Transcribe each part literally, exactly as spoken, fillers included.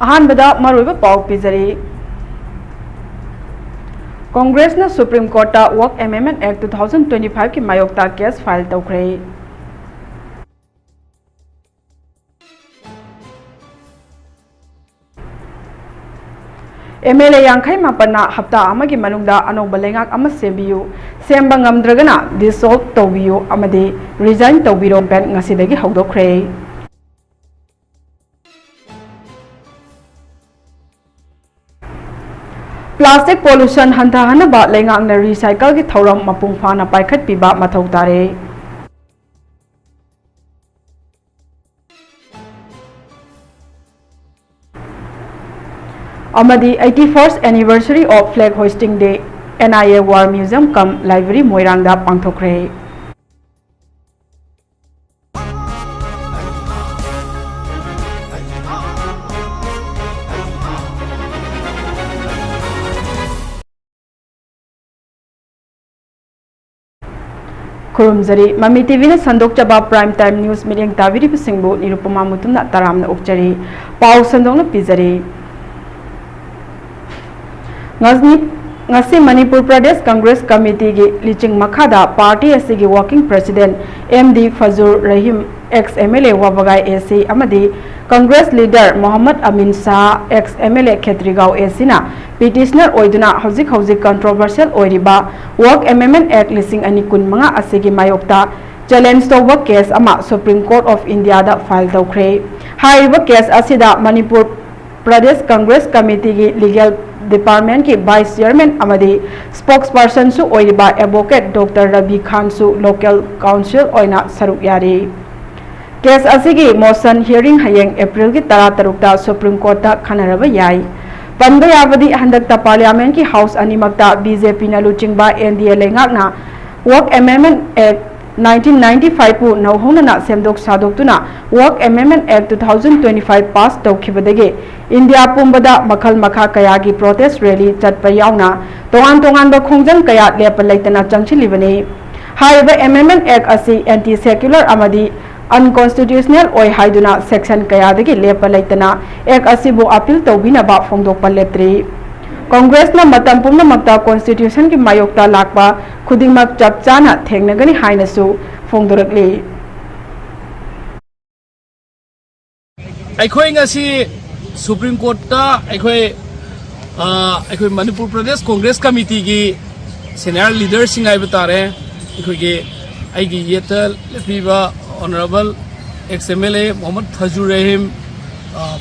ꯑꯍꯥꯟꯕꯗ ꯃꯔꯨꯑꯣꯏꯕ ꯄꯥꯎ ꯄꯤꯖꯔꯤ꯫ ꯀꯣꯡꯒ꯭ꯔꯦꯁꯅ Supreme Courtꯇ Work Amendment Act two thousand twenty five ꯀꯤ ꯃꯥꯌꯣꯛꯇ case file ꯇꯧꯈ꯭ꯔꯦ꯫ MLA ꯌꯥꯡꯈꯩ ꯃꯥꯄꯟꯅ ꯍꯞꯇꯥ ꯑꯃꯒꯤ ꯃꯅꯨꯡꯗ ꯑꯅꯧꯕ ꯂꯩꯉꯥꯛ ꯑꯃ ꯁꯦꯝꯕꯤꯌꯨ, ꯁꯦꯝꯕ ꯉꯝꯗ꯭ꯔꯒꯅ dissolve ꯇꯧꯕꯤꯌꯨ ꯑꯃꯗꯤ resign ꯇꯧꯕꯤꯔꯣ campaign ꯉꯁꯤꯗꯒꯤ ꯍꯧꯗꯣꯛꯈ꯭ꯔꯦ꯫ Plastic pollution ꯍꯟꯊꯍꯟꯅꯕ ꯂꯩꯉꯥꯛꯅ recycleꯒꯤ ꯊꯧꯔꯝ ꯃꯄꯨꯡ ꯐꯥꯅ ꯄꯥꯏꯈꯠꯄꯤꯕ ꯃꯊꯧ ꯇꯥꯔꯦ꯫ ꯑꯃꯗꯤ eighty first anniversary of flag hoisting day, NIA War Museum cum Library ꯃꯣꯏꯔꯥꯡꯗ ꯄꯥꯡꯊꯣꯛꯈ꯭ꯔꯦ꯫ ꯈꯨꯔꯨꯝꯖꯔꯤ꯫ ꯃꯃꯤ ꯇꯤꯚꯤꯅ ꯁꯟꯗꯣꯛꯆꯕ Prime Time News ꯃꯤꯠꯌꯦꯡ ꯇꯥꯕꯤꯔꯤꯕꯁꯤꯡꯕꯨ ꯅꯤꯔꯨꯄꯃꯥ ꯃꯨꯇꯨꯝꯅ ꯇꯔꯥꯝꯅ ꯑꯣꯛꯆꯔꯤ꯫ ꯄꯥꯎ ꯁꯟꯗꯣꯛꯅ ꯄꯤꯖꯔꯤ꯫ ꯉꯁꯤ, ꯉꯁꯤ ꯃꯅꯤꯄꯨꯔ ꯄ꯭ꯔꯗꯦꯁ ꯀꯪꯒ꯭ꯔꯦꯁ ꯀꯃꯤꯇꯤꯒꯤ ꯂꯤꯆꯤꯡ ꯃꯈꯥꯗ party ꯑꯁꯤꯒꯤ working president M D ꯐꯖꯨꯔ Rahim, ex MLA ꯋꯥꯕꯒꯥꯏ AC ꯑꯃꯗꯤ Congress leader Mohammad ꯑꯃꯤꯟ Shah, ex MLA ꯈꯦꯇ꯭ꯔꯤꯒꯥꯎ ACꯅ petitioner ꯑꯣꯏꯗꯨꯅ ꯍꯧꯖꯤꯛ ꯍꯧꯖꯤꯛ controversial ꯑꯣꯏꯔꯤꯕ Work Amendment Act ꯂꯤꯁꯤꯡ ꯑꯅꯤ ꯀꯨꯟꯃꯉꯥ ꯑꯁꯤꯒꯤ ꯃꯥꯌꯣꯛꯇ challenge ꯇꯧꯕ case ꯑꯃ Supreme Court of Indiaꯗ file ꯇꯧꯈ꯭ꯔꯦ꯫ ꯍꯥꯏꯔꯤꯕ case ꯑꯁꯤꯗ Manipur Pradesh Congress ꯀꯃꯤꯇꯤꯒꯤ legal departmentꯀꯤ vice chairman ꯑꯃꯗꯤ spokespersonꯁꯨ ꯑꯣꯏꯔꯤꯕ advocate Doctor Ravi ꯈꯥꯟꯁꯨ local counsel ꯑꯣꯏꯅ ꯁꯔꯨꯛ ꯌꯥꯔꯤ꯫ Case ꯑꯁꯤꯒꯤ motion hearing ꯍꯌꯦꯡ Aprilꯒꯤ ꯇꯔꯥꯇꯔꯨꯛꯇ Supreme Courtꯇ ꯈꯟꯅꯔꯕ ꯌꯥꯏ꯫ ꯄꯟꯕ ꯌꯥꯕꯗꯤ ꯍꯟꯗꯛꯇ parliamentꯀꯤ house ꯑꯅꯤꯃꯛꯇ BJPꯅ ꯂꯨꯆꯤꯡꯕ NDA ꯂꯩꯉꯥꯛꯅ Work Amendment Act nineteen ninety five ꯄꯨ ꯅꯧꯍꯧꯅꯅ ꯁꯦꯝꯗꯣꯛ ꯁꯥꯗꯣꯛꯇꯨꯅ Work Amendment Act two thousand twenty five pass ꯇꯧꯈꯤꯕꯗꯒꯤ ꯏꯟꯗꯤꯌꯥ ꯄꯨꯝꯕꯗ ꯃꯈꯜ ꯃꯈꯥ ꯀꯌꯥꯒꯤ protest rally ꯆꯠꯄ ꯌꯥꯎꯅ ꯇꯣꯉꯥꯟ ꯇꯣꯉꯥꯟꯕ ꯈꯣꯡꯖꯪ ꯀꯌꯥ ꯂꯦꯞꯄ ꯂꯩꯇꯅ ꯆꯪꯁꯤꯜꯂꯤꯕꯅꯤ꯫ ꯍꯥꯏꯔꯤꯕ Amendment Act ꯑꯁꯤ anti secular ꯑꯃꯗꯤ ꯑꯟꯀꯣꯟꯁꯇꯤꯇ꯭ꯌꯨꯁꯅꯦꯜ ꯑꯣꯏ ꯍꯥꯏꯗꯨꯅ ꯁꯦꯛꯁꯟ ꯀꯌꯥꯗꯒꯤ ꯂꯦꯞꯄ ꯂꯩꯇꯅ ꯑꯦꯛ ꯑꯁꯤꯕꯨ ꯑꯄꯤꯜ ꯇꯧꯕꯤꯅꯕ ꯐꯣꯡꯗꯣꯛꯄ ꯂꯦꯞꯇ꯭ꯔꯤ꯫ ꯀꯣꯡꯒ꯭ꯔꯦꯁꯅ ꯃꯇꯝ ꯄꯨꯝꯅꯃꯛꯇ ꯀꯣꯟꯁꯇꯤꯇ꯭ꯌꯨꯁꯟꯒꯤ ꯃꯥꯌꯣꯛꯇ ꯂꯥꯛꯄ ꯈꯨꯗꯤꯡꯃꯛ ꯆꯞ ꯆꯥꯅ ꯊꯦꯡꯅꯒꯅꯤ ꯍꯥꯏꯅꯁꯨ ꯐꯣꯡꯗꯣꯔꯛꯂꯤ꯫ ꯑꯩꯈꯣꯏ ꯉꯁꯤ ꯁꯨꯄ꯭ꯔꯤꯝ ꯀꯣꯔꯠꯇ ꯑꯩꯈꯣꯏ ꯑ, ꯑꯩꯈꯣꯏ ꯃꯅꯤꯄꯨꯔ ꯄ꯭ꯔꯗꯦꯁ ꯀꯣꯡꯒ꯭ꯔꯦꯁ ꯀꯃꯤꯇꯤꯒꯤ ꯁꯦꯅꯤꯌꯔ ꯂꯤꯗꯔꯁꯤꯡ ꯍꯥꯏꯕ ꯇꯥꯔꯦ, ꯑꯩꯈꯣꯏꯒꯤ ꯑꯩꯒꯤ ꯌꯦꯠꯇ ꯂꯦꯞꯄꯤꯕ honourable ex M L A Mohammad Fazur Rahim,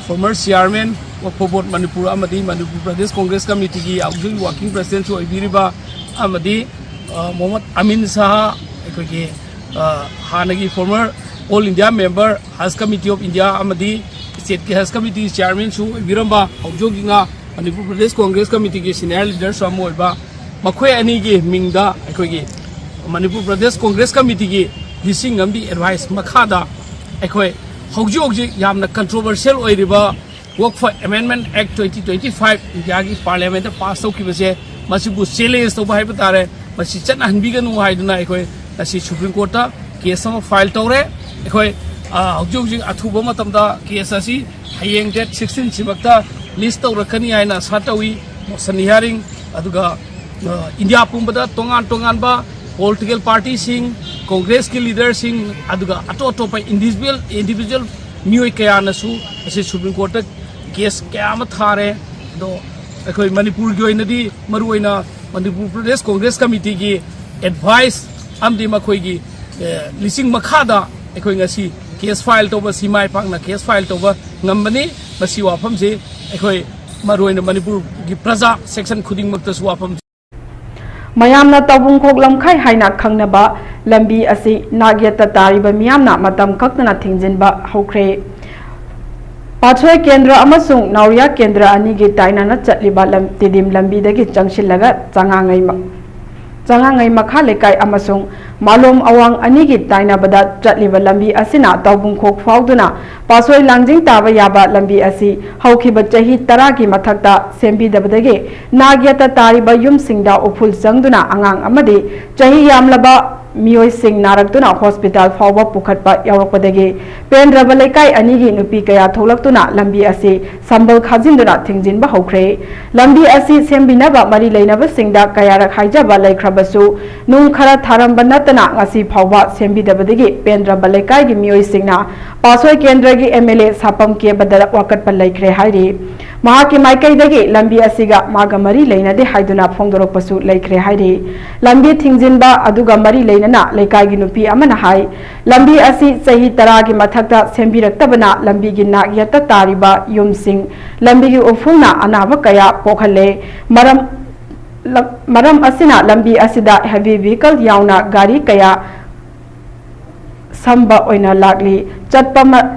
former chairman Waqf board Manipur ꯑꯃꯗꯤ ꯃꯅꯤꯄꯨꯔ ꯄ꯭ꯔꯗꯦꯁ ꯀꯣꯡꯒ꯭ꯔꯦꯁ ꯀꯃꯤꯇꯤꯒꯤ ꯍꯧꯖꯤꯛ ꯋꯥꯔꯀꯤꯡ ꯄ꯭ꯔꯁꯤꯗꯦꯟꯁꯨ ꯑꯣꯏꯕꯤꯔꯤꯕ, ꯑꯃꯗꯤ ꯑ, ꯃꯣꯍꯝꯃꯗ ꯑꯃꯤꯟ ꯁꯥꯍ, ꯑꯩꯈꯣꯏꯒꯤ ꯑ, ꯍꯥꯟꯅꯒꯤ ꯐꯣꯔꯃꯔ ꯑꯣꯜ ꯏꯟꯗꯤꯌꯥ ꯃꯦꯝꯕꯔ ꯍꯖ ꯀꯃꯤꯇꯤ ꯑꯣꯐ ꯏꯟꯗꯤꯌꯥ ꯑꯃꯗꯤ ꯁ꯭ꯇꯦꯠꯀꯤ ꯍꯖ ꯀꯃꯤꯇꯤ ꯆꯤꯌꯥꯔꯃꯦꯟꯁꯨ ꯑꯣꯏꯕꯤꯔꯝꯕ, ꯍꯧꯖꯤꯛ ꯍꯧꯖꯤꯛꯅ ꯃꯅꯤꯄꯨꯔ ꯄ꯭ꯔꯗꯦꯁ ꯀꯣꯡꯒ꯭ꯔꯦꯁ ꯀꯃꯤꯇꯤꯒꯤ ꯁꯦꯅꯤꯌꯔ ꯂꯤꯗꯔꯁꯨ ꯑꯃ ꯑꯣꯏꯕ, ꯃꯈꯣꯏ ꯑꯅꯤꯒꯤ ꯃꯤꯡꯗ ꯑꯩꯈꯣꯏꯒꯤ ꯃꯅꯤꯄꯨꯔ ꯄ꯭ꯔꯗꯦꯁ ꯀꯣꯡꯒ꯭ꯔꯦꯁ ꯀꯃꯤꯇꯤꯒꯤ ꯂꯤꯁꯤꯡ ꯑꯃꯒꯤ ꯑꯦꯗꯚꯥꯏꯁ ꯃꯈꯥꯗ ꯑꯩꯈꯣꯏ ꯍꯧꯖꯤꯛ ꯍꯧꯖꯤꯛ ꯌꯥꯝꯅ ꯀꯟꯇ꯭ꯔꯣꯚꯔꯁꯤꯌꯦꯜ ꯑꯣꯏꯔꯤꯕ ꯋꯛꯐ ꯑꯦꯃꯦꯟꯗꯃꯦꯟꯠ ꯑꯦꯛ ꯇ꯭ꯋꯦꯟꯇꯤ ꯇ꯭ꯋꯦꯟꯇꯤ ꯐꯥꯏꯚ ꯏꯟꯗꯤꯌꯥꯒꯤ ꯄꯥꯔꯂꯤꯌꯥꯃꯦꯟꯠꯇ ꯄꯥꯁ ꯇꯧꯈꯤꯕꯁꯦ, ꯃꯁꯤꯕꯨ ꯆꯦꯂꯦꯟꯖ ꯇꯧꯕ ꯍꯥꯏꯕ ꯇꯥꯔꯦ, ꯃꯁꯤ ꯆꯠꯅꯍꯟꯕꯤꯒꯅꯨ ꯍꯥꯏꯗꯨꯅ ꯑꯩꯈꯣꯏ ꯉꯁꯤ ꯁꯨꯄ꯭ꯔꯤꯝ ꯀꯣꯔꯠꯇ ꯀꯦꯁ ꯑꯃ ꯐꯥꯏꯜ ꯇꯧꯔꯦ꯫ ꯑꯩꯈꯣꯏ ꯑ, ꯍꯧꯖꯤꯛ ꯍꯧꯖꯤꯛ ꯑꯊꯨꯕ ꯃꯇꯝꯗ ꯀꯦꯁ ꯑꯁꯤ ꯍꯌꯦꯡ ꯗꯦꯠ ꯁꯤꯛꯁꯇꯤꯟ ꯁꯤꯃꯛꯇ ꯂꯤꯁ ꯇꯧꯔꯛꯀꯅꯤ ꯍꯥꯏꯅ ꯑꯥꯁꯥ ꯇꯧꯏ꯫ ꯃꯣꯁꯟ ꯍꯤꯌꯥꯔꯤꯡ, ꯑꯗꯨꯒ ꯑ, ꯏꯟꯗꯤꯌꯥ ꯄꯨꯝꯕꯗ ꯇꯣꯉꯥꯟ ꯇꯣꯉꯥꯟꯕ ꯄꯣꯂꯤꯇꯤꯀꯦꯜ ꯄꯥꯔꯇꯤꯁꯤꯡ, ꯀꯣꯡꯒ꯭ꯔꯦꯁꯀꯤ ꯂꯤꯗꯔꯁꯤꯡ, ꯑꯗꯨꯒ ꯑꯇꯣꯞ ꯑꯇꯣꯞꯄ ꯏꯟꯗꯤꯚꯤꯖꯨꯋꯦꯜ ꯏꯟꯗꯤꯚꯤꯖꯨꯋꯦꯜ ꯃꯤꯑꯣꯏ ꯀꯌꯥꯅꯁꯨ ꯉꯁꯤ ꯁꯨꯄ꯭ꯔꯤꯝ ꯀꯣꯔꯠꯇ ꯀꯦꯁ ꯀꯌꯥ ꯑꯃ ꯊꯥꯔꯦ꯫ ꯑꯗꯣ ꯑꯩꯈꯣꯏ ꯃꯅꯤꯄꯨꯔꯒꯤ ꯑꯣꯏꯅꯗꯤ ꯃꯔꯨꯑꯣꯏꯅ ꯃꯅꯤꯄꯨꯔ ꯄ꯭ꯔꯗꯦꯁ ꯀꯣꯡꯒ꯭ꯔꯦꯁ ꯀꯃꯤꯇꯤꯒꯤ ꯑꯦꯗꯚꯥꯏꯁ ꯑꯃꯗꯤ ꯃꯈꯣꯏꯒꯤ, ꯑꯦ, ꯂꯤꯁꯤꯡ ꯃꯈꯥꯗ ꯑꯩꯈꯣꯏ ꯉꯁꯤ ꯀꯦꯁ ꯐꯥꯏꯜ ꯇꯧꯕ, ꯁꯤ ꯃꯥꯏ ꯄꯥꯛꯅ ꯀꯦꯁ ꯐꯥꯏꯜ ꯇꯧꯕ ꯉꯝꯕꯅꯤ꯫ ꯃꯁꯤ ꯋꯥꯐꯝꯁꯤ ꯑꯩꯈꯣꯏ ꯃꯔꯨꯑꯣꯏꯅ ꯃꯅꯤꯄꯨꯔꯒꯤ ꯄ꯭ꯔꯖꯥ ꯁꯦꯛꯁꯟ ꯈꯨꯗꯤꯡꯃꯛꯇꯁꯨ ꯋꯥꯐꯝ ꯃꯌꯥꯝꯅ ꯇꯧꯕꯨꯡꯈꯣꯛ ꯂꯝꯈꯥꯏ ꯍꯥꯏꯅ ꯈꯪꯅꯕ ꯂꯝꯕꯤ ꯑꯁꯤ ꯅꯥꯛ ꯌꯦꯠꯇ ꯇꯥꯔꯤꯕ ꯃꯤꯌꯥꯝꯅ ꯃꯇꯝ ꯀꯛꯇꯅ ꯊꯤꯡꯖꯤꯟꯕ ꯍꯧꯈ꯭ꯔꯦ꯫ ꯄꯥꯠꯁꯣꯏ ꯀꯦꯟꯗ꯭ꯔ ꯑꯃꯁꯨꯡ ꯅꯥꯎꯔꯤꯌꯥ ꯀꯦꯟꯗ꯭ꯔ ꯑꯅꯤꯒꯤ ꯇꯥꯏꯅꯅ ꯆꯠꯂꯤꯕ ꯂꯝ-, ꯇꯤꯗꯤꯝ ꯂꯝꯕꯤꯗꯒꯤ ꯆꯪꯁꯤꯜꯂꯒ ꯆꯉꯥꯡꯉꯩ ꯃ-, ꯆꯉꯥꯡꯉꯩ ꯃꯈꯥ ꯂꯩꯀꯥꯏ ꯑꯃꯁꯨꯡ ꯃꯥꯂꯣꯝ ꯑꯋꯥꯡ ꯑꯅꯤꯒꯤ ꯇꯥꯏꯅꯕꯗ ꯆꯠꯂꯤꯕ ꯂꯝꯕꯤ ꯑꯁꯤꯅ ꯇꯧꯕꯨꯡꯈꯣꯛ ꯐꯥꯎꯗꯨꯅ ꯄꯥꯠꯁꯣꯏ ꯂꯥꯡꯖꯤꯡ ꯇꯥꯕ ꯌꯥꯕ ꯂꯝꯕꯤ ꯑꯁꯤ ꯍꯧꯈꯤꯕ ꯆꯍꯤ ꯇꯔꯥꯒꯤ ꯃꯊꯛꯇ ꯁꯦꯝꯕꯤꯗꯕꯗꯒꯤ ꯅꯥꯛ ꯌꯦꯠꯇ ꯇꯥꯔꯤꯕ ꯌꯨꯝꯁꯤꯡꯗ ꯎꯐꯨꯜ ꯆꯪꯗꯨꯅ ꯑꯉꯥꯡ ꯑꯃꯗꯤ ꯆꯍꯤ ꯌꯥꯝꯂꯕ ꯃꯤꯑꯣꯏꯁꯤꯡ ꯅꯥꯔꯛꯇꯨꯅ ꯍꯣꯁꯄꯤꯇꯥꯜ ꯐꯥꯎꯕ ꯄꯨꯈꯠꯄ ꯌꯥꯎꯔꯛꯄꯗꯒꯤ ꯄꯦꯟꯗ꯭ꯔꯕ ꯂꯩꯀꯥꯏ ꯑꯅꯤꯒꯤ ꯅꯨꯄꯤ ꯀꯌꯥ ꯊꯣꯛꯂꯛꯇꯨꯅ ꯂꯝꯕꯤ ꯑꯁꯤ ꯁꯝꯕꯜ ꯈꯥꯖꯤꯟꯗꯨꯅ ꯊꯤꯡꯖꯤꯟꯕ ꯍꯧꯈ꯭ꯔꯦ꯫ ꯂꯝꯕꯤ ꯑꯁꯤ ꯁꯦꯝꯕꯤꯅꯕ ꯃꯔꯤ ꯂꯩꯅꯕꯁꯤꯡꯗ ꯀꯌꯥꯔꯛ ꯍꯥꯏꯖꯕ ꯂꯩꯈ꯭ꯔꯕꯁꯨ, ꯅꯨꯡ ꯈꯔ ꯊꯥꯔꯝꯕ ꯅꯠꯇꯅ ꯉꯁꯤ ꯐꯥꯎꯕ ꯁꯦꯝꯕꯤꯗꯕꯗꯒꯤ ꯄꯦꯟꯗ꯭ꯔꯕ ꯂꯩꯀꯥꯏꯒꯤ ꯃꯤꯑꯣꯏꯁꯤꯡꯅ ꯄꯥꯠꯁꯣꯏ ꯀꯦꯟꯗ꯭ꯔꯒꯤ ꯑꯦꯝ ꯑꯦꯜ ꯑꯦ ꯁꯥꯄꯝ ꯀꯦꯕꯗ ꯋꯥꯀꯠꯄ ꯂꯩꯈ꯭ꯔꯦ ꯍꯥꯏꯔꯤ꯫ ꯃꯍꯥꯛꯀꯤ ꯃꯥꯏꯀꯩꯗꯒꯤ ꯂꯝꯕꯤ ꯑꯁꯤꯒ ꯃꯥꯒ ꯃꯔꯤ ꯂꯩꯅꯗꯦ ꯍꯥꯏꯗꯨꯅ ꯐꯣꯡꯗꯣꯔꯛꯄꯁꯨ ꯂꯩꯈ꯭ꯔꯦ ꯍꯥꯏꯔꯤ꯫ ꯂꯝꯕꯤ ꯊꯤꯡꯖꯤꯟꯕ ꯑꯗꯨꯒ ꯃꯔꯤ ꯂꯩꯅꯅ ꯂꯩꯀꯥꯏꯒꯤ ꯅꯨꯄꯤ ꯑꯃꯅ ꯍꯥꯏ, ꯂꯝꯕꯤ ꯑꯁꯤ ꯆꯍꯤ ꯇꯔꯥꯒꯤ ꯃꯊꯛꯇ ꯁꯦꯝꯕꯤꯔꯛꯇꯕꯅ ꯂꯝꯕꯤꯒꯤ ꯅꯥꯛ ꯌꯦꯠꯇ ꯇꯥꯔꯤꯕ ꯌꯨꯝꯁꯤꯡ, ꯂꯝꯕꯤꯒꯤ ꯎꯐꯨꯜꯅ ꯑꯅꯥꯕ ꯀꯌꯥ ꯄꯣꯛꯍꯜꯂꯦ꯫ ꯃꯔꯝ, ꯂ-, ꯃꯔꯝ ꯑꯁꯤꯅ ꯂꯝꯕꯤ ꯑꯁꯤꯗ heavy vehicle ꯌꯥꯎꯅ ꯒꯥꯔꯤ ꯀꯌꯥ ꯁꯝꯕ ꯑꯣꯏꯅ ꯂꯥꯛꯂꯤ꯫ ꯆꯠꯄ ꯃ-,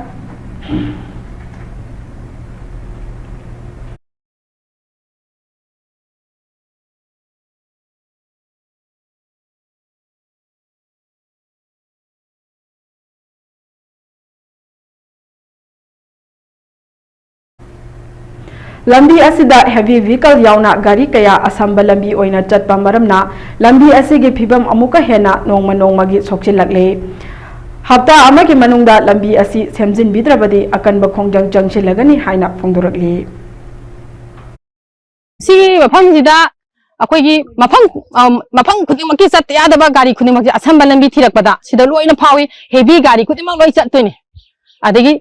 ꯂꯝꯕꯤ ꯑꯁꯤꯗ heavy vehicle ꯌꯥꯎꯅ ꯒꯥꯔꯤ ꯀꯌꯥ ꯑꯁꯝꯕ ꯂꯝꯕꯤ ꯑꯣꯏꯅ ꯆꯠꯄ ꯃꯔꯝꯅ ꯂꯝꯕꯤ ꯑꯁꯤꯒꯤ ꯐꯤꯕꯝ ꯑꯃꯨꯛꯀ ꯍꯦꯟꯅ ꯅꯣꯡꯃ ꯅꯣꯡꯃꯒꯤ ꯁꯣꯛꯆꯤꯜꯂꯛꯂꯦ꯫ ꯍꯞꯇꯥ ꯑꯃꯒꯤ ꯃꯅꯨꯡꯗ ꯂꯝꯕꯤ ꯑꯁꯤ ꯁꯦꯝꯖꯤꯟꯕꯤꯗ꯭ꯔꯕꯗꯤ ꯑꯀꯟꯕ ꯈꯣꯡꯖꯪ ꯆꯪꯁꯤꯜꯂꯒꯅꯤ ꯍꯥꯏꯅ ꯐꯣꯡꯗꯣꯔꯛꯂꯤ꯫ ꯁꯤꯒꯤ ꯃꯐꯝꯁꯤꯗ ꯑꯩꯈꯣꯏꯒꯤ ꯃꯐꯝ, ꯑ, ꯃꯐꯝ ꯈꯨꯗꯤꯡꯃꯛꯀꯤ ꯆꯠꯇ ꯌꯥꯗꯕ ꯒꯥꯔꯤ ꯈꯨꯗꯤꯡꯃꯛꯁꯦ ꯑꯁꯝꯕ ꯂꯝꯕꯤ ꯊꯤꯔꯛꯄꯗ ꯁꯤꯗ ꯂꯣꯏꯅ ꯐꯥꯎꯏ꯫ Heavy ꯒꯥꯔꯤ ꯈꯨꯗꯤꯡꯃꯛ ꯂꯣꯏ ꯆꯠꯇꯣꯏꯅꯤ꯫ ꯑꯗꯒꯤ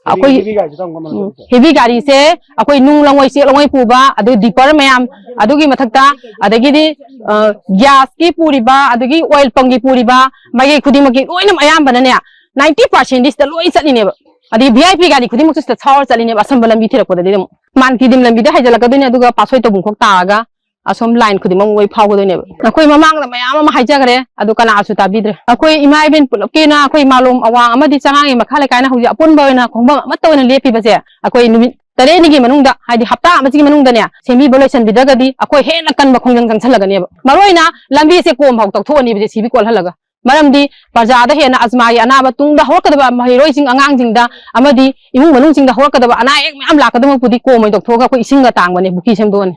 ꯑꯩꯈꯣꯏ heavy ꯒꯥꯔꯤꯁꯦ ꯀꯔꯝ ꯀꯔꯝꯕꯅꯣ ꯎꯝ, ꯆꯠꯂꯤꯁꯦ? Heavy ꯒꯥꯔꯤꯁꯦ ꯑꯩꯈꯣꯏ ꯅꯨꯡ ꯂꯪꯉꯣꯏ ꯆꯦꯛ ꯂꯪꯉꯣꯏ ꯄꯨꯕ, ꯑꯗꯨ ꯗꯤꯄꯔ ꯃꯌꯥꯝ, ꯑꯗꯨꯒꯤ ꯃꯊꯛꯇ ꯑꯗꯒꯤꯗꯤ, ꯑ, ꯒ꯭ꯌꯥꯁꯀꯤ ꯄꯨꯔꯤꯕ, ꯑꯗꯒꯤ ꯑꯣꯏꯜ ꯄꯝꯒꯤ ꯄꯨꯔꯤꯕ, ꯃꯥꯏꯀꯩ ꯈꯨꯗꯤꯡꯃꯛꯀꯤ ꯂꯣꯏꯅꯃꯛ ꯑꯌꯥꯝꯕꯅꯅꯦ ninety percent ꯁꯤꯗ ꯂꯣꯏ ꯆꯠꯂꯤꯅꯦꯕ꯫ ꯑꯗꯩ V I P ꯒꯥꯔꯤ ꯈꯨꯗꯤꯡꯃꯛꯁꯨ ꯁꯤꯗ ꯊꯧꯔ ꯆꯠꯂꯤꯅꯦꯕ ꯑꯁꯝꯕ ꯂꯝꯕꯤ ꯊꯤꯔꯛꯄꯗꯗꯤ ꯑꯗꯨꯝ꯫ ꯃꯥꯟꯀꯤꯗꯤꯝ ꯂꯝꯕꯤꯗ ꯍꯥꯏꯖꯤꯜꯂꯛꯀꯗꯣꯏꯅꯦ, ꯑꯗꯨꯒ ꯄꯥꯠꯁꯣꯏ ꯇꯧꯐꯝ ꯈꯣꯛ ꯇꯥꯔꯒ ꯑꯁꯣꯝ line ꯈꯨꯗꯤꯡꯃꯛ ꯂꯣꯏ ꯐꯥꯎꯒꯗꯣꯏꯅꯦꯕ꯫ ꯑꯩꯈꯣꯏ ꯃꯃꯥꯡꯗ ꯃꯌꯥꯝ ꯑꯃ ꯍꯥꯏꯖꯈ꯭ꯔꯦ, ꯑꯗꯨ ꯀꯅꯥꯁꯨ ꯇꯥꯕꯤꯗ꯭ꯔꯦ꯫ ꯑꯩꯈꯣꯏ ꯏꯃꯥ ꯏꯕꯦꯟ ꯄꯨꯂꯞꯀꯤꯅ ꯑꯩꯈꯣꯏ ꯃꯥꯂꯣꯝ ꯑꯋꯥꯡ ꯑꯃꯗꯤ ꯆꯉꯥꯡꯒꯤ ꯃꯈꯥ ꯂꯩꯀꯥꯏꯅ ꯍꯧꯖꯤꯛ ꯑꯄꯨꯟꯕ ꯑꯣꯏꯅ ꯈꯣꯡꯐꯝ ꯑꯃꯠꯇ ꯑꯣꯏꯅ ꯂꯦꯞꯄꯤꯕꯁꯦ, ꯑꯩꯈꯣꯏ ꯅꯨꯃꯤꯠ ꯇꯔꯦꯠꯅꯤꯒꯤ ꯃꯅꯨꯡꯗ, ꯍꯥꯏꯗꯤ ꯍꯞꯇꯥ ꯑꯃꯁꯤꯒꯤ ꯃꯅꯨꯡꯗꯅꯦ, ꯁꯦꯝꯕꯤꯕ ꯂꯣꯏꯁꯤꯟꯕꯤꯗ꯭ꯔꯒꯗꯤ ꯑꯩꯈꯣꯏ ꯍꯦꯟꯅ ꯀꯟꯕ ꯈꯣꯡꯖꯪ ꯆꯪꯁꯤꯜꯂꯒꯅꯦꯕ꯫ ꯃꯔꯨꯑꯣꯏꯅ ꯂꯝꯕꯤꯁꯦ ꯀꯣꯝ ꯐꯥꯎ ꯇꯧꯊꯣꯛꯑꯅꯤꯕ JCB ꯀꯣꯜꯍꯜꯂꯒ꯫ ꯃꯔꯝꯗꯤ ꯄ꯭ꯔꯖꯥꯗ ꯍꯦꯟꯅ ꯑꯁꯃꯥꯒꯤ ꯑꯅꯥꯕ ꯇꯨꯡꯗ ꯍꯧꯔꯛꯀꯗꯕ ꯃꯍꯩꯔꯣꯏꯁꯤꯡ, ꯑꯉꯥꯡꯁꯤꯡꯗ ꯑꯃꯗꯤ ꯏꯃꯨꯡ ꯃꯅꯨꯡꯁꯤꯡꯗ ꯍꯧꯔꯛꯀꯗꯕ ꯑꯅꯥ ꯑꯌꯦꯛ ꯃꯌꯥꯝ ꯂꯥꯛꯀꯗꯕ ꯃꯍꯨꯠꯄꯨꯗꯤ ꯀꯣꯝ ꯑꯣꯏꯅ ꯇꯧꯊꯣꯛꯑꯒ ꯑꯩꯈꯣꯏ ꯏꯁꯤꯡꯒ ꯇꯥꯡꯕꯅꯦ, ꯄꯨꯈ꯭ꯔꯤ ꯁꯦꯝꯗꯣꯛꯑꯅꯤ꯫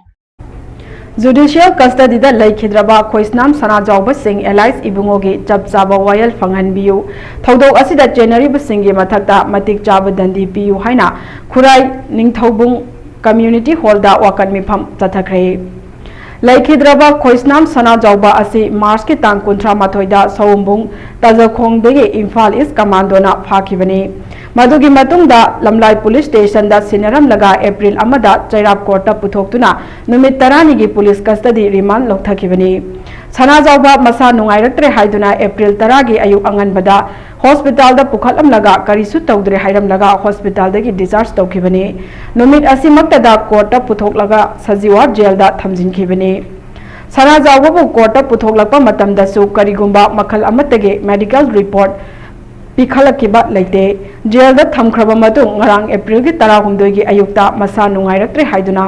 Judicial custodyꯗ ꯂꯩꯈꯤꯗ꯭ꯔꯕ ꯈꯣꯏꯁꯅꯥꯝ ꯁꯅꯥꯖꯥꯎꯕꯁꯤꯡ ꯑꯦꯂꯥꯏꯁ ꯏꯕꯨꯡꯉꯣꯒꯤ ꯆꯞ ꯆꯥꯕ ꯋꯥꯌꯦꯜ ꯐꯪꯍꯟꯕꯤꯌꯨ, ꯊꯧꯗꯣꯛ ꯑꯁꯤꯗ ꯆꯦꯟꯅꯔꯤꯕꯁꯤꯡꯒꯤ ꯃꯊꯛꯇ ꯃꯇꯤꯛ ꯆꯥꯕ ꯗꯟꯗꯤ ꯄꯤꯌꯨ ꯍꯥꯏꯅ ꯈꯨꯔꯥꯏ ꯅꯤꯡꯊꯧꯕꯨꯡ Community Hallꯗ ꯋꯥꯀꯠ ꯃꯤꯐꯝ ꯆꯠꯊꯈ꯭ꯔꯦ꯫ ꯂꯩꯈꯤꯗ꯭ꯔꯕ ꯈꯣꯏꯁꯅꯥꯝ ꯁꯅꯥꯖꯥꯎꯕ ꯑꯁꯤ ꯃꯥꯔꯆꯀꯤ ꯇꯥꯡ ꯀꯨꯟꯊ꯭ꯔꯥ ꯃꯥꯊꯣꯏꯗ ꯁꯑꯣꯝꯕꯨꯡ ꯇꯥꯖꯈꯣꯡꯗꯒꯤ ꯏꯝꯐꯥꯜ ꯏꯁ ꯀꯃꯥꯟꯗꯣꯅ ꯐꯥꯈꯤꯕꯅꯤ꯫ ꯃꯗꯨꯒꯤ ꯃꯇꯨꯡꯗ ꯂꯝꯂꯥꯏ ꯄꯨꯂꯤꯁ ꯁ꯭ꯇꯦꯁꯟꯗ ꯁꯤꯟꯅꯔꯝꯂꯒ ꯑꯦꯄ꯭ꯔꯤꯜ ꯑꯃꯗ ꯆꯩꯔꯥꯞ ꯀꯣꯔꯠꯇ ꯄꯨꯊꯣꯛꯇꯨꯅ ꯅꯨꯃꯤꯠ ꯇꯔꯥꯅꯤꯒꯤ ꯄꯨꯂꯤꯁ ꯀꯁꯇꯗꯤ ꯔꯤꯃꯥꯟ ꯂꯧꯊꯈꯤꯕꯅꯤ꯫ ꯁꯅꯥꯖꯥꯎꯕ ꯃꯁꯥ ꯅꯨꯡꯉꯥꯏꯔꯛꯇ꯭ꯔꯦ ꯍꯥꯏꯗꯨꯅ ꯑꯦꯄ꯭ꯔꯤꯜ ꯇꯔꯥꯒꯤ ꯑꯌꯨꯛ ꯑꯉꯟꯕꯗ ꯍꯣꯁꯄꯤꯇꯥꯜꯗ ꯄꯨꯈꯠꯂꯝꯂꯒ ꯀꯔꯤꯁꯨ ꯇꯧꯗ꯭ꯔꯦ ꯍꯥꯏꯔꯝꯂꯒ ꯍꯣꯁꯄꯤꯇꯥꯜꯗꯒꯤ ꯗꯤꯁꯆꯥꯔꯖ ꯇꯧꯈꯤꯕꯅꯤ꯫ ꯅꯨꯃꯤꯠ ꯑꯁꯤꯃꯛꯇꯗ ꯀꯣꯔꯠꯇ ꯄꯨꯊꯣꯛꯂꯒ ꯁꯖꯤꯋꯥꯔ ꯖꯦꯜꯗ ꯊꯝꯖꯤꯟꯈꯤꯕꯅꯤ꯫ ꯁꯅꯥꯖꯥꯎꯕꯕꯨ ꯀꯣꯔꯠꯇ ꯄꯨꯊꯣꯛꯂꯛꯄ ꯃꯇꯝꯗꯁꯨ ꯀꯔꯤꯒꯨꯝꯕ ꯃꯈꯜ ꯑꯃꯠꯇꯒꯤ ꯃꯦꯗꯤꯀꯦꯜ ꯔꯤꯄꯣꯔꯠ ꯄꯤꯈꯠꯂꯛꯈꯤꯕ ꯂꯩꯇꯦ꯫ ꯖꯦꯜꯗ ꯊꯝꯈ꯭ꯔꯕ ꯃꯇꯨꯡ ꯉꯔꯥꯡ ꯑꯦꯄ꯭ꯔꯤꯜꯒꯤ ꯇꯔꯥꯍꯨꯝꯗꯣꯏꯒꯤ ꯑꯌꯨꯛꯇ ꯃꯁꯥ ꯅꯨꯡꯉꯥꯏꯔꯛꯇ꯭ꯔꯦ ꯍꯥꯏꯗꯨꯅ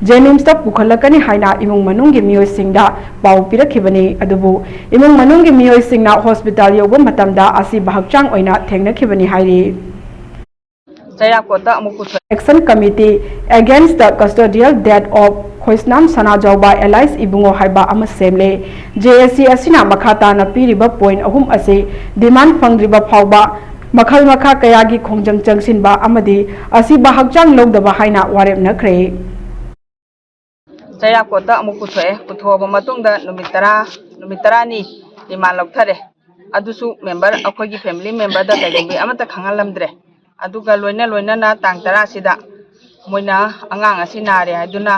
ꯖꯦꯅꯤꯝꯁꯇ ꯄꯨꯈꯠꯂꯛꯀꯅꯤ ꯍꯥꯏꯅ ꯏꯃꯨꯡ ꯃꯅꯨꯡꯒꯤ ꯃꯤꯑꯣꯏꯁꯤꯡꯗ ꯄꯥꯎ ꯄꯤꯔꯛꯈꯤꯕꯅꯤ꯫ ꯑꯗꯨꯕꯨ ꯏꯃꯨꯡ ꯃꯅꯨꯡꯒꯤ ꯃꯤꯑꯣꯏꯁꯤꯡꯅ ꯍꯣꯁꯄꯤꯇꯥꯜ ꯌꯧꯕ ꯃꯇꯝꯗ ꯑꯁꯤꯕ ꯍꯛꯆꯥꯡ ꯑꯣꯏꯅ ꯊꯦꯡꯅꯈꯤꯕꯅꯤ ꯍꯥꯏꯔꯤ꯫ ꯆꯩꯔꯥꯛ ꯀꯣꯔꯠꯇ ꯑꯃꯨꯛ ꯄꯨꯊꯣꯛꯑꯦ꯫ Action Committee Against the Custodial Death of ꯈꯣꯏꯁꯅꯥꯝ Sanajaoba alias ꯏꯕꯨꯡꯉꯣ ꯍꯥꯏꯕ ꯑꯃ ꯁꯦꯝꯂꯦ꯫ ꯖꯦ ꯑꯦ ꯁꯤ ꯑꯁꯤꯅ ꯃꯈꯥ ꯇꯥꯅ ꯄꯤꯔꯤꯕ ꯄꯣꯏꯟꯠ ꯑꯍꯨꯝ ꯑꯁꯤ ꯗꯤꯃꯥꯟ ꯐꯪꯗ꯭ꯔꯤꯕ ꯐꯥꯎꯕ ꯃꯈꯜ ꯃꯈꯥ ꯀꯌꯥꯒꯤ ꯈꯣꯡꯖꯪ ꯆꯪꯁꯤꯟꯕ ꯑꯃꯗꯤ ꯑꯁꯤꯕ ꯍꯛꯆꯥꯡ ꯂꯧꯗꯕ ꯍꯥꯏꯅ ꯋꯥꯔꯦꯞꯅꯈ꯭ꯔꯦ꯫ ꯆꯩꯔꯥꯛ ꯀꯣꯔꯠꯇ ꯑꯃꯨꯛ ꯄꯨꯊꯣꯛꯑꯦ꯫ ꯄꯨꯊꯣꯛꯑꯕ ꯃꯇꯨꯡꯗ ꯅꯨꯃꯤꯠ ꯇꯔꯥ, ꯅꯨꯃꯤꯠ ꯇꯔꯥꯅꯤ ꯔꯤꯃꯥꯟ ꯂꯧꯊꯔꯦ꯫ ꯑꯗꯨꯁꯨ ꯃꯦꯝꯕꯔ, ꯑꯩꯈꯣꯏꯒꯤ ꯐꯦꯃꯤꯂꯤ ꯃꯦꯝꯕꯔꯗ ꯀꯩꯒꯨꯝꯕ ꯑꯃꯠꯇ ꯈꯪꯍꯜꯂꯝꯗ꯭ꯔꯦ꯫ ꯑꯗꯨꯒ ꯂꯣꯏꯅ ꯂꯣꯏꯅꯅ ꯇꯥꯡ ꯇꯔꯥꯁꯤꯗ ꯃꯣꯏꯅ ꯑꯉꯥꯡ ꯑꯁꯤ ꯅꯥꯔꯦ ꯍꯥꯏꯗꯨꯅ,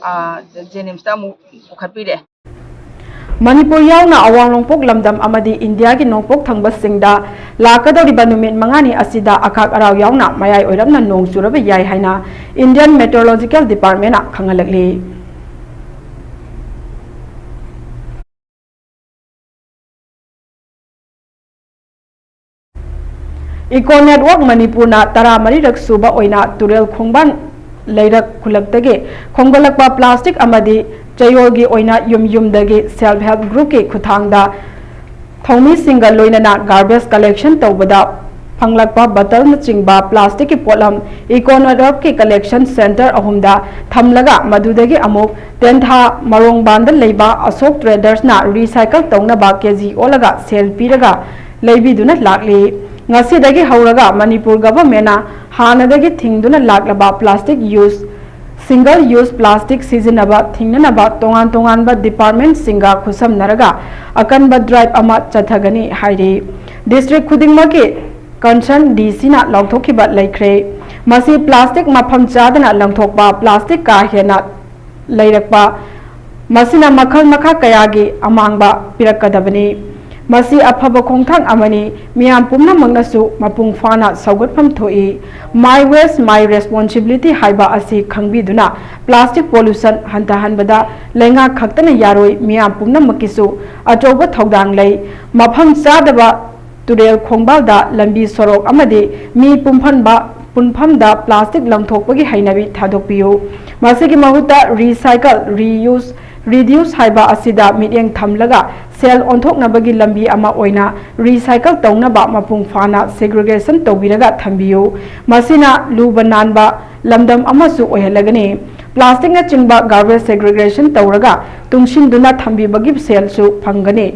ꯑ, ꯖꯦꯅꯤꯝꯁꯇ ꯑꯃꯨꯛ ꯄꯨꯈꯠꯄꯤꯔꯦ꯫ ꯃꯅꯤꯄꯨꯔ ꯌꯥꯎꯅ ꯑꯋꯥꯡ ꯅꯣꯡꯄꯣꯛ ꯂꯝꯗꯝ ꯑꯃꯗꯤ ꯏꯟꯗꯤꯌꯥꯒꯤ ꯅꯣꯡꯄꯣꯛ ꯊꯪꯕꯁꯤꯡꯗ ꯂꯥꯛꯀꯗꯧꯔꯤꯕ ꯅꯨꯃꯤꯠ ꯃꯉꯥꯅꯤ ꯑꯁꯤꯗ ꯑꯈꯥꯛ ꯑꯔꯥꯎ ꯌꯥꯎꯅ ꯃꯌꯥꯏ ꯑꯣꯏꯔꯞꯅ ꯅꯣꯡ ꯆꯨꯔꯕ ꯌꯥꯏ ꯍꯥꯏꯅ Indian Meteorological Departmentꯅ ꯈꯪꯍꯜꯂꯛꯂꯤ꯫ Eco Network ꯃꯅꯤꯄꯨꯔꯅ ꯇꯔꯥꯃꯔꯤꯔꯛ ꯁꯨꯕ ꯑꯣꯏꯅ ꯇꯨꯔꯦꯜ ꯈꯣꯡꯕꯥꯟ ꯂꯩꯔꯛ ꯈꯨꯜꯂꯛꯇꯒꯤ ꯈꯣꯝꯒꯠꯂꯛꯄ plastic ꯑꯃꯗꯤ ꯆꯌꯣꯜꯒꯤ ꯑꯣꯏꯅ ꯌꯨꯝ ꯌꯨꯝꯗꯒꯤ self help groupꯀꯤ ꯈꯨꯠꯊꯥꯡꯗ ꯊꯧꯃꯤꯁꯤꯡꯒ ꯂꯣꯏꯅꯅ garbage collection ꯇꯧꯕꯗ ꯐꯪꯂꯛꯄ ꯕꯇꯜꯅꯆꯤꯡꯕ ꯄ꯭ꯂꯥꯁꯇꯤꯛꯀꯤ ꯄꯣꯠꯂꯝ ꯏꯀꯣꯅꯣꯗꯣꯞꯀꯤ ꯀꯂꯦꯛꯁꯟ ꯁꯦꯟꯇꯔ ꯑꯍꯨꯝꯗ ꯊꯝꯂꯒ, ꯃꯗꯨꯗꯒꯤ ꯑꯃꯨꯛ ꯇꯦꯟꯊꯥ ꯃꯔꯣꯡꯕꯥꯟꯗ ꯂꯩꯕ ꯑꯁꯣꯛ ꯇ꯭ꯔꯦꯗꯔꯁꯅ ꯔꯤꯁꯥꯏꯀꯜ ꯇꯧꯅꯕ ꯀꯦꯖꯤ ꯑꯣꯜꯂꯒ ꯁꯦꯜ ꯄꯤꯔꯒ ꯂꯩꯕꯤꯗꯨꯅ ꯂꯥꯛꯂꯤ꯫ ꯉꯁꯤꯗꯒꯤ ꯍꯧꯔꯒ ꯃꯅꯤꯄꯨꯔ ꯒꯚꯔꯟꯃꯦꯟꯅ ꯍꯥꯟꯅꯗꯒꯤ ꯊꯤꯡꯗꯨꯅ ꯂꯥꯛꯂꯕ plastic use single use plastic ꯁꯤꯖꯤꯟꯅꯕ ꯊꯤꯡꯅꯅꯕ ꯇꯣꯉꯥꯟ ꯇꯣꯉꯥꯟꯕ ꯗꯤꯄꯥꯔꯠꯃꯦꯟꯠꯁꯤꯡꯒ ꯈꯨꯠꯁꯝꯅꯔꯒ ꯑꯀꯟꯕ ꯗ꯭ꯔꯥꯏꯚ ꯑꯃ ꯆꯠꯊꯒꯅꯤ ꯍꯥꯏꯔꯤ꯫ ꯗꯤꯁꯇ꯭ꯔꯤꯛ ꯈꯨꯗꯤꯡꯃꯛꯀꯤ ꯀꯟꯁꯔꯟ ꯗꯤ ꯁꯤꯅ ꯂꯥꯎꯊꯣꯛꯈꯤꯕ ꯂꯩꯈ꯭ꯔꯦ꯫ ꯃꯁꯤ ꯄ꯭ꯂꯥꯁꯇꯤꯛ ꯃꯐꯝ ꯆꯥꯗꯅ ꯂꯪꯊꯣꯛꯄ, ꯄ꯭ꯂꯥꯁꯇꯤꯛ ꯀꯥ ꯍꯦꯟꯅ ꯂꯩꯔꯛꯄ, ꯃꯁꯤꯅ ꯃꯈꯜ ꯃꯈꯥ ꯀꯌꯥꯒꯤ ꯑꯃꯥꯡꯕ ꯄꯤꯔꯛꯀꯗꯕꯅꯤ꯫ ꯃꯁꯤ ꯑꯐꯕ ꯈꯣꯡꯊꯥꯡ ꯑꯃꯅꯤ꯫ ꯃꯤꯌꯥꯝ ꯄꯨꯝꯅꯃꯛꯅꯁꯨ ꯃꯄꯨꯡ ꯐꯥꯅ ꯁꯧꯒꯠꯐꯝ ꯊꯣꯛꯏ꯫ My waste, my responsibility ꯍꯥꯏꯕ ꯑꯁꯤ ꯈꯪꯕꯤꯗꯨꯅ ꯄ꯭ꯂꯥꯁꯇꯤꯛ ꯄꯣꯂꯨꯁꯟ ꯍꯟꯊꯍꯟꯕꯗ ꯂꯩꯉꯥꯛ ꯈꯛꯇꯅ ꯌꯥꯔꯣꯏ, ꯃꯤꯌꯥꯝ ꯄꯨꯝꯅꯃꯛꯀꯤꯁꯨ ꯑꯆꯧꯕ ꯊꯧꯗꯥꯡ ꯂꯩ꯫ ꯃꯐꯝ ꯆꯥꯗꯕ ꯇꯨꯔꯦꯜ ꯈꯣꯡꯕꯥꯜꯗ, ꯂꯝꯕꯤ ꯁꯣꯔꯣꯛ ꯑꯃꯗꯤ ꯃꯤ ꯄꯨꯝꯐꯟꯕ ꯄꯨꯟꯐꯝꯗ ꯄ꯭ꯂꯥꯁꯇꯤꯛ ꯂꯪꯊꯣꯛꯄꯒꯤ ꯍꯩꯅꯕꯤ ꯊꯥꯗꯣꯛꯄꯤꯌꯨ꯫ ꯃꯁꯤꯒꯤ ꯃꯍꯨꯠꯇ ꯔꯤꯁꯥꯏꯀꯜ, ꯔꯤꯌꯨꯁ, ꯔꯤꯗ꯭ꯌꯨꯁ ꯍꯥꯏꯕ ꯑꯁꯤꯗ ꯃꯤꯠꯌꯦꯡ ꯊꯝꯂꯒ ꯁꯦꯜ ꯑꯣꯟꯊꯣꯛꯅꯕꯒꯤ ꯂꯝꯕꯤ ꯑꯃ ꯑꯣꯏꯅ ꯔꯤꯁꯥꯏꯀꯜ ꯇꯧꯅꯕ ꯃꯄꯨꯡ ꯐꯥꯅ ꯁꯦꯒ꯭ꯔꯤꯒꯦꯁꯟ ꯇꯧꯕꯤꯔꯒ ꯊꯝꯕꯤꯌꯨ꯫ ꯃꯁꯤꯅ ꯂꯨꯕ ꯅꯥꯟꯕ ꯂꯝꯗꯝ ꯑꯃꯁꯨ ꯑꯣꯏꯍꯜꯂꯒꯅꯤ꯫ ꯄ꯭ꯂꯥꯁꯇꯤꯛꯅꯆꯤꯡꯕ ꯒꯥꯔꯕꯦꯖ ꯁꯦꯒ꯭ꯔꯤꯒꯦꯁꯟ ꯇꯧꯔꯒ ꯇꯨꯡꯁꯤꯟꯗꯨꯅ ꯊꯝꯕꯤꯕꯒꯤ ꯁꯦꯜꯁꯨ ꯐꯪꯒꯅꯤ꯫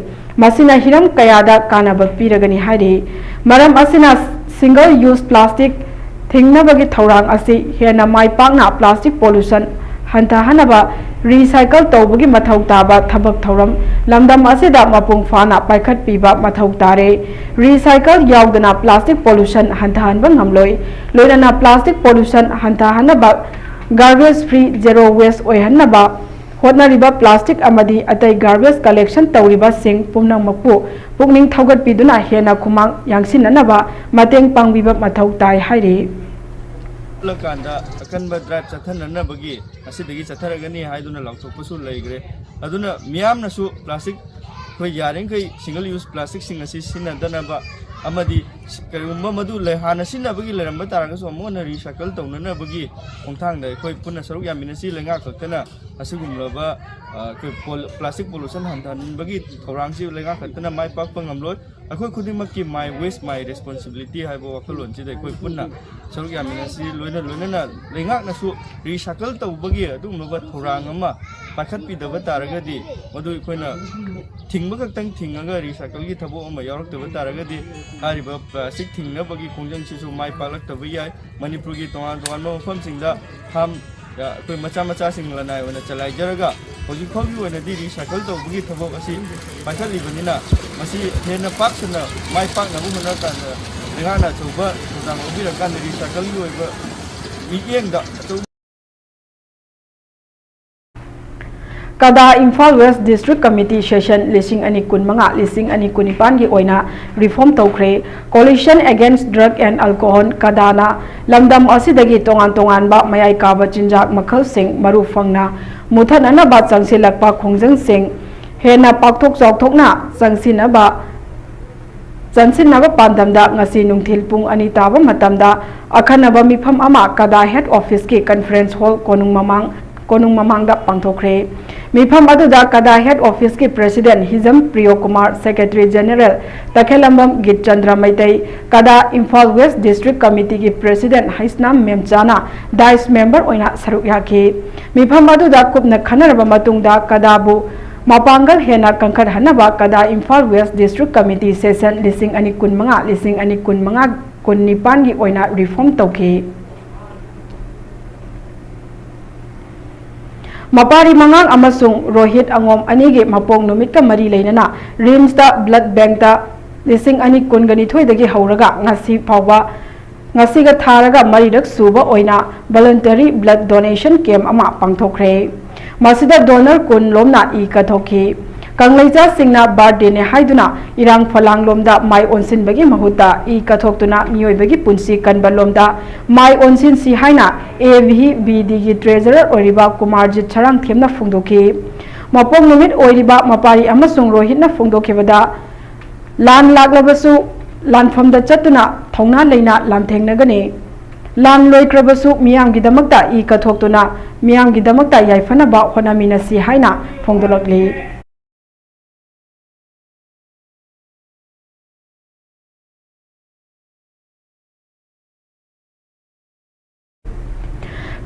ꯃꯁꯤꯅ ꯍꯤꯔꯝ ꯀꯌꯥꯗ ꯀꯥꯟꯅꯕ ꯄꯤꯔꯒꯅꯤ ꯍꯥꯏꯔꯤ꯫ ꯃꯔꯝ ꯑꯁꯤꯅ ꯁꯤꯡꯒꯜ ꯌꯨꯁ ꯄ꯭ꯂꯥꯁꯇꯤꯛ ꯊꯤꯡꯅꯕꯒꯤ ꯊꯧꯔꯥꯡ ꯑꯁꯤ ꯍꯦꯟꯅ ꯃꯥꯏ ꯄꯥꯛꯅ ꯄ꯭ꯂꯥꯁꯇꯤꯛ ꯄꯣꯂꯨꯁꯟ ꯍꯟꯊꯍꯟꯅꯕ ꯔꯤꯁꯥꯏꯀꯜ ꯇꯧꯕꯒꯤ ꯃꯊꯧ ꯇꯥꯕ ꯊꯕꯛ ꯊꯧꯔꯝ ꯂꯝꯗꯝ ꯑꯁꯤꯗ ꯃꯄꯨꯡ ꯐꯥꯅ ꯄꯥꯏꯈꯠꯄꯤꯕ ꯃꯊꯧ ꯇꯥꯔꯦ꯫ ꯔꯤꯁꯥꯏꯀꯜ ꯌꯥꯎꯗꯅ ꯄ꯭ꯂꯥꯁꯇꯤꯛ ꯄꯣꯂꯨꯁꯟ ꯍꯟꯊꯍꯟꯕ ꯉꯝꯂꯣꯏ꯫ ꯂꯣꯏꯅꯅ ꯄ꯭ꯂꯥꯁꯇꯤꯛ ꯄꯣꯂꯨꯁꯟ ꯍꯟꯊꯍꯟꯅꯕ ꯒꯥꯔꯕꯦꯖ ꯐ꯭ꯔꯤ, ꯖꯦꯔꯣ ꯋꯦꯁ ꯑꯣꯏꯍꯟꯅꯕ ꯍꯣꯠꯅꯔꯤꯕ ꯄ꯭ꯂꯥꯁꯇꯤꯛ ꯑꯃꯗꯤ ꯑꯇꯩ ꯒꯥꯔꯕꯦꯖ ꯀꯂꯦꯛꯁꯟ ꯇꯧꯔꯤꯕꯁꯤꯡ ꯄꯨꯝꯅꯃꯛꯄꯨ ꯄꯨꯛꯅꯤꯡ ꯊꯧꯒꯠꯄꯤꯗꯨꯅ ꯍꯦꯟꯅ ꯈꯨꯃꯥꯡ ꯌꯥꯡꯁꯤꯟꯅꯅꯕ ꯃꯇꯦꯡ ꯄꯥꯡꯕꯤꯕ ꯃꯊꯧ ꯇꯥꯏ ꯍꯥꯏꯔꯤ꯫ ꯎꯠꯂꯀꯥꯟꯗ ꯑꯀꯟꯕ ꯗ꯭ꯔꯥꯏꯚ ꯆꯠꯊꯅꯅꯕꯒꯤ ꯉꯁꯤꯗꯒꯤ ꯆꯠꯊꯔꯒꯅꯤ ꯍꯥꯏꯗꯨꯅ ꯂꯥꯎꯊꯣꯛꯄꯁꯨ ꯂꯩꯈ꯭ꯔꯦ꯫ ꯑꯗꯨꯅ ꯃꯤꯌꯥꯝꯅꯁꯨ ꯄ꯭ꯂꯥꯁꯇꯤꯛ, ꯑꯩꯈꯣꯏ ꯌꯥꯔꯤꯈꯩ ꯁꯤꯡꯒꯜ ꯌꯨꯁ ꯄ꯭ꯂꯥꯁꯇꯤꯛꯁꯤꯡ ꯑꯁꯤ ꯁꯤꯖꯤꯟꯅꯗꯅꯕ ꯑꯃꯗꯤ ꯀꯔꯤꯒꯨꯝꯕ ꯃꯗꯨ ꯂꯩ-, ꯍꯥꯟꯅ ꯁꯤꯖꯤꯟꯅꯕꯒꯤ ꯂꯩꯔꯝꯕ ꯇꯥꯔꯒꯁꯨ ꯑꯃꯨꯛ ꯍꯟꯅ recycle ꯇꯧꯅꯅꯕꯒꯤ ꯈꯣꯡꯊꯥꯡꯗ ꯑꯩꯈꯣꯏ ꯄꯨꯟꯅ ꯁꯔꯨꯛ ꯌꯥꯃꯤꯟꯅꯁꯤ꯫ ꯂꯩꯉꯥꯛ ꯈꯛꯇꯅ ꯑꯁꯤꯒꯨꯝꯂꯕ, ꯑ, ꯑꯩꯈꯣꯏ ꯄꯣꯜ-, plastic pollution ꯍꯟꯊꯍꯟꯕꯒꯤ ꯊꯧꯔꯥꯡꯁꯤ ꯂꯩꯉꯥꯛ ꯈꯛꯇꯅ ꯃꯥꯏ ꯄꯥꯛꯄ ꯉꯝꯂꯣꯏ꯫ ꯑꯩꯈꯣꯏ ꯈꯨꯗꯤꯡꯃꯛꯀꯤ "My waste, my responsibility" ꯍꯥꯏꯕ ꯋꯥꯈꯜꯂꯣꯟꯁꯤꯗ ꯑꯩꯈꯣꯏ ꯄꯨꯟꯅ ꯁꯔꯨꯛ ꯌꯥꯃꯤꯟꯅꯁꯤ꯫ ꯂꯣꯏꯅ ꯂꯣꯏꯅꯅ ꯂꯩꯉꯥꯛꯅꯁꯨ recycle ꯇꯧꯕꯒꯤ ꯑꯗꯨꯒꯨꯝꯂꯕ ꯊꯧꯔꯥꯡ ꯑꯃ ꯄꯥꯏꯈꯠꯄꯤꯗꯕ ꯇꯥꯔꯒꯗꯤ, ꯃꯗꯨ ꯑꯩꯈꯣꯏꯅ ꯊꯤꯡꯕ ꯈꯛꯇꯪ ꯊꯤꯡꯉꯒ recycleꯒꯤ ꯊꯕꯛ ꯑꯃ ꯌꯥꯎꯔꯛꯇꯕ ꯇꯥꯔꯒꯗꯤ, ꯍꯥꯏꯔꯤꯕ plastic ꯊꯤꯡꯅꯕꯒꯤ ꯈꯣꯡꯖꯪꯁꯤꯁꯨ ꯃꯥꯏ ꯄꯥꯛꯂꯛꯇꯕ ꯌꯥꯏ꯫ ꯃꯅꯤꯄꯨꯔꯒꯤ ꯇꯣꯉꯥꯟ ꯇꯣꯉꯥꯟꯕ ꯃꯐꯝꯁꯤꯡꯗ farm, ꯑ, ꯑꯩꯈꯣꯏ ꯃꯆꯥ ꯃꯆꯥꯁꯤꯡ ꯂꯅꯥꯏ ꯑꯣꯏꯅ ꯆꯂꯥꯏꯖꯔꯒ ꯍꯧꯖꯤꯛ ꯐꯥꯎꯒꯤ ꯑꯣꯏꯅꯗꯤ recycle ꯇꯧꯕꯒꯤ ꯊꯕꯛ ꯑꯁꯤ ꯄꯥꯏꯈꯠꯂꯤꯕꯅꯤꯅ, ꯃꯁꯤ ꯍꯦꯟꯅ ꯄꯥꯛ ꯁꯟꯅ ꯃꯥꯏ ꯄꯥꯛꯅꯕ ꯍꯣꯠꯅꯔꯀꯥꯟꯗ ꯂꯩꯉꯥꯛꯅ ꯑꯆꯧꯕ ꯊꯧꯗꯥꯡ ꯂꯧꯕꯤꯔꯀꯥꯟꯗ recycleꯒꯤ ꯑꯣꯏꯕ ꯃꯤꯠꯌꯦꯡꯗ ꯑꯆꯧꯕ ꯀꯗꯥ Imphal west district committee session ꯂꯤꯁꯤꯡ ꯑꯅꯤ ꯀꯨꯟꯃꯉꯥ, ꯂꯤꯁꯤꯡ ꯑꯅꯤ ꯀꯨꯟꯅꯤꯄꯥꯟꯒꯤ ꯑꯣꯏꯅ reform ꯇꯧꯈ꯭ꯔꯦ꯫ Coalition Against Drug and Alcohol, ꯀꯗꯥꯅ ꯂꯝꯗꯝ ꯑꯁꯤꯗꯒꯤ ꯇꯣꯉꯥꯟ ꯇꯣꯉꯥꯟꯕ ꯃꯌꯥꯏ ꯀꯥꯕ ꯆꯤꯟꯖꯥꯛ ꯃꯈꯜꯁꯤꯡ ꯃꯔꯨ ꯐꯪꯅ ꯃꯨꯊꯠꯅꯅꯕ ꯆꯪꯁꯤꯜꯂꯛꯄ ꯈꯣꯡꯖꯪꯁꯤꯡ ꯍꯦꯟꯅ ꯄꯥꯛꯊꯣꯛ ꯆꯥꯎꯊꯣꯛꯅ ꯆꯪꯁꯤꯟꯅꯕ ꯆꯪꯁꯤꯟꯅꯕ ꯄꯥꯟꯗꯝꯗ ꯉꯁꯤ ꯅꯨꯡꯊꯤꯜ ꯄꯨꯡ ꯑꯅꯤ ꯇꯥꯕ ꯃꯇꯝꯗ ꯑꯈꯟꯅꯕ ꯃꯤꯐꯝ ꯑꯃ ꯀꯗꯥ head officeꯀꯤ conference hall ꯀꯣꯅꯨꯡ ꯃꯃꯥꯡ, ꯀꯣꯅꯨꯡ ꯃꯃꯥꯡꯗ ꯄꯥꯡꯊꯣꯛꯈ꯭ꯔꯦ꯫ ꯃꯤꯐꯝ ꯑꯗꯨꯗ ꯀꯗꯥ head officeꯀꯤ president ꯍꯤꯖꯝ ꯄ꯭ꯔꯤꯌꯣ ꯀꯨꯃꯥꯔ, secretary general ꯇꯈꯦꯜꯂꯝꯕꯝ ꯒꯤꯠꯆꯟꯗ꯭ꯔ ꯃꯩꯇꯩ, ꯀꯗꯥ ꯏꯝꯐꯥꯜ ꯋꯦꯁ ꯗꯤꯁꯇ꯭ꯔꯤꯛ ꯀꯃꯤꯇꯤꯒꯤ president ꯍꯩꯁꯅꯥꯝ ꯃꯦꯝꯆꯥꯅ dais member ꯑꯣꯏꯅ ꯁꯔꯨꯛ ꯌꯥꯈꯤ꯫ ꯃꯤꯐꯝ ꯑꯗꯨꯗ ꯀꯨꯞꯅ ꯈꯟꯅꯔꯕ ꯃꯇꯨꯡꯗ ꯀꯗꯥꯕꯨ ꯃꯄꯥꯡꯒꯜ ꯍꯦꯟꯅ ꯀꯟꯈꯠꯍꯟꯅꯕ ꯀꯗꯥ Imphal west district committee session ꯂꯤꯁꯤꯡ ꯑꯅꯤ ꯀꯨꯟꯃꯉꯥ, ꯂꯤꯁꯤꯡ ꯑꯅꯤ ꯀꯨꯟꯃꯉꯥ, ꯀꯨꯟꯅꯤꯄꯥꯟꯒꯤ ꯑꯣꯏꯅ reform ꯇꯧꯈꯤ꯫ ꯃꯄꯥꯔꯤ ꯃꯉꯥꯡ ꯑꯃꯁꯨꯡ ꯔꯣꯍꯤꯠ ꯑꯉꯣꯝ ꯑꯅꯤꯒꯤ ꯃꯄꯣꯛ ꯅꯨꯃꯤꯠꯀ ꯃꯔꯤ ꯂꯩꯅꯅ ꯔꯤꯝꯁꯇ blood bankꯇ ꯂꯤꯁꯤꯡ ꯑꯅꯤ ꯀꯨꯟꯒ ꯅꯤꯊꯣꯏꯗꯒꯤ ꯍꯧꯔꯒ ꯉꯁꯤ ꯐꯥꯎꯕ, ꯉꯁꯤꯒ ꯊꯥꯔꯒ ꯃꯔꯤꯔꯛ ꯁꯨꯕ ꯑꯣꯏꯅ voluntary blood donation camp ꯑꯃ ꯄꯥꯡꯊꯣꯛꯈ꯭ꯔꯦ꯫ ꯃꯁꯤꯗ donor ꯀꯨꯟ ꯂꯣꯝꯅ ꯏ ꯀꯠꯊꯣꯛꯈꯤ꯫ ꯀꯪꯂꯩꯆꯥꯁꯤꯡꯅ birthdayꯅꯦ ꯍꯥꯏꯗꯨꯅ ꯏꯔꯥꯡ ꯐꯂꯥꯡ ꯂꯣꯝꯗ ꯃꯥꯏ ꯑꯣꯟꯁꯤꯟꯕꯒꯤ ꯃꯍꯨꯠꯇ ꯏ ꯀꯠꯊꯣꯛꯇꯨꯅ ꯃꯤꯑꯣꯏꯕꯒꯤ ꯄꯨꯟꯁꯤ ꯀꯟꯕ ꯂꯣꯝꯗ ꯃꯥꯏ ꯑꯣꯟꯁꯤꯟꯁꯤ ꯍꯥꯏꯅ AVBDꯒꯤ treasurer ꯑꯣꯏꯔꯤꯕ ꯀꯨꯃꯥꯔꯖꯤꯠ ꯁꯔꯥꯡꯊꯦꯝꯅ ꯐꯣꯡꯗꯣꯛꯈꯤ꯫ ꯃꯄꯣꯛ ꯅꯨꯃꯤꯠ ꯑꯣꯏꯔꯤꯕ ꯃꯄꯥꯔꯤ ꯑꯃꯁꯨꯡ ꯔꯣꯍꯤꯠꯅ ꯐꯣꯡꯗꯣꯛꯈꯤꯕꯗ, ꯂꯥꯟ ꯂꯥꯛꯂꯕꯁꯨ ꯂꯥꯟꯐꯝꯗ ꯆꯠꯇꯨꯅ ꯊꯧꯅꯥ ꯂꯩꯅ ꯂꯥꯟꯊꯦꯡꯅꯒꯅꯤ꯫ ꯂꯥꯟ ꯂꯣꯏꯈ꯭ꯔꯕꯁꯨ ꯃꯤꯌꯥꯝꯒꯤꯗꯃꯛꯇ ꯏ ꯀꯠꯊꯣꯛꯇꯨꯅ ꯃꯤꯌꯥꯝꯒꯤꯗꯃꯛꯇ ꯌꯥꯏꯐꯅꯕ ꯍꯣꯠꯅꯃꯤꯟꯅꯁꯤ ꯍꯥꯏꯅ ꯐꯣꯡꯗꯣꯛꯂꯛꯂꯤ꯫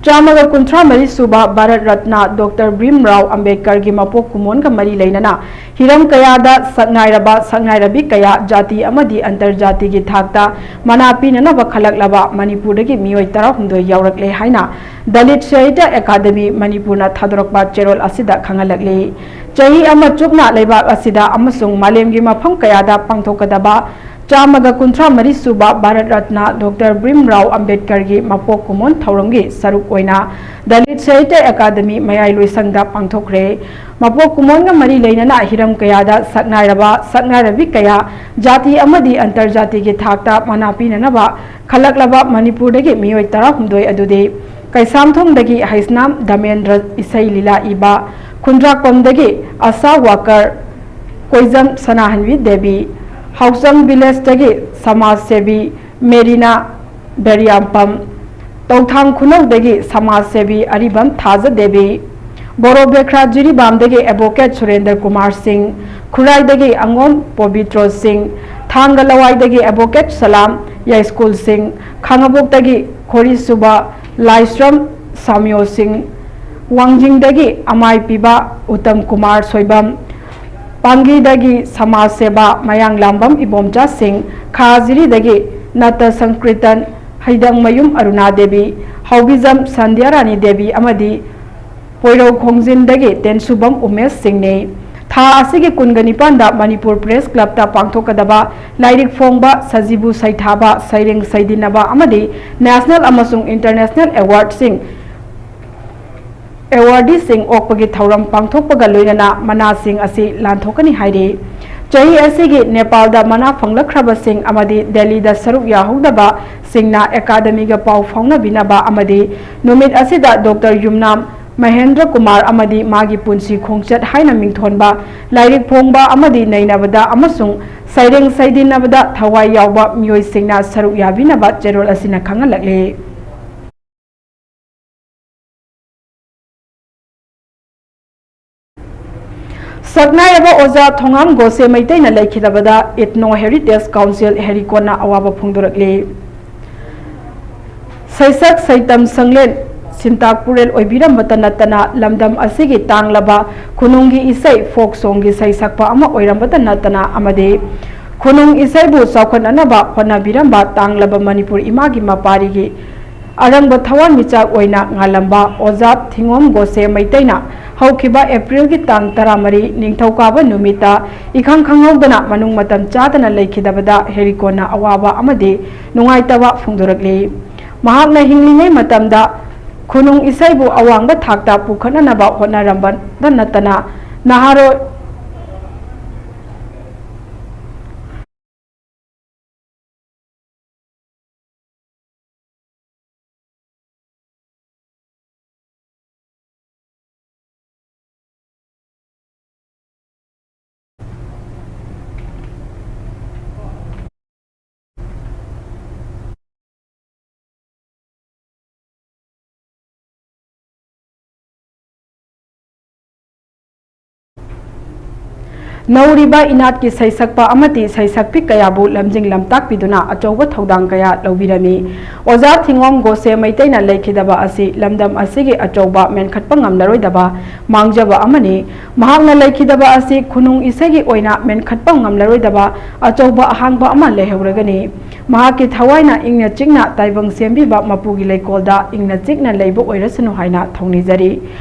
ꯆꯥꯝꯃꯒ ꯀꯨꯟꯊ꯭ꯔꯥ ꯃꯔꯤ ꯁꯨꯕ ꯚꯥꯔꯠ ꯔꯠꯅ ꯗꯣꯛꯇꯔ ꯚꯤꯝꯔꯥꯎ ꯑꯝꯕꯦꯗꯀꯔꯒꯤ ꯃꯄꯣꯛ ꯀꯨꯝꯑꯣꯟꯒ ꯃꯔꯤ ꯂꯩꯅꯅ ꯍꯤꯔꯝ ꯀꯌꯥꯗ ꯁꯛꯅꯥꯏꯔꯕ ꯁꯛꯅꯥꯏꯔꯕꯤ ꯀꯌꯥ, ꯖꯥꯇꯤ ꯑꯃꯗꯤ ꯑꯟꯇꯔꯖꯥꯇꯤꯒꯤ ꯊꯥꯛꯇ ꯃꯅꯥ ꯄꯤꯅꯅꯕ ꯈꯜꯂꯛꯂꯕ ꯃꯅꯤꯄꯨꯔꯗꯒꯤ ꯃꯤꯑꯣꯏ ꯇꯔꯥꯍꯨꯝꯗꯣꯏ ꯌꯥꯎꯔꯛꯂꯦ ꯍꯥꯏꯅ ꯗꯂꯤꯠ ꯁꯥꯍꯤꯇ꯭ꯌ ꯑꯦꯀꯥꯗꯃꯤ ꯃꯅꯤꯄꯨꯔꯅ ꯊꯥꯗꯣꯔꯛꯄ ꯆꯦꯔꯣꯜ ꯑꯁꯤꯗ ꯈꯪꯍꯜꯂꯛꯂꯤ꯫ ꯆꯍꯤ ꯑꯃ ꯆꯨꯞꯅ ꯂꯩꯕꯥꯛ ꯑꯁꯤꯗ ꯑꯃꯁꯨꯡ ꯃꯥꯂꯦꯝꯒꯤ ꯃꯐꯝ ꯀꯌꯥꯗ ꯄꯥꯡꯊꯣꯛꯀꯗꯕ ꯆꯥꯝꯃꯒ ꯀꯨꯟꯊ꯭ꯔꯥ ꯃꯔꯤ ꯁꯨꯕ ꯚꯥꯔꯠ ꯔꯠꯅ ꯗꯣꯛꯇꯔ ꯚꯤꯝꯔꯥꯎ ꯑꯝꯕꯦꯗꯀꯔꯒꯤ ꯃꯄꯣꯛ ꯀꯨꯝꯑꯣꯟ ꯊꯧꯔꯝꯒꯤ ꯁꯔꯨꯛ ꯑꯣꯏꯅ ꯗꯂꯤꯠ ꯁꯥꯍꯤꯇ꯭ꯌ ꯑꯦꯀꯥꯗꯃꯤ ꯃꯌꯥꯏ ꯂꯣꯏꯁꯪꯗ ꯄꯥꯡꯊꯣꯛꯈ꯭ꯔꯦ꯫ ꯃꯄꯣꯛ ꯀꯨꯝꯑꯣꯟꯒ ꯃꯔꯤ ꯂꯩꯅꯅ ꯍꯤꯔꯝ ꯀꯌꯥꯗ ꯁꯛꯅꯥꯏꯔꯕ ꯁꯛꯅꯥꯏꯔꯕꯤ ꯀꯌꯥ, ꯖꯥꯇꯤ ꯑꯃꯗꯤ ꯑꯟꯇꯔꯖꯥꯇꯤꯒꯤ ꯊꯥꯛꯇ ꯃꯅꯥ ꯄꯤꯅꯅꯕ ꯈꯜꯂꯛꯂꯕ ꯃꯅꯤꯄꯨꯔꯗꯒꯤ ꯃꯤꯑꯣꯏ ꯇꯔꯥꯍꯨꯝꯗꯣꯏ ꯑꯗꯨꯗꯤ ꯀꯩꯁꯥꯝꯊꯣꯡꯗꯒꯤ ꯍꯩꯁꯅꯥꯝ ꯙꯃꯦꯟꯗ꯭ꯔ ꯏꯁꯩ ꯂꯤꯂꯥ ꯏꯕ, ꯈꯨꯟꯗ꯭ꯔꯥꯛꯄꯝꯗꯒꯤ ꯑꯁꯥ ꯋꯥꯀꯔ ꯀꯣꯏꯖꯝ ꯁꯅꯥꯍꯟꯕꯤ ꯗꯦꯕꯤ, ꯍꯥꯎꯆꯝ ꯚꯤꯂꯦꯖꯇꯒꯤ ꯁꯃꯥꯖ ꯁꯦꯕꯤ ꯃꯦꯔꯤꯅꯥ ꯕꯦꯔꯤꯌꯥꯝꯄꯝ, ꯇꯧꯊꯥꯡ ꯈꯨꯅꯧꯗꯒꯤ ꯁꯃꯥꯖ ꯁꯦꯕꯤ ꯑꯔꯤꯕꯝ ꯊꯥꯖ ꯗꯦꯕꯤ, ꯕꯣꯔꯣ ꯕꯦꯈ꯭ꯔꯥ ꯖꯤꯔꯤꯕꯥꯝꯗꯒꯤ ꯑꯦꯗꯚꯣꯀꯦꯠ ꯁꯨꯔꯦꯟꯗ꯭ꯔ ꯀꯨꯃꯥꯔ ꯁꯤꯡ, ꯈꯨꯔꯥꯏꯗꯒꯤ ꯑꯉꯣꯝ ꯄꯣꯕꯤꯇ꯭ꯔꯣ ꯁꯤꯡ, ꯊꯥꯡꯒ ꯂꯋꯥꯏꯗꯒꯤ ꯑꯦꯗꯚꯣꯀꯦꯠ ꯁꯂꯥꯝ ꯌꯥꯏꯁ꯭ꯀꯨꯜ ꯁꯤꯡ, ꯈꯥꯉꯕꯣꯛꯇꯒꯤ ꯈꯣꯔꯤꯁꯨꯕ ꯂꯥꯏꯁ꯭ꯔꯝ ꯁꯥꯃꯤꯌꯣ ꯁꯤꯡ, ꯋꯥꯡꯖꯤꯡꯗꯒꯤ ꯑꯃꯥꯏ ꯄꯤꯕ ꯎꯇꯝ ꯀꯨꯃꯥꯔ ꯁꯣꯏꯕꯝ, ꯄꯥꯡꯒꯤꯗꯒꯤ ꯁꯃꯥꯖ ꯁꯦꯕꯥ ꯃꯌꯥꯡꯂꯥꯝꯕꯝ ꯏꯕꯣꯝꯆꯥ ꯁꯤꯡ, ꯈꯥ ꯖꯤꯔꯤꯗꯒꯤ ꯅꯠꯇ ꯁꯪꯀ꯭ꯔꯤꯇꯟ ꯍꯩꯗꯪꯃꯌꯨꯝ ꯑꯔꯨꯅꯥ ꯗꯦꯕꯤ, ꯍꯥꯎꯕꯤꯖꯝ ꯁꯟꯙ꯭ꯌꯥ ꯔꯥꯅꯤ ꯗꯦꯕꯤ ꯑꯃꯗꯤ ꯄꯣꯏꯔꯧ ꯈꯣꯡꯖꯤꯟꯗꯒꯤ ꯇꯦꯟꯁꯨꯕꯝ ꯎꯃꯦꯁ ꯁꯤꯡꯅꯤ꯫ ꯊꯥ ꯑꯁꯤꯒꯤ ꯀꯨꯟꯒ ꯅꯤꯄꯥꯟꯗ ꯃꯅꯤꯄꯨꯔ ꯄ꯭ꯔꯦꯁ ꯀ꯭ꯂꯕꯇ ꯄꯥꯡꯊꯣꯛꯀꯗꯕ ꯂꯥꯏꯔꯤꯛ ꯐꯣꯡꯕ, ꯁꯖꯤꯕꯨ ꯁꯩꯊꯥꯕ, ꯁꯩꯔꯦꯡ ꯁꯩꯗꯤꯟꯅꯕ ꯑꯃꯗꯤ ꯅꯦꯁꯅꯦꯜ ꯑꯃꯁꯨꯡ ꯏꯟꯇꯔꯅꯦꯁꯅꯦꯜ ꯑꯦꯋꯥꯔꯗꯁꯤꯡ ꯑꯦꯋꯥꯔꯗꯤꯁꯤꯡ ꯑꯣꯛꯄꯒꯤ ꯊꯧꯔꯝ ꯄꯥꯡꯊꯣꯛꯄꯒ ꯂꯣꯏꯅꯅ ꯃꯅꯥꯁꯤꯡ ꯑꯁꯤ ꯂꯥꯟꯊꯣꯛꯀꯅꯤ ꯍꯥꯏꯔꯤ꯫ ꯆꯍꯤ ꯑꯁꯤꯒꯤ ꯅꯦꯄꯥꯜꯗ ꯃꯅꯥ ꯐꯪꯂꯛꯈ꯭ꯔꯕꯁꯤꯡ ꯑꯃꯗꯤ ꯗꯦꯜꯂꯤꯗ ꯁꯔꯨꯛ ꯌꯥꯍꯧꯗꯕꯁꯤꯡꯅ ꯑꯦꯀꯥꯗꯃꯤꯒ ꯄꯥꯎ ꯐꯥꯎꯅꯕꯤꯅꯕ ꯑꯃꯗꯤ ꯅꯨꯃꯤꯠ ꯑꯁꯤꯗ ꯗꯣꯛꯇꯔ ꯌꯨꯝꯅꯥꯝ ꯃꯍꯦꯟꯗ꯭ꯔ ꯀꯨꯃꯥꯔ ꯑꯃꯗꯤ ꯃꯥꯒꯤ ꯄꯨꯟꯁꯤ ꯈꯣꯡꯆꯠ ꯍꯥꯏꯅ ꯃꯤꯡꯊꯣꯟꯕ ꯂꯥꯏꯔꯤꯛ ꯐꯣꯡꯕ ꯑꯃꯗꯤ ꯅꯩꯅꯕꯗ ꯑꯃꯁꯨꯡ ꯁꯩꯔꯦꯡ ꯁꯩꯗꯤꯟꯅꯕꯗ ꯊꯋꯥꯏ ꯌꯥꯎꯕ ꯃꯤꯑꯣꯏꯁꯤꯡꯅ ꯁꯔꯨꯛ ꯌꯥꯕꯤꯅꯕ ꯆꯦꯔꯣꯜ ꯑꯁꯤꯅ ꯈꯪꯍꯜꯂꯛꯂꯤ꯫ ꯁꯛꯅꯥꯏꯔꯕ ꯑꯣꯖꯥ ꯊꯣꯉꯥꯝ ꯒꯣꯁꯦ ꯃꯩꯇꯩꯅ ꯂꯩꯈꯤꯗꯕꯗ Ethno Heritage Council ꯍꯦꯔꯤꯀꯣꯟꯅ ꯑꯋꯥꯕ ꯐꯣꯡꯗꯣꯔꯛꯂꯤ꯫ ꯁꯩꯁꯛ ꯁꯩꯇꯝ ꯁꯪꯂꯦꯟ ꯁꯤꯟꯇꯥꯛ ꯄꯨꯔꯦꯜ ꯑꯣꯏꯕꯤꯔꯝꯕꯇ ꯅꯠꯇꯅ, ꯂꯝꯗꯝ ꯑꯁꯤꯒꯤ ꯇꯥꯡꯂꯕ ꯈꯨꯅꯨꯡꯒꯤ ꯏꯁꯩ, folk songꯒꯤ ꯁꯩꯁꯛꯄ ꯑꯃ ꯑꯣꯏꯔꯝꯕꯇ ꯅꯠꯇꯅ ꯑꯃꯗꯤ ꯈꯨꯅꯨꯡ ꯏꯁꯩꯕꯨ ꯆꯥꯎꯈꯠꯅꯅꯕ ꯍꯣꯠꯅꯕꯤꯔꯝꯕ ꯇꯥꯡꯂꯕ ꯃꯅꯤꯄꯨꯔ ꯏꯃꯥꯒꯤ ꯃꯄꯥꯔꯤꯒꯤ ꯑꯔꯪꯕ ꯊꯋꯥꯟꯃꯤꯆꯥꯛ ꯑꯣꯏꯅ ꯉꯥꯜꯂꯝꯕ ꯑꯣꯖꯥ ꯊꯤꯉꯣꯝ ꯒꯣꯁꯦ ꯃꯩꯇꯩꯅ ꯍꯧꯈꯤꯕ ꯑꯦꯄ꯭ꯔꯤꯜꯒꯤ ꯇꯥꯡ ꯇꯔꯥꯃꯔꯤ ꯅꯤꯡꯊꯧꯀꯥꯕ ꯅꯨꯃꯤꯠꯇ ꯏꯈꯪ ꯈꯪꯍꯧꯗꯅ ꯃꯅꯨꯡ ꯃꯇꯝ ꯆꯥꯗꯅ ꯂꯩꯈꯤꯗꯕꯗ ꯍꯦꯔꯤꯀꯣꯟꯅ ꯑꯋꯥꯕ ꯑꯃꯗꯤ ꯅꯨꯡꯉꯥꯏꯇꯕ ꯐꯣꯡꯗꯣꯔꯛꯂꯤ꯫ ꯃꯍꯥꯛꯅ ꯍꯤꯡꯂꯤꯉꯩ ꯃꯇꯝꯗ ꯈꯨꯅꯨꯡ ꯏꯁꯩꯕꯨ ꯑꯋꯥꯡꯕ ꯊꯥꯛꯇ ꯄꯨꯈꯠꯅꯅꯕ ꯍꯣꯠꯅꯔꯝꯕꯇ ꯅꯠꯇꯅ, ꯅꯍꯥꯔꯣꯜ ꯅꯧꯔꯤꯕ ꯏꯅꯥꯠꯀꯤ ꯁꯩꯁꯛꯄ ꯑꯃꯗꯤ ꯁꯩꯁꯛꯄꯤ ꯀꯌꯥꯕꯨ ꯂꯝꯖꯤꯡ ꯂꯝꯇꯥꯛꯄꯤꯗꯨꯅ ꯑꯆꯧꯕ ꯊꯧꯗꯥꯡ ꯀꯌꯥ ꯂꯧꯕꯤꯔꯝꯃꯤ꯫ ꯑꯣꯖꯥ ꯊꯤꯉꯣꯝ ꯒꯣꯁꯦ ꯃꯩꯇꯩꯅ ꯂꯩꯈꯤꯗꯕ ꯑꯁꯤ ꯂꯝꯗꯝ ꯑꯁꯤꯒꯤ ꯑꯆꯧꯕ ꯃꯦꯟꯈꯠꯄ ꯉꯝꯂꯔꯣꯏꯗꯕ ꯃꯥꯡꯖꯕ ꯑꯃꯅꯤ꯫ ꯃꯍꯥꯛꯅ ꯂꯩꯈꯤꯗꯕ ꯑꯁꯤ ꯈꯨꯅꯨꯡ ꯏꯁꯩꯒꯤ ꯑꯣꯏꯅ ꯃꯦꯟꯈꯠꯄ ꯉꯝꯂꯔꯣꯏꯗꯕ ꯑꯆꯧꯕ ꯑꯍꯥꯡꯕ ꯑꯃ ꯂꯩꯍꯧꯔꯒꯅꯤ꯫ ꯃꯍꯥꯛꯀꯤ ꯊꯋꯥꯏꯅ ꯏꯪꯅ ꯆꯤꯛꯅ ꯇꯥꯏꯕꯪ ꯁꯦꯝꯕꯤꯕ ꯃꯄꯨꯒꯤ ꯂꯩꯀꯣꯜꯗ ꯏꯪꯅ ꯆꯤꯛꯅ ꯂꯩꯕ ꯑꯣꯏꯔꯁꯅꯨ ꯍꯥꯏꯅ ꯊꯧꯅꯤꯖꯔꯤ꯫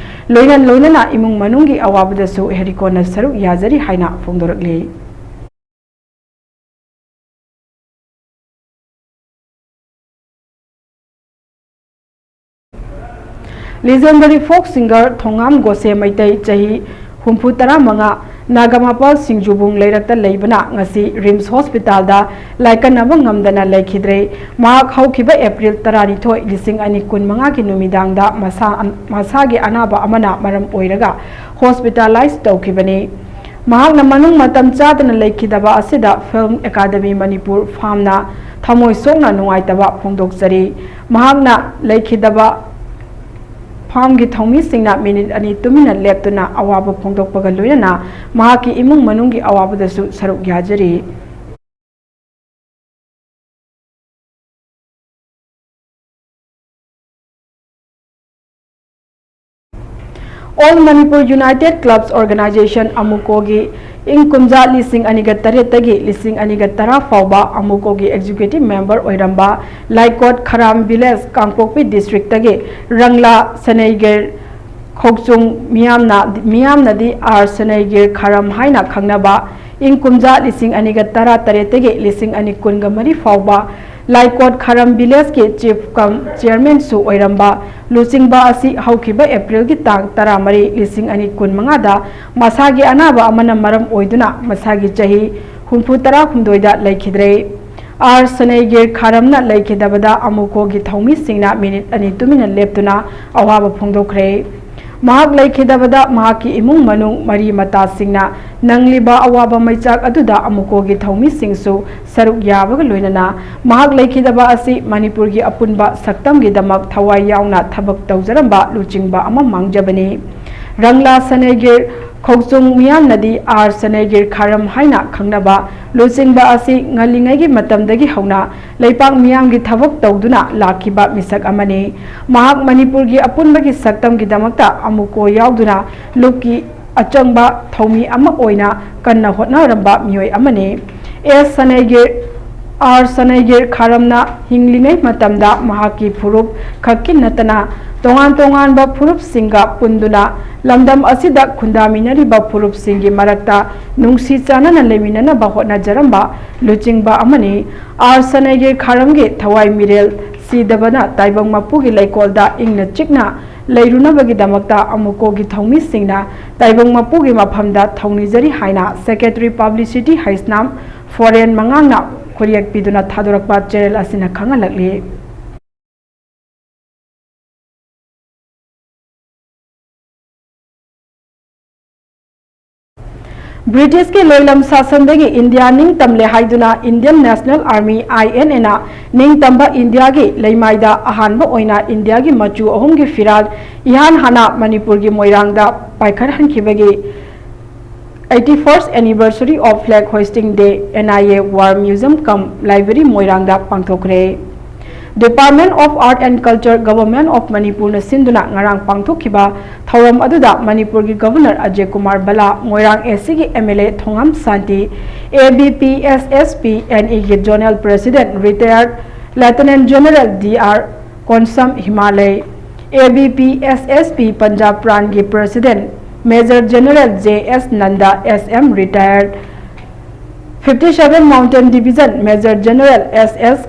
ꯂꯣꯏꯅ ꯂꯣꯏꯅꯅ ꯏꯃꯨꯡ ꯃꯅꯨꯡꯒꯤ ꯑꯋꯥꯕꯗꯁꯨ ꯍꯦꯔꯤꯀꯣꯟꯅ ꯁꯔꯨꯛ ꯌꯥꯖꯔꯤ ꯍꯥꯏꯅ ꯐꯣꯡꯗꯣꯔꯛꯂꯤ꯫ Legendary folk singer ꯊꯣꯉꯥꯝ ꯒꯣꯁꯦ ꯃꯩꯇꯩ, ꯆꯍꯤ ꯍꯨꯝꯐꯨ ꯇꯔꯥꯃꯉꯥ, ꯅꯥꯒꯥꯃꯄꯥꯜ ꯁꯤꯡꯖꯨꯕꯨꯡ ꯂꯩꯔꯛꯇ ꯂꯩꯕꯅ ꯉꯁꯤ ꯔꯤꯝꯁ ꯍꯣꯁꯄꯤꯇꯥꯜꯗ ꯂꯥꯏꯀꯠꯅꯕ ꯉꯝꯗꯅ ꯂꯩꯈꯤꯗ꯭ꯔꯦ꯫ ꯃꯍꯥꯛ ꯍꯧꯈꯤꯕ ꯑꯦꯄ꯭ꯔꯤꯜ ꯇꯔꯥꯅꯤꯊꯣꯏ, ꯂꯤꯁꯤꯡ ꯑꯅꯤ ꯀꯨꯟꯃꯉꯥꯒꯤ ꯅꯨꯃꯤꯗꯥꯡꯗ ꯃꯁꯥ, ꯃꯁꯥꯒꯤ ꯑꯅꯥꯕ ꯑꯃꯅ ꯃꯔꯝ ꯑꯣꯏꯔꯒ ꯍꯣꯁꯄꯤꯇꯥꯂꯥꯏꯖ ꯇꯧꯈꯤꯕꯅꯤ꯫ ꯃꯍꯥꯛꯅ ꯃꯅꯨꯡ ꯃꯇꯝ ꯆꯥꯗꯅ ꯂꯩꯈꯤꯗꯕ ꯑꯁꯤꯗ Film Academy Manipur ꯐꯥꯝꯅ ꯊꯃꯣꯏ ꯁꯣꯛꯅ ꯅꯨꯡꯉꯥꯏꯇꯕ ꯐꯣꯡꯗꯣꯛꯆꯔꯤ꯫ ꯃꯍꯥꯛꯅ ꯂꯩꯈꯤꯗꯕ ꯐꯥꯝꯒꯤ ꯊꯧꯃꯤꯁꯤꯡꯅ ꯃꯤꯅꯤꯠ ꯑꯅꯤ ꯇꯨꯃꯤꯟꯅ ꯂꯦꯞꯇꯨꯅ ꯑꯋꯥꯕ ꯐꯣꯡꯗꯣꯛꯄꯒ ꯂꯣꯏꯅꯅ ꯃꯍꯥꯛꯀꯤ ꯏꯃꯨꯡ ꯃꯅꯨꯡꯒꯤ ꯑꯋꯥꯕꯗꯁꯨ ꯁꯔꯨꯛ ꯌꯥꯖꯔꯤ꯫ All Manipur United Clubs Organization, ꯑꯃꯨꯀꯣꯒꯤ ꯏꯪ ꯀꯨꯝꯖꯥ ꯂꯤꯁꯤꯡ ꯑꯅꯤꯒ ꯇꯔꯦꯠꯇꯒꯤ ꯂꯤꯁꯤꯡ ꯑꯅꯤꯒ ꯇꯔꯥ ꯐꯥꯎꯕ ꯑꯃꯨꯀꯣꯒꯤ Executive Member ꯑꯣꯏꯔꯝꯕ ꯂꯥꯏꯀꯣꯠ ꯈꯔꯥꯝ Village, ꯀꯥꯡꯄꯣꯛꯄꯤ District ꯇꯒꯤ ꯔꯪꯂꯥ ꯁꯅꯩꯒꯦꯔ ꯈꯣꯛꯆꯨꯡ ꯃꯤꯌꯥꯝꯅ, ꯃꯤꯌꯥꯝꯅꯗꯤ ꯑꯥꯔ ꯁꯅꯩꯒꯤꯔ ꯈꯥꯔꯝ ꯍꯥꯏꯅ ꯈꯪꯅꯕ, ꯏꯪ ꯀꯨꯝꯖꯥ ꯂꯤꯁꯤꯡ ꯑꯅꯤꯒ ꯇꯔꯥ ꯇꯔꯦꯠꯇꯒꯤ ꯂꯤꯁꯤꯡ ꯑꯅꯤ ꯀꯨꯟꯒ ꯃꯔꯤ ꯐꯥꯎꯕ ꯂꯥꯏꯀꯣꯠ ꯈꯥꯔꯝ Village ꯀꯤ Chief cum Chairman ꯁꯨ ꯑꯣꯏꯔꯝꯕ ꯂꯨꯆꯤꯡꯕ ꯑꯁꯤ ꯍꯧꯈꯤꯕ April ꯒꯤ ꯇꯥꯡ ꯇꯔꯥꯃꯔꯤ, ꯂꯤꯁꯤꯡ ꯑꯅꯤ ꯀꯨꯟꯃꯉꯥꯗ ꯃꯁꯥꯒꯤ ꯑꯅꯥꯕ ꯑꯃꯅ ꯃꯔꯝ ꯑꯣꯏꯗꯨꯅ ꯃꯁꯥꯒꯤ ꯆꯍꯤ ꯍꯨꯝꯐꯨ ꯇꯔꯥꯍꯨꯝꯗꯣꯏꯗ ꯂꯩꯈꯤꯗ꯭ꯔꯦ꯫ ꯑꯥꯔ ꯁꯅꯩꯒꯤꯔ ꯈꯥꯔꯝꯅ ꯂꯩꯈꯤꯗꯕꯗ ꯑꯃꯨꯀꯣꯒꯤ ꯊꯧꯃꯤꯁꯤꯡꯅ ꯃꯤꯅꯤꯠ ꯑꯅꯤ ꯇꯨꯃꯤꯟꯅ ꯂꯦꯞꯇꯨꯅ ꯑꯋꯥꯕ ꯐꯣꯡꯗꯣꯛꯈ꯭ꯔꯦ꯫ ꯃꯍꯥꯛ ꯂꯩꯈꯤꯗꯕꯗ ꯃꯍꯥꯛꯀꯤ ꯏꯃꯨꯡ ꯃꯅꯨꯡ, ꯃꯔꯤ ꯃꯇꯥꯁꯤꯡꯅ ꯅꯪꯂꯤꯕ ꯑꯋꯥꯕ ꯃꯩꯆꯥꯛ ꯑꯗꯨꯗ ꯑꯃꯨꯀꯣꯒꯤ ꯊꯧꯃꯤꯁꯤꯡꯁꯨ ꯁꯔꯨꯛ ꯌꯥꯕꯒ ꯂꯣꯏꯅꯅ ꯃꯍꯥꯛ ꯂꯩꯈꯤꯗꯕ ꯑꯁꯤ ꯃꯅꯤꯄꯨꯔꯒꯤ ꯑꯄꯨꯟꯕ ꯁꯛꯇꯝꯒꯤꯗꯃꯛ ꯊꯋꯥꯏ ꯌꯥꯎꯅ ꯊꯕꯛ ꯇꯧꯖꯔꯝꯕ ꯂꯨꯆꯤꯡꯕ ꯑꯃ ꯃꯥꯡꯖꯕꯅꯤ꯫ ꯔꯪꯂꯥ ꯁꯅꯩꯒꯤꯔ ꯈꯣꯡꯆꯣꯡ ꯃꯤꯌꯥꯝꯅꯗꯤ ꯑꯥꯔ ꯁꯅꯩꯒꯤꯔ ꯈꯥꯔꯝ ꯍꯥꯏꯅ ꯈꯪꯅꯕ ꯂꯨꯆꯤꯡꯕ ꯑꯁꯤ ꯉꯜꯂꯤꯉꯩꯒꯤ ꯃꯇꯝꯗꯒꯤ ꯍꯧꯅ ꯂꯩꯄꯥꯛ ꯃꯤꯌꯥꯝꯒꯤ ꯊꯕꯛ ꯇꯧꯗꯨꯅ ꯂꯥꯛꯈꯤꯕ ꯃꯤꯁꯛ ꯑꯃꯅꯤ꯫ ꯃꯍꯥꯛ ꯃꯅꯤꯄꯨꯔꯒꯤ ꯑꯄꯨꯟꯕꯒꯤ ꯁꯛꯇꯝꯒꯤꯗꯃꯛꯇ ꯑꯃꯨꯛꯀꯣ ꯌꯥꯎꯗꯨꯅ ꯂꯨꯞꯀꯤ ꯑꯆꯪꯕ ꯊꯧꯃꯤ ꯑꯃ ꯑꯣꯏꯅ ꯀꯟꯅ ꯍꯣꯠꯅꯔꯝꯕ ꯃꯤꯑꯣꯏ ꯑꯃꯅꯤ꯫ ꯑꯦꯁ ꯁꯅꯩꯒꯤꯔ, ꯑꯥꯔ ꯁꯅꯩꯒꯤꯔ ꯈꯥꯔꯝꯅ ꯍꯤꯡꯂꯤꯉꯩ ꯃꯇꯝꯗ ꯃꯍꯥꯛꯀꯤ ꯐꯨꯔꯨꯞ ꯈꯛꯀꯤ ꯅꯠꯇꯅ ꯇꯣꯉꯥꯟ ꯇꯣꯉꯥꯟꯕ ꯐꯨꯔꯨꯞꯁꯤꯡꯒ ꯄꯨꯟꯗꯨꯅ ꯂꯝꯗꯝ ꯑꯁꯤꯗ ꯈꯨꯟꯗꯥꯃꯤꯟꯅꯔꯤꯕ ꯐꯨꯔꯨꯞꯁꯤꯡꯒꯤ ꯃꯔꯛꯇ ꯅꯨꯡꯁꯤ ꯆꯥꯟꯅꯅ ꯂꯩꯃꯤꯟꯅꯅꯕ ꯍꯣꯠꯅꯖꯔꯝꯕ ꯂꯨꯆꯤꯡꯕ ꯑꯃꯅꯤ꯫ ꯑꯥꯔ ꯁꯅꯩꯒꯤꯔ ꯈꯥꯔꯝꯒꯤ ꯊꯋꯥꯏ ꯃꯤꯔꯦꯜ ꯁꯤꯗꯕꯅ ꯇꯥꯏꯕꯪ ꯃꯄꯨꯒꯤ ꯂꯩꯀꯣꯜꯗ ꯏꯪꯅ ꯆꯤꯛꯅ ꯂꯩꯔꯨꯅꯕꯒꯤꯗꯃꯛꯇ ꯑꯃꯨꯀꯣꯒꯤ ꯊꯧꯃꯤꯁꯤꯡꯅ ꯇꯥꯏꯕꯪ ꯃꯄꯨꯒꯤ ꯃꯐꯝꯗ ꯊꯧꯅꯤꯖꯔꯤ ꯍꯥꯏꯅ Secretary Publicity ꯍꯩꯁꯅꯥꯝ ꯐꯣꯔꯦꯟ ꯃꯉꯥꯡꯅ ꯈꯨꯔꯌꯦꯛ ꯄꯤꯗꯨꯅ ꯊꯥꯗꯣꯔꯛꯄ ꯆꯦꯔꯦꯜ ꯑꯁꯤꯅ ꯈꯪꯍꯜꯂꯛꯂꯤ꯫ ꯕ꯭ꯔꯤꯇꯤꯁꯀꯤ ꯂꯣꯏꯂꯝ ꯁꯥꯁꯟꯗꯒꯤ ꯏꯟꯗꯤꯌꯥ ꯅꯤꯡꯇꯝꯂꯦ ꯍꯥꯏꯗꯨꯅ Indian National Army, INA ꯅ ꯅꯤꯡꯇꯝꯕ ꯏꯟꯗꯤꯌꯥꯒꯤ ꯂꯩꯃꯥꯏꯗ ꯑꯍꯥꯟꯕ ꯑꯣꯏꯅ ꯏꯟꯗꯤꯌꯥꯒꯤ ꯃꯆꯨ ꯑꯍꯨꯝꯒꯤ ꯐꯤꯔꯥꯜ ꯏꯍꯥꯟ ꯍꯥꯟꯅ ꯃꯅꯤꯄꯨꯔꯒꯤ ꯃꯣꯏꯔꯥꯡꯗ ꯄꯥꯏꯈꯠꯍꯟꯈꯤꯕꯒꯤ eighty-first anniversary of Flag Hoisting Day, NIA War Museum cum Library ꯃꯣꯏꯔꯥꯡꯗ ꯄꯥꯡꯊꯣꯛꯈ꯭ꯔꯦ꯫ Department of Art and Culture, Government of Manipurꯅ ꯁꯤꯟꯗꯨꯅ ꯉꯔꯥꯡ ꯄꯥꯡꯊꯣꯛꯈꯤꯕ ꯊꯧꯔꯝ ꯑꯗꯨꯗ ꯃꯅꯤꯄꯨꯔꯒꯤ Governor Ajay Kumar Bala, Moirang ACꯒꯤ MLA Thongam Shanti, ABPSSP NEꯒꯤ Zonal President Retired Lieutenant General D R Konsam ꯍꯤꯃꯥꯂꯩ, ABPSSP Punjab ꯕ꯭ꯔꯥꯟꯆꯀꯤ President Major General J S Nanda, SM Retired, fifty-seven Mountain Division Major General S S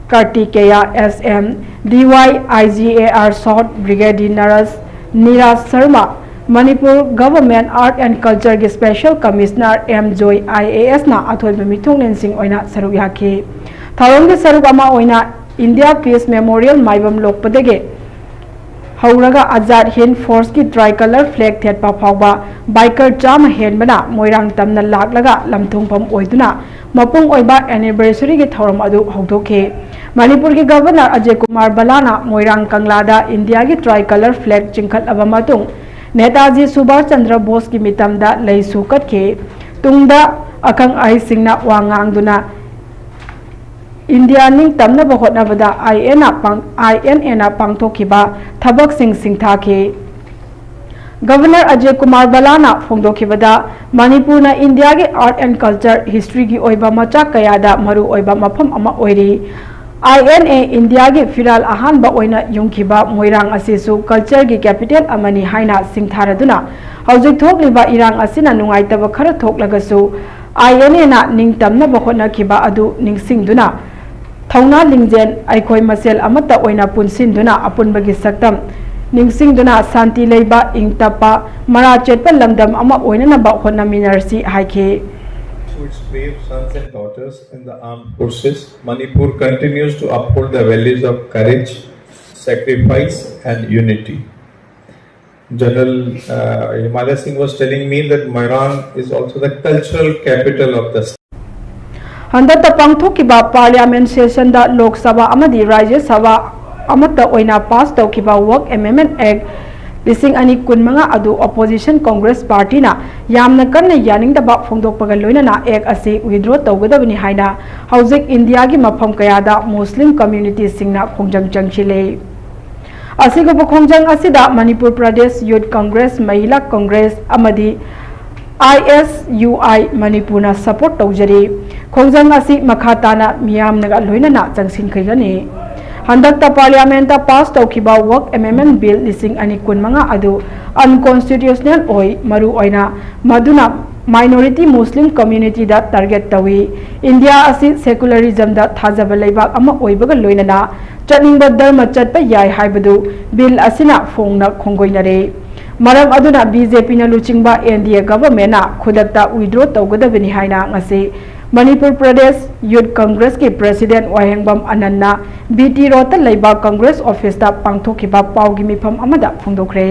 Kartikeya, SM, DYIGAR South Brigadier Niraj, Niraj Sharma, Manipur Government Art and Cultureꯒꯤ Special Commissioner M Joy, IASꯅ ꯑꯊꯣꯏꯕ ꯃꯤꯊꯨꯡꯂꯦꯟꯁꯤꯡ ꯑꯣꯏꯅ ꯁꯔꯨꯛ ꯌꯥꯈꯤ꯫ ꯊꯧꯔꯝꯒꯤ ꯁꯔꯨꯛ ꯑꯃ ꯑꯣꯏꯅ India Peace Memorial ꯃꯥꯏꯕꯝ ꯂꯣꯛꯄꯗꯒꯤ ꯍꯧꯔꯒ Azad Hind Forceꯀꯤ Tricolor Flag ꯊꯦꯠꯄ ꯐꯥꯎꯕ biker ꯆꯥꯝꯃ ꯍꯦꯟꯕꯅ ꯃꯣꯏꯔꯥꯡ ꯇꯝꯅ ꯂꯥꯛꯂꯒ ꯂꯝꯊꯨꯡꯐꯝ ꯑꯣꯏꯗꯨꯅ ꯃꯄꯨꯡ ꯑꯣꯏꯕ anniversaryꯒꯤ ꯊꯧꯔꯝ ꯑꯗꯨ ꯍꯧꯗꯣꯛꯈꯤ꯫ ꯃꯅꯤꯄꯨꯔꯒꯤ Governor ꯑꯖꯌ ꯀꯨꯃꯥꯔ ꯕꯂꯥꯅ ꯃꯣꯏꯔꯥꯡ ꯀꯪꯂꯥꯗ ꯏꯟꯗꯤꯌꯥꯒꯤ Tricolor Flag ꯆꯤꯡꯈꯠꯂꯕ ꯃꯇꯨꯡ ꯅꯦꯇꯥꯖꯤ ꯁꯨꯚꯥꯁ ꯆꯟꯗ꯭ꯔ ꯕꯣꯁꯀꯤ ꯃꯤꯇꯝꯗ ꯂꯩꯁꯨ ꯀꯠꯈꯤ꯫ ꯇꯨꯡꯗ ꯑꯈꯪ ꯑꯍꯩꯁꯤꯡꯅ ꯋꯥ ꯉꯥꯡꯗꯨꯅ ꯏꯟꯗꯤꯌꯥ ꯅꯤꯡꯇꯝꯅꯕ ꯍꯣꯠꯅꯕꯗ INAꯅ ꯄꯥꯡ-, INAꯅ ꯄꯥꯡꯊꯣꯛꯈꯤꯕ ꯊꯕꯛꯁꯤꯡ ꯁꯤꯡꯊꯥꯈꯤ꯫ Governor ꯑꯖꯌ ꯀꯨꯃꯥꯔ ꯕꯂꯥꯅ ꯐꯣꯡꯗꯣꯛꯈꯤꯕꯗ, ꯃꯅꯤꯄꯨꯔꯅ ꯏꯟꯗꯤꯌꯥꯒꯤ Art and Culture historyꯒꯤ ꯑꯣꯏꯕ ꯃꯆꯥꯛ ꯀꯌꯥꯗ ꯃꯔꯨ ꯑꯣꯏꯕ ꯃꯐꯝ ꯑꯃ ꯑꯣꯏꯔꯤ꯫ INA ꯏꯟꯗꯤꯌꯥꯒꯤ ꯐꯤꯔꯥꯜ ꯑꯍꯥꯟꯕ ꯑꯣꯏꯅ ꯌꯨꯡꯈꯤꯕ ꯃꯣꯏꯔꯥꯡ ꯑꯁꯤꯁꯨ cultureꯒꯤ capital ꯑꯃꯅꯤ ꯍꯥꯏꯅ ꯁꯤꯡꯊꯥꯔꯗꯨꯅ, ꯍꯧꯖꯤꯛ ꯊꯣꯛꯂꯤꯕ ꯏꯔꯥꯡ ꯑꯁꯤꯅ ꯅꯨꯡꯉꯥꯏꯇꯕ ꯈꯔ ꯊꯣꯛꯂꯒꯁꯨ, INAꯅ ꯅꯤꯡꯇꯝꯅꯕ ꯍꯣꯠꯅꯈꯤꯕ ꯑꯗꯨ ꯅꯤꯡꯁꯤꯡꯗꯨꯅ, ꯊꯧꯅꯥ ꯂꯤꯡꯖꯦꯜ ꯑꯩꯈꯣꯏ ꯃꯁꯦꯜ ꯑꯃꯠꯇ ꯑꯣꯏꯅ ꯄꯨꯟꯁꯤꯟꯗꯨꯅ ꯑꯄꯨꯟꯕꯒꯤ ꯁꯛꯇꯝ ꯅꯤꯡꯁꯤꯡꯗꯨꯅ ꯁꯥꯟꯇꯤ ꯂꯩꯕ, ꯏꯪ ꯇꯞꯄ, ꯃꯔꯥ ꯆꯦꯠꯄ ꯂꯝꯗꯝ ꯑꯃ ꯑꯣꯏꯅꯅꯕ ꯍꯣꯠꯅꯃꯤꯟꯅꯔꯁꯤ ꯍꯥꯏꯈꯤ꯫ To its brave sons and daughters in the armed forces, Manipur continues to uphold the values of courage, sacrifice, and unity. General uh, Himalaya Singh was telling me that Moirang is also the cultural capital of the state. ꯍꯟꯗꯛꯇ ꯄꯥꯡꯊꯣꯛꯈꯤꯕ parliament ꯁꯦꯁꯟꯗ Lok Sabha ꯑꯃꯗꯤ ꯔꯥꯖ꯭ꯌ ꯁꯚꯥ ꯑꯃꯠꯇ ꯑꯣꯏꯅ pass ꯇꯧꯈꯤꯕ ꯋꯛꯐ amendment ꯑꯦꯛ ꯂꯤꯁꯤꯡ ꯑꯅꯤ ꯀꯨꯟꯃꯉꯥ ꯑꯗꯨ ꯑꯣꯄꯣꯖꯤꯁꯟ ꯀꯣꯡꯒ꯭ꯔꯦꯁ ꯄꯥꯔꯇꯤꯅ ꯌꯥꯝꯅ ꯀꯟꯅ ꯌꯥꯅꯤꯡꯗꯕ ꯐꯣꯡꯗꯣꯛꯄꯒ ꯂꯣꯏꯅꯅ ꯑꯦꯛ ꯑꯁꯤ ꯋꯤꯗ꯭ꯔꯣ ꯇꯧꯒꯗꯕꯅꯤ ꯍꯥꯏꯅ ꯍꯧꯖꯤꯛ ꯏꯟꯗꯤꯌꯥꯒꯤ ꯃꯐꯝ ꯀꯌꯥꯗ ꯃꯨꯁꯂꯤꯝ ꯀꯝꯃ꯭ꯌꯨꯅꯤꯇꯤꯁꯤꯡꯅ ꯈꯣꯡꯖꯪ ꯆꯪꯁꯤꯜꯂꯤ꯫ ꯑꯁꯤꯒꯨꯝꯕ ꯈꯣꯡꯖꯪ ꯑꯁꯤꯗ ꯃꯅꯤꯄꯨꯔ ꯄ꯭ꯔꯗꯦꯁ ꯌꯨꯊ ꯀꯪꯒ꯭ꯔꯦꯁ, ꯃꯍꯤꯂꯥ ꯀꯪꯒ꯭ꯔꯦꯁ ꯑꯃꯗꯤ ꯑꯥꯏ ꯑꯦꯁ ꯌꯨ ꯑꯥꯏ ꯃꯅꯤꯄꯨꯔꯅ ꯁꯄꯣꯔꯠ ꯇꯧꯖꯔꯤ꯫ ꯈꯣꯡꯖꯪ ꯑꯁꯤ ꯃꯈꯥ ꯇꯥꯅ ꯃꯤꯌꯥꯝꯅꯒ ꯂꯣꯏꯅꯅ ꯆꯪꯁꯤꯟꯈꯤꯒꯅꯤ꯫ ꯍꯟꯗꯛꯇ ꯄꯥꯔꯂꯤꯌꯥꯃꯦꯟꯠꯇ ꯄꯥꯁ ꯇꯧꯈꯤꯕ ꯋꯛꯐ ꯑꯦꯃꯦꯟꯗꯃꯦꯟꯠ ꯕꯤꯜ ꯂꯤꯁꯤꯡ ꯑꯅꯤ ꯀꯨꯟꯃꯉꯥ ꯑꯗꯨ ꯑꯟꯀꯣꯟꯁꯇꯤꯇ꯭ꯌꯨꯁꯅꯦꯜ ꯑꯣꯏ, ꯃꯔꯨꯑꯣꯏꯅ ꯃꯗꯨꯅ ꯃꯥꯏꯅꯣꯔꯤꯇꯤ ꯃꯨꯁꯂꯤꯝ ꯀꯝꯃ꯭ꯌꯨꯅꯤꯇꯤꯗ ꯇꯥꯔꯒꯦꯠ ꯇꯧꯏ꯫ ꯏꯟꯗꯤꯌꯥ ꯑꯁꯤ ꯁꯦꯀꯨꯂꯔꯤꯖꯝꯗ ꯊꯥꯖꯕ ꯂꯩꯕꯥꯛ ꯑꯃ ꯑꯣꯏꯕꯒ ꯂꯣꯏꯅꯅ ꯆꯠꯅꯤꯡꯕ ꯙꯔꯃ ꯆꯠꯄ ꯌꯥꯏ ꯍꯥꯏꯕꯗꯨ ꯕꯤꯜ ꯑꯁꯤꯅ ꯐꯣꯡꯅ ꯈꯣꯡꯒꯣꯏꯅꯔꯦ꯫ ꯃꯔꯝ ꯑꯗꯨꯅ ꯕꯤ ꯖꯦ ꯄꯤꯅ ꯂꯨꯆꯤꯡꯕ ꯑꯦꯟ ꯗꯤ ꯑꯦ ꯒꯚꯔꯟꯃꯦꯟꯠꯅ ꯈꯨꯗꯛꯇ ꯋꯤꯗ꯭ꯔꯣ ꯇꯧꯒꯗꯕꯅꯤ ꯍꯥꯏꯅ ꯉꯁꯤ ꯃꯅꯤꯄꯨꯔ ꯄ꯭ꯔꯗꯦꯁ ꯌꯨꯊ ꯀꯪꯒ꯭ꯔꯦꯁꯀꯤ ꯄ꯭ꯔꯦꯁꯤꯗꯦꯟꯠ ꯋꯥꯍꯦꯡꯕꯝ ꯑꯅꯟꯅ ꯕꯤ ꯇꯤ ꯔꯣꯗꯇ ꯂꯩꯕ ꯀꯪꯒ꯭ꯔꯦꯁ ꯑꯣꯐꯤꯁꯇ ꯄꯥꯡꯊꯣꯛꯈꯤꯕ ꯄꯥꯎꯒꯤ ꯃꯤꯐꯝ ꯑꯃꯗ ꯐꯣꯡꯗꯣꯛꯈ꯭ꯔꯦ꯫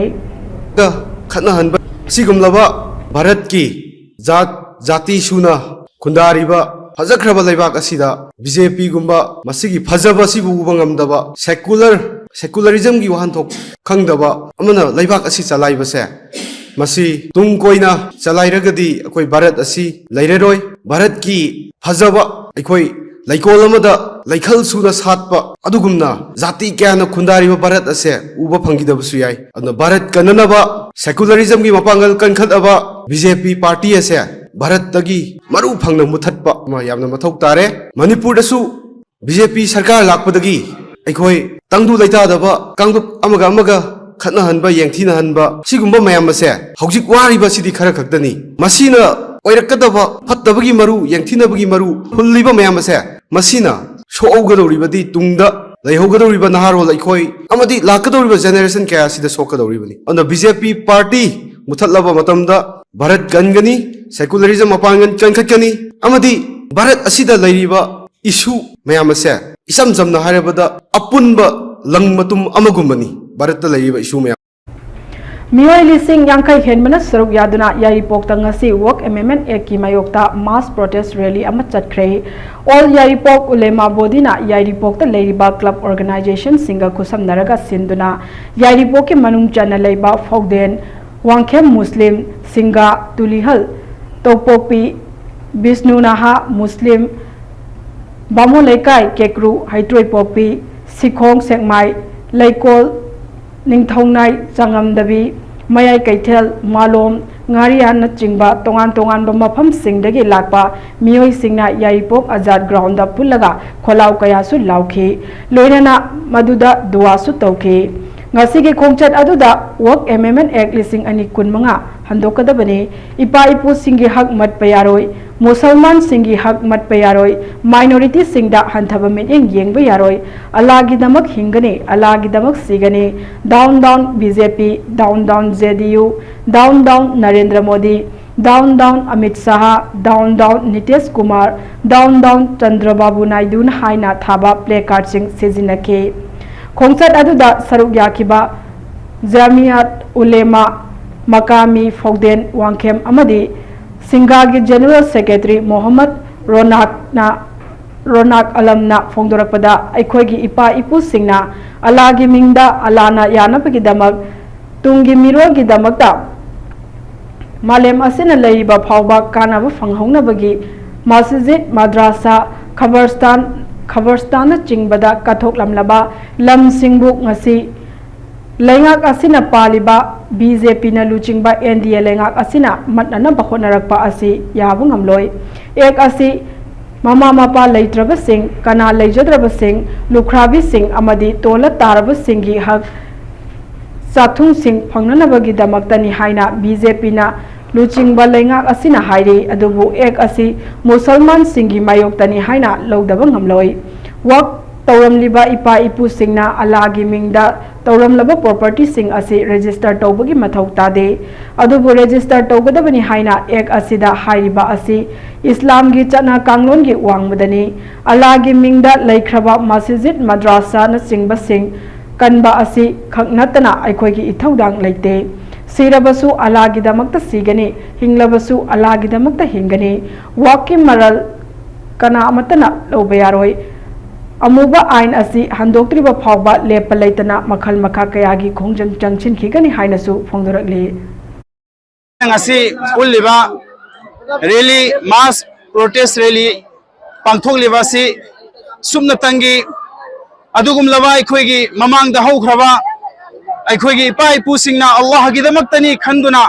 ꯈꯠꯅꯍꯟꯕ ꯑꯁꯤꯒꯨꯝꯂꯕ ꯚꯥꯔꯠꯀꯤ ꯖꯥꯠ ꯖꯥꯇꯤ ꯁꯨꯅ ꯈꯨꯟꯗꯥꯔꯤꯕ ꯐꯖꯈ꯭ꯔꯕ ꯂꯩꯕꯥꯛ ꯑꯁꯤꯗ ꯕꯤ ꯖꯦ ꯄꯤꯒꯨꯝꯕ ꯃꯁꯤꯒꯤ ꯐꯖꯕ ꯑꯁꯤꯕꯨ ꯎꯕ ꯉꯝꯗꯕ ꯁꯦꯀꯨꯂꯔ, ꯁꯦꯀꯨꯂꯔꯤꯖꯝꯒꯤ ꯋꯥꯍꯟꯊꯣꯛ ꯈꯪꯗꯕ ꯑꯃꯅ ꯂꯩꯕꯥꯛ ꯑꯁꯤ ꯆꯂꯥꯏꯕꯁꯦ, ꯃꯁꯤ ꯇꯨꯡ ꯀꯣꯏꯅ ꯆꯂꯥꯏꯔꯒꯗꯤ ꯑꯩꯈꯣꯏ ꯚꯥꯔꯠ ꯑꯁꯤ ꯂꯩꯔꯔꯣꯏ꯫ ꯚꯥꯔꯠꯀꯤ ꯐꯖꯕ ꯑꯩꯈꯣꯏ ꯂꯩꯀꯣꯜ ꯑꯃꯗ ꯂꯩꯈꯜ ꯁꯨꯅ ꯁꯥꯠꯄ ꯑꯗꯨꯒꯨꯝꯅ ꯖꯥꯇꯤ ꯀꯌꯥꯅ ꯈꯨꯟꯗꯥꯔꯤꯕ ꯚꯥꯔꯠ ꯑꯁꯦ ꯎꯕ ꯐꯪꯈꯤꯗꯕꯁꯨ ꯌꯥꯏ꯫ ꯑꯗꯨꯅ ꯚꯥꯔꯠ ꯀꯟꯅꯅꯕ ꯁꯦꯀꯨꯂꯔꯤꯖꯝꯒꯤ ꯃꯄꯥꯡꯒꯜ ꯀꯟꯈꯠꯅꯕ ꯕꯤ ꯖꯦ ꯄꯤ ꯄꯥꯔꯇꯤ ꯑꯁꯦ ꯚꯥꯔꯠꯇꯒꯤ ꯃꯔꯨ ꯐꯪꯅ ꯃꯨꯊꯠꯄ ꯑꯃ ꯌꯥꯝꯅ ꯃꯊꯧ ꯇꯥꯔꯦ꯫ ꯃꯅꯤꯄꯨꯔꯗꯁꯨ ꯕꯤ ꯖꯦ ꯄꯤ ꯁꯔꯀꯥꯔ ꯂꯥꯛꯄꯗꯒꯤ ꯑꯩꯈꯣꯏ ꯇꯪꯗꯨ ꯂꯩꯇꯥꯗꯕ ꯀꯥꯡꯂꯨꯞ ꯑꯃꯒ ꯑꯃꯒ ꯈꯠꯅꯍꯟꯕ, ꯌꯦꯡꯊꯤꯅꯍꯟꯕ, ꯁꯤꯒꯨꯝꯕ ꯃꯌꯥꯝ ꯑꯁꯦ ꯍꯧꯖꯤꯛ ꯋꯥꯔꯤꯕ ꯑꯁꯤꯗꯤ ꯈꯔ ꯈꯛꯇꯅꯤ꯫ ꯃꯁꯤꯅ ꯑꯣꯏꯔꯛꯀꯗꯕ ꯐꯠꯇꯕꯒꯤ ꯃꯔꯨ, ꯌꯦꯡꯊꯤꯅꯕꯒꯤ ꯃꯔꯨ ꯍꯨꯜꯂꯤꯕ ꯃꯌꯥꯝ ꯑꯁꯦ ꯃꯁꯤꯅ ꯁꯣꯛꯍꯧꯒꯗꯧꯔꯤꯕꯗꯤ ꯇꯨꯡꯗ ꯂꯩꯍꯧꯒꯗꯧꯔꯤꯕ ꯅꯍꯥꯔꯣꯜ ꯑꯩꯈꯣꯏ ꯑꯃꯗꯤ ꯂꯥꯛꯀꯗꯧꯔꯤꯕ ꯖꯦꯅꯦꯔꯦꯁꯟ ꯀꯌꯥ ꯑꯁꯤꯗ ꯁꯣꯛꯀꯗꯧꯔꯤꯕꯅꯤ꯫ ꯑꯗꯨꯅ ꯕꯤ ꯖꯦ ꯄꯤ ꯄꯥꯔꯇꯤ ꯃꯨꯊꯠꯂꯕ ꯃꯇꯝꯗ ꯚꯥꯔꯠ ꯀꯟꯒꯅꯤ, ꯁꯦꯀꯨꯂꯔꯤꯖꯝ ꯃꯄꯥꯡꯒꯜ ꯀꯟꯈꯠꯀꯅꯤ ꯑꯃꯗꯤ ꯚꯥꯔꯠ ꯑꯁꯤꯗ ꯂꯩꯔꯤꯕ ꯏꯁꯨ ꯃꯌꯥꯝ ꯑꯁꯦ ꯏꯆꯝ ꯆꯝꯅ ꯍꯥꯏꯔꯕꯗ ꯑꯄꯨꯟꯕ ꯂꯪ ꯃꯇꯨꯝ ꯑꯃꯒꯨꯝꯕꯅꯤ ꯚꯥꯔꯠꯇ ꯂꯩꯔꯤꯕ ꯏꯁꯨ ꯃꯌꯥꯝ꯫ ꯃꯤꯑꯣꯏ ꯂꯤꯁꯤꯡ ꯌꯥꯡꯈꯩ ꯍꯦꯟꯕꯅ ꯁꯔꯨꯛ ꯌꯥꯗꯨꯅ ꯌꯥꯏꯔꯤꯄꯣꯛꯇ ꯉꯁꯤ ꯋꯛꯐ ꯑꯦꯃꯦꯟꯗꯃꯦꯟꯗ ꯑꯦꯛꯀꯤ ꯃꯥꯌꯣꯛꯇ ꯃꯥꯁ ꯄ꯭ꯔꯣꯇꯦꯁ ꯔꯦꯂꯤ ꯑꯃ ꯆꯠꯈ꯭ꯔꯦ꯫ ꯑꯣꯜ ꯌꯥꯏꯔꯤꯄꯣꯛ ꯎꯂꯦꯃꯥ ꯕꯣꯗꯤꯅ ꯌꯥꯏꯔꯤꯄꯣꯛꯇ ꯂꯩꯔꯤꯕ ꯀ꯭ꯂꯕ ꯑꯣꯔꯒꯅꯥꯏꯖꯦꯁꯟꯁꯤꯡꯒ ꯈꯨꯠꯁꯝꯅꯔꯒ ꯁꯤꯟꯗꯨꯅ ꯌꯥꯏꯔꯤꯄꯣꯛꯀꯤ ꯃꯅꯨꯡ ꯆꯟꯅ ꯂꯩꯕ ꯐꯥꯎꯗꯦꯟ, ꯋꯥꯡꯈꯦꯝ ꯃꯨꯁꯂꯤꯝ, ꯁꯤꯡꯒꯥ, ꯇꯨꯂꯤꯍꯜ, ꯇꯣꯛꯄꯣꯛꯄꯤ, ꯕꯤꯁꯅꯨ ꯅꯍꯥ ꯃꯨꯁꯂꯤꯝ, ꯕꯥꯃꯣꯟ ꯂꯩꯀꯥꯏ, ꯀꯦꯀ꯭ꯔꯨ, ꯍꯩꯇ꯭ꯔꯣꯏꯄꯣꯛꯄꯤ, ꯁꯤꯈꯣꯡ ꯁꯦꯛꯃꯥꯏ, ꯂꯩꯀꯣꯜ, ꯅꯤꯡꯊꯧꯅꯥꯏ, ꯆꯥꯉꯝꯗꯕꯤ, ꯃꯌꯥꯏ ꯀꯩꯊꯦꯜ, ꯃꯥꯂꯣꯝ, ꯉꯥꯔꯤꯌꯥꯟꯅꯆꯤꯡꯕ ꯇꯣꯉꯥꯟ ꯇꯣꯉꯥꯟꯕ ꯃꯐꯝꯁꯤꯡꯗꯒꯤ ꯂꯥꯛꯄ ꯃꯤꯑꯣꯏꯁꯤꯡꯅ ꯌꯥꯏꯔꯤꯄꯣꯛ ꯑꯖꯥꯗ ꯒ꯭ꯔꯥꯎꯟꯗ ꯄꯨꯜꯂꯒ ꯈꯣꯜꯂꯥꯎ ꯀꯌꯥꯁꯨ ꯂꯥꯎꯈꯤ꯫ ꯂꯣꯏꯅꯅ ꯃꯗꯨꯗ ꯗꯨꯋꯥꯁꯨ ꯇꯧꯈꯤ꯫ ꯉꯁꯤꯒꯤ ꯈꯣꯡꯆꯠ ꯑꯗꯨꯗ ꯋꯛꯐ ꯑꯦꯃꯦꯟꯗꯃꯦꯟꯗ ꯑꯦꯛ ꯂꯤꯁꯤꯡ ꯑꯅꯤ ꯀꯨꯟꯃꯉꯥ ꯍꯟꯗꯣꯛꯀꯗꯕꯅꯤ, ꯏꯄꯥ ꯏꯄꯨꯁꯤꯡꯒꯤ ꯍꯛ ꯃꯠꯄ ꯌꯥꯔꯣꯏ, ꯃꯨꯁꯜꯃꯥꯟꯁꯤꯡꯒꯤ ꯍꯛ ꯃꯠꯄ ꯌꯥꯔꯣꯏ, ꯃꯥꯏꯅꯣꯔꯤꯇꯤꯁꯤꯡꯗ ꯍꯟꯊꯕ ꯃꯤꯠꯌꯦꯡ ꯌꯦꯡꯕ ꯌꯥꯔꯣꯏ, ꯑꯜꯂꯥꯒꯤꯗꯃꯛ ꯍꯤꯡꯒꯅꯤ, ꯑꯜꯂꯥꯒꯤꯗꯃꯛ ꯁꯤꯒꯅꯤ, down down B J P, down down J D U, down down Narendra Modi, down down Amit Shah, down down Nitish Kumar, down down Chandrababu Naidu ꯅ ꯍꯥꯏꯅ ꯊꯥꯕ ꯄ꯭ꯂꯦ ꯀꯥꯔꯗꯁꯤꯡ ꯁꯤꯖꯤꯟꯅꯈꯤ꯫ ꯈꯣꯡꯆꯠ ꯑꯗꯨꯗ ꯁꯔꯨꯛ ꯌꯥꯈꯤꯕ ꯖꯥꯃꯤꯌꯥꯠ ꯎꯂꯦꯃꯥ ꯃꯀꯥꯃꯤ ꯐꯧꯗꯦꯟ ꯋꯥꯡꯈꯦꯝ ꯑꯃꯗꯤ ꯁꯤꯡꯒꯥꯒꯤ ꯖꯦꯅꯔꯦꯜ ꯁꯦꯀ꯭ꯔꯦꯇꯔꯤ ꯃꯣꯍꯝꯃꯗ ꯔꯣꯅꯥꯛꯅ, ꯔꯣꯅꯥꯛ ꯑꯂꯝꯅ ꯐꯣꯡꯗꯣꯔꯛꯄꯗ, ꯑꯩꯈꯣꯏꯒꯤ ꯏꯄꯥ ꯏꯄꯨꯁꯤꯡꯅ ꯑꯜꯂꯥꯒꯤ ꯃꯤꯡꯗ, ꯑꯜꯂꯥꯅ ꯌꯥꯅꯕꯒꯤꯗꯃꯛ, ꯇꯨꯡꯒꯤ ꯃꯤꯔꯣꯜꯒꯤꯗꯃꯛꯇ ꯃꯥꯂꯦꯝ ꯑꯁꯤꯅ ꯂꯩꯔꯤꯕ ꯐꯥꯎꯕ ꯀꯥꯟꯅꯕ ꯐꯪꯍꯧꯅꯕꯒꯤ ꯃꯁꯖꯤꯗ, ꯃꯗ꯭ꯔꯥꯁꯥ, ꯈꯕꯔꯁꯇꯥꯟ, ꯈꯕꯔꯁꯇꯥꯟꯅꯆꯤꯡꯕꯗ ꯀꯠꯊꯣꯛꯂꯝꯂꯕ ꯂꯝꯁꯤꯡꯕꯨ ꯉꯁꯤ ꯂꯩꯉꯥꯛ ꯑꯁꯤꯅ ꯄꯥꯜꯂꯤꯕ B J P ꯅ ꯂꯨꯆꯤꯡꯕ N D A ꯂꯩꯉꯥꯛ ꯑꯁꯤꯅ ꯃꯠꯅꯅꯕ ꯍꯣꯠꯅꯔꯛꯄ ꯑꯁꯤ ꯌꯥꯕ ꯉꯝꯂꯣꯏ꯫ ꯑꯦꯛ ꯑꯁꯤ ꯃꯃꯥ ꯃꯄꯥ ꯂꯩꯇ꯭ꯔꯕꯁꯤꯡ, ꯀꯅꯥ ꯂꯩꯖꯗ꯭ꯔꯕꯁꯤꯡ, ꯂꯨꯈ꯭ꯔꯥꯕꯤꯁꯤꯡ ꯑꯃꯗꯤ ꯇꯣꯜꯂ ꯇꯥꯔꯕꯁꯤꯡꯒꯤ ꯍꯛ ꯆꯥꯛꯊꯨꯡꯁꯤꯡ ꯐꯪꯅꯅꯕꯒꯤꯗꯃꯛꯇꯅꯤ ꯍꯥꯏꯅ B J P ꯅ ꯂꯨꯆꯤꯡꯕ ꯂꯩꯉꯥꯛ ꯑꯁꯤꯅ ꯍꯥꯏꯔꯤ꯫ ꯑꯗꯨꯕꯨ ꯑꯦꯛ ꯑꯁꯤ ꯃꯨꯁꯜꯃꯥꯟꯁꯤꯡꯒꯤ ꯃꯥꯌꯣꯛꯇꯅꯤ ꯍꯥꯏꯅ ꯂꯧꯗꯕ ꯉꯝꯂꯣꯏ꯫ ꯋꯛ ꯇꯧꯔꯝꯂꯤꯕ ꯏꯄꯥ ꯏꯄꯨꯁꯤꯡꯅ ꯑꯜꯂꯥꯒꯤ ꯃꯤꯡꯗ ꯇꯧꯔꯝꯂꯕ ꯄ꯭ꯔꯣꯄꯔꯇꯤꯁꯤꯡ ꯑꯁꯤ ꯔꯦꯖꯤꯁꯇꯔ ꯇꯧꯕꯒꯤ ꯃꯊꯧ ꯇꯥꯗꯦ꯫ ꯑꯗꯨꯕꯨ ꯔꯦꯖꯤꯁꯇꯔ ꯇꯧꯒꯗꯕꯅꯤ ꯍꯥꯏꯅ ꯑꯦꯛ ꯑꯁꯤꯗ ꯍꯥꯏꯔꯤꯕ ꯑꯁꯤ ꯏꯁꯂꯥꯝꯒꯤ ꯆꯠꯅ ꯀꯥꯡꯂꯣꯟꯒꯤ ꯋꯥꯡꯃꯗꯅꯤ꯫ ꯑꯜꯂꯥꯒꯤ ꯃꯤꯡꯗ ꯂꯩꯈ꯭ꯔꯕ ꯃꯁꯖꯤꯗ, ꯃꯗ꯭ꯔꯥꯁꯥꯅꯆꯤꯡꯕꯁꯤꯡ ꯀꯟꯕ ꯑꯁꯤ ꯈꯛ ꯅꯠꯇꯅ ꯑꯩꯈꯣꯏꯒꯤ ꯏꯊꯧꯗꯥꯡ ꯂꯩꯇꯦ꯫ ꯁꯤꯔꯕꯁꯨ ꯑꯜꯂꯥꯒꯤꯗꯃꯛꯇ ꯁꯤꯒꯅꯤ, ꯍꯤꯡꯂꯕꯁꯨ ꯑꯜꯂꯥꯒꯤꯗꯃꯛꯇ ꯍꯤꯡꯒꯅꯤ꯫ ꯋꯥꯛꯀꯤ ꯃꯔꯜ ꯀꯅꯥ ꯑꯃꯠꯇꯅ ꯂꯧꯕ ꯌꯥꯔꯣꯏ꯫ ꯑꯃꯨꯕ ꯑꯥꯏꯟ ꯑꯁꯤ ꯍꯟꯗꯣꯛꯇ꯭ꯔꯤꯕ ꯐꯥꯎꯕ ꯂꯦꯞꯄ ꯂꯩꯇꯅ ꯃꯈꯜ ꯃꯈꯥ ꯀꯌꯥꯒꯤ ꯈꯣꯡꯖꯪ ꯆꯪꯁꯤꯟꯈꯤꯒꯅꯤ ꯍꯥꯏꯅꯁꯨ ꯐꯣꯡꯗꯣꯔꯛꯂꯤ꯫ ꯉꯁꯤ ꯎꯠꯂꯤꯕ ꯔꯦꯂꯤ, ꯃꯥꯁ ꯄ꯭ꯔꯣꯇꯦꯁ ꯔꯦꯂꯤ ꯄꯥꯡꯊꯣꯛꯂꯤꯕ ꯑꯁꯤ ꯁꯨꯞꯅꯇꯪꯒꯤ ꯑꯗꯨꯒꯨꯝꯂꯕ ꯑꯩꯈꯣꯏꯒꯤ ꯃꯃꯥꯡꯗ ꯍꯧꯈ꯭ꯔꯕ ꯑꯩꯈꯣꯏꯒꯤ ꯏꯄꯥ ꯏꯄꯨꯁꯤꯡꯅ ꯑꯜꯂꯥꯍꯒꯤꯗꯃꯛꯇꯅꯤ ꯈꯟꯗꯨꯅ,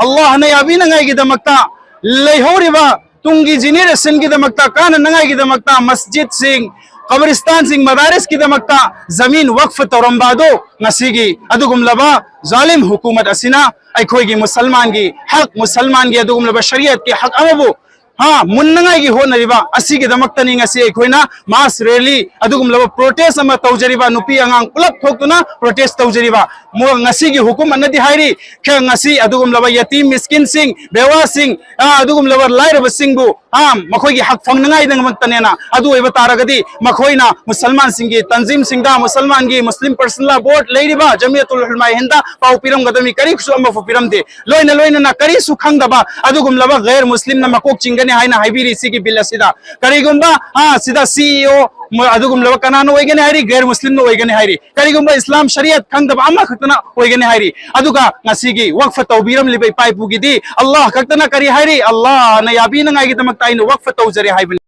ꯑꯜꯂꯥꯍꯅ ꯌꯥꯕꯤꯅꯉꯥꯏꯒꯤꯗꯃꯛꯇ, ꯂꯩꯍꯧꯔꯤꯕ ꯇꯨꯡꯒꯤ ꯖꯦꯅꯦꯔꯦꯁꯟꯒꯤꯗꯃꯛꯇ, ꯀꯥꯟꯅꯅꯉꯥꯏꯒꯤꯗꯃꯛꯇ ꯃꯁꯖꯤꯗꯁꯤꯡ, ꯀꯕꯔꯤꯁꯇꯥꯟꯁꯤꯡ, ꯃꯗꯥꯔꯤꯁꯀꯤꯗꯃꯛꯇ ꯖꯃꯤꯟ ꯋꯛꯐ ꯇꯧꯔꯝꯕ ꯑꯗꯨ ꯉꯁꯤꯒꯤ ꯑꯗꯨꯒꯨꯝꯂꯕ ꯖꯥꯂꯤꯝ ꯍꯨꯀꯨꯃꯠ ꯑꯁꯤꯅ ꯑꯩꯈꯣꯏꯒꯤ ꯃꯨꯁꯜꯃꯥꯟꯒꯤ ꯍꯛ, ꯃꯨꯁꯜꯃꯥꯟꯒꯤ ꯑꯗꯨꯒꯨꯝꯂꯕ ꯁꯔꯤꯌꯠꯀꯤ ꯍꯛ ꯑꯃꯕꯨ ꯍꯥ, ꯃꯨꯟꯅꯉꯥꯏꯒꯤ ꯍꯣꯠꯅꯔꯤꯕ ꯑꯁꯤꯒꯤꯗꯃꯛꯇꯅꯤ ꯉꯁꯤ ꯑꯩꯈꯣꯏꯅ ꯃꯥꯁ ꯔꯦꯂꯤ, ꯑꯗꯨꯒꯨꯝꯂꯕ ꯄ꯭ꯔꯣꯇꯦꯁ ꯑꯃ ꯇꯧꯖꯔꯤꯕ, ꯅꯨꯄꯤ ꯑꯉꯥꯡ ꯄꯨꯂꯞ ꯊꯣꯛꯇꯨꯅ ꯄ꯭ꯔꯣꯇꯦꯁ ꯇꯧꯖꯔꯤꯕ꯫ ꯃꯣ-, ꯉꯁꯤꯒꯤ ꯍꯨꯀꯨꯃꯠꯅꯗꯤ ꯍꯥꯏꯔꯤ, ꯈ-, ꯉꯁꯤ ꯑꯗꯨꯒꯨꯝꯂꯕ ꯌꯇꯤꯝ ꯃꯤꯁꯀꯤꯟꯁꯤꯡ, ꯕꯦꯋꯥꯁꯤꯡ, ꯑ, ꯑꯗꯨꯒꯨꯝꯂꯕ ꯂꯥꯏꯔꯕꯁꯤꯡꯕꯨ, ꯑ, ꯃꯈꯣꯏꯒꯤ ꯍꯛ ꯐꯪꯅꯉꯥꯏꯗꯃꯛꯇꯅꯦꯅ꯫ ꯑꯗꯨ ꯑꯣꯏꯕ ꯇꯥꯔꯒꯗꯤ ꯃꯈꯣꯏꯅ ꯃꯨꯁꯜꯃꯥꯟꯁꯤꯡꯒꯤ ꯇꯟꯖꯤꯝꯁꯤꯡꯗ, ꯃꯨꯁꯜꯃꯥꯟꯒꯤ ꯃꯨꯁꯂꯤꯝ ꯄꯔꯁꯅꯦꯜ ꯂꯥ ꯕꯣꯔꯗ ꯂꯩꯔꯤꯕ ꯖꯃꯤꯌꯠ ꯎꯜ ꯎꯂꯃꯥ ꯍꯤꯟꯗ ꯄꯥꯎ ꯄꯤꯔꯝꯒꯗꯕꯅꯤ, ꯀꯔꯤꯁꯨ ꯑꯃꯐꯥꯎ ꯄꯤꯔꯝꯗꯦ꯫ ꯂꯣꯏꯅ ꯂꯣꯏꯅꯅ ꯀꯔꯤꯁꯨ ꯈꯪꯗꯕ ꯑꯗꯨꯒꯨꯝꯂꯕ ꯒꯩꯔ ꯃꯨꯁꯂꯤꯝꯅ ꯃꯀꯣꯛ ꯆꯤꯡꯒꯅꯤ ꯍꯥꯏꯅ ꯍꯥꯏꯕꯤꯔꯤ ꯁꯤꯒꯤ ꯕꯤꯜ ꯑꯁꯤꯗ꯫ ꯀꯔꯤꯒꯨꯝꯕ, ꯑ, ꯁꯤꯗ ꯁꯤ ꯏ ꯑꯣ ꯃ-, ꯑꯗꯨꯒꯨꯝꯂꯕ ꯀꯅꯥꯅ ꯑꯣꯏꯒꯅꯤ ꯍꯥꯏꯔꯤ? ꯒꯩꯔ ꯃꯨꯁꯂꯤꯝꯅ ꯑꯣꯏꯒꯅꯤ ꯍꯥꯏꯔꯤ꯫ ꯀꯔꯤꯒꯨꯝꯕ ꯏꯁꯂꯥꯝ ꯁꯔꯤꯌꯠ ꯈꯪꯗꯕ ꯑꯃꯈꯛꯇꯅ ꯑꯣꯏꯒꯅꯤ ꯍꯥꯏꯔꯤ꯫ ꯑꯗꯨꯒ ꯉꯁꯤꯒꯤ ꯋꯛꯐ ꯇꯧꯕꯤꯔꯝꯂꯤꯕ ꯏꯄꯥ ꯏꯄꯨꯒꯤꯗꯤ ꯑꯜꯂꯥꯍ ꯈꯛꯇꯅ ꯀꯔꯤ ꯍꯥꯏꯔꯤ? ꯑꯜꯂꯥꯍꯅ ꯌꯥꯕꯤꯅꯉꯥꯏꯒꯤꯗꯃꯛꯇ ꯑꯩꯅ ꯋꯛꯐ ꯇꯧꯖꯔꯦ ꯍꯥꯏꯕꯅꯤ꯫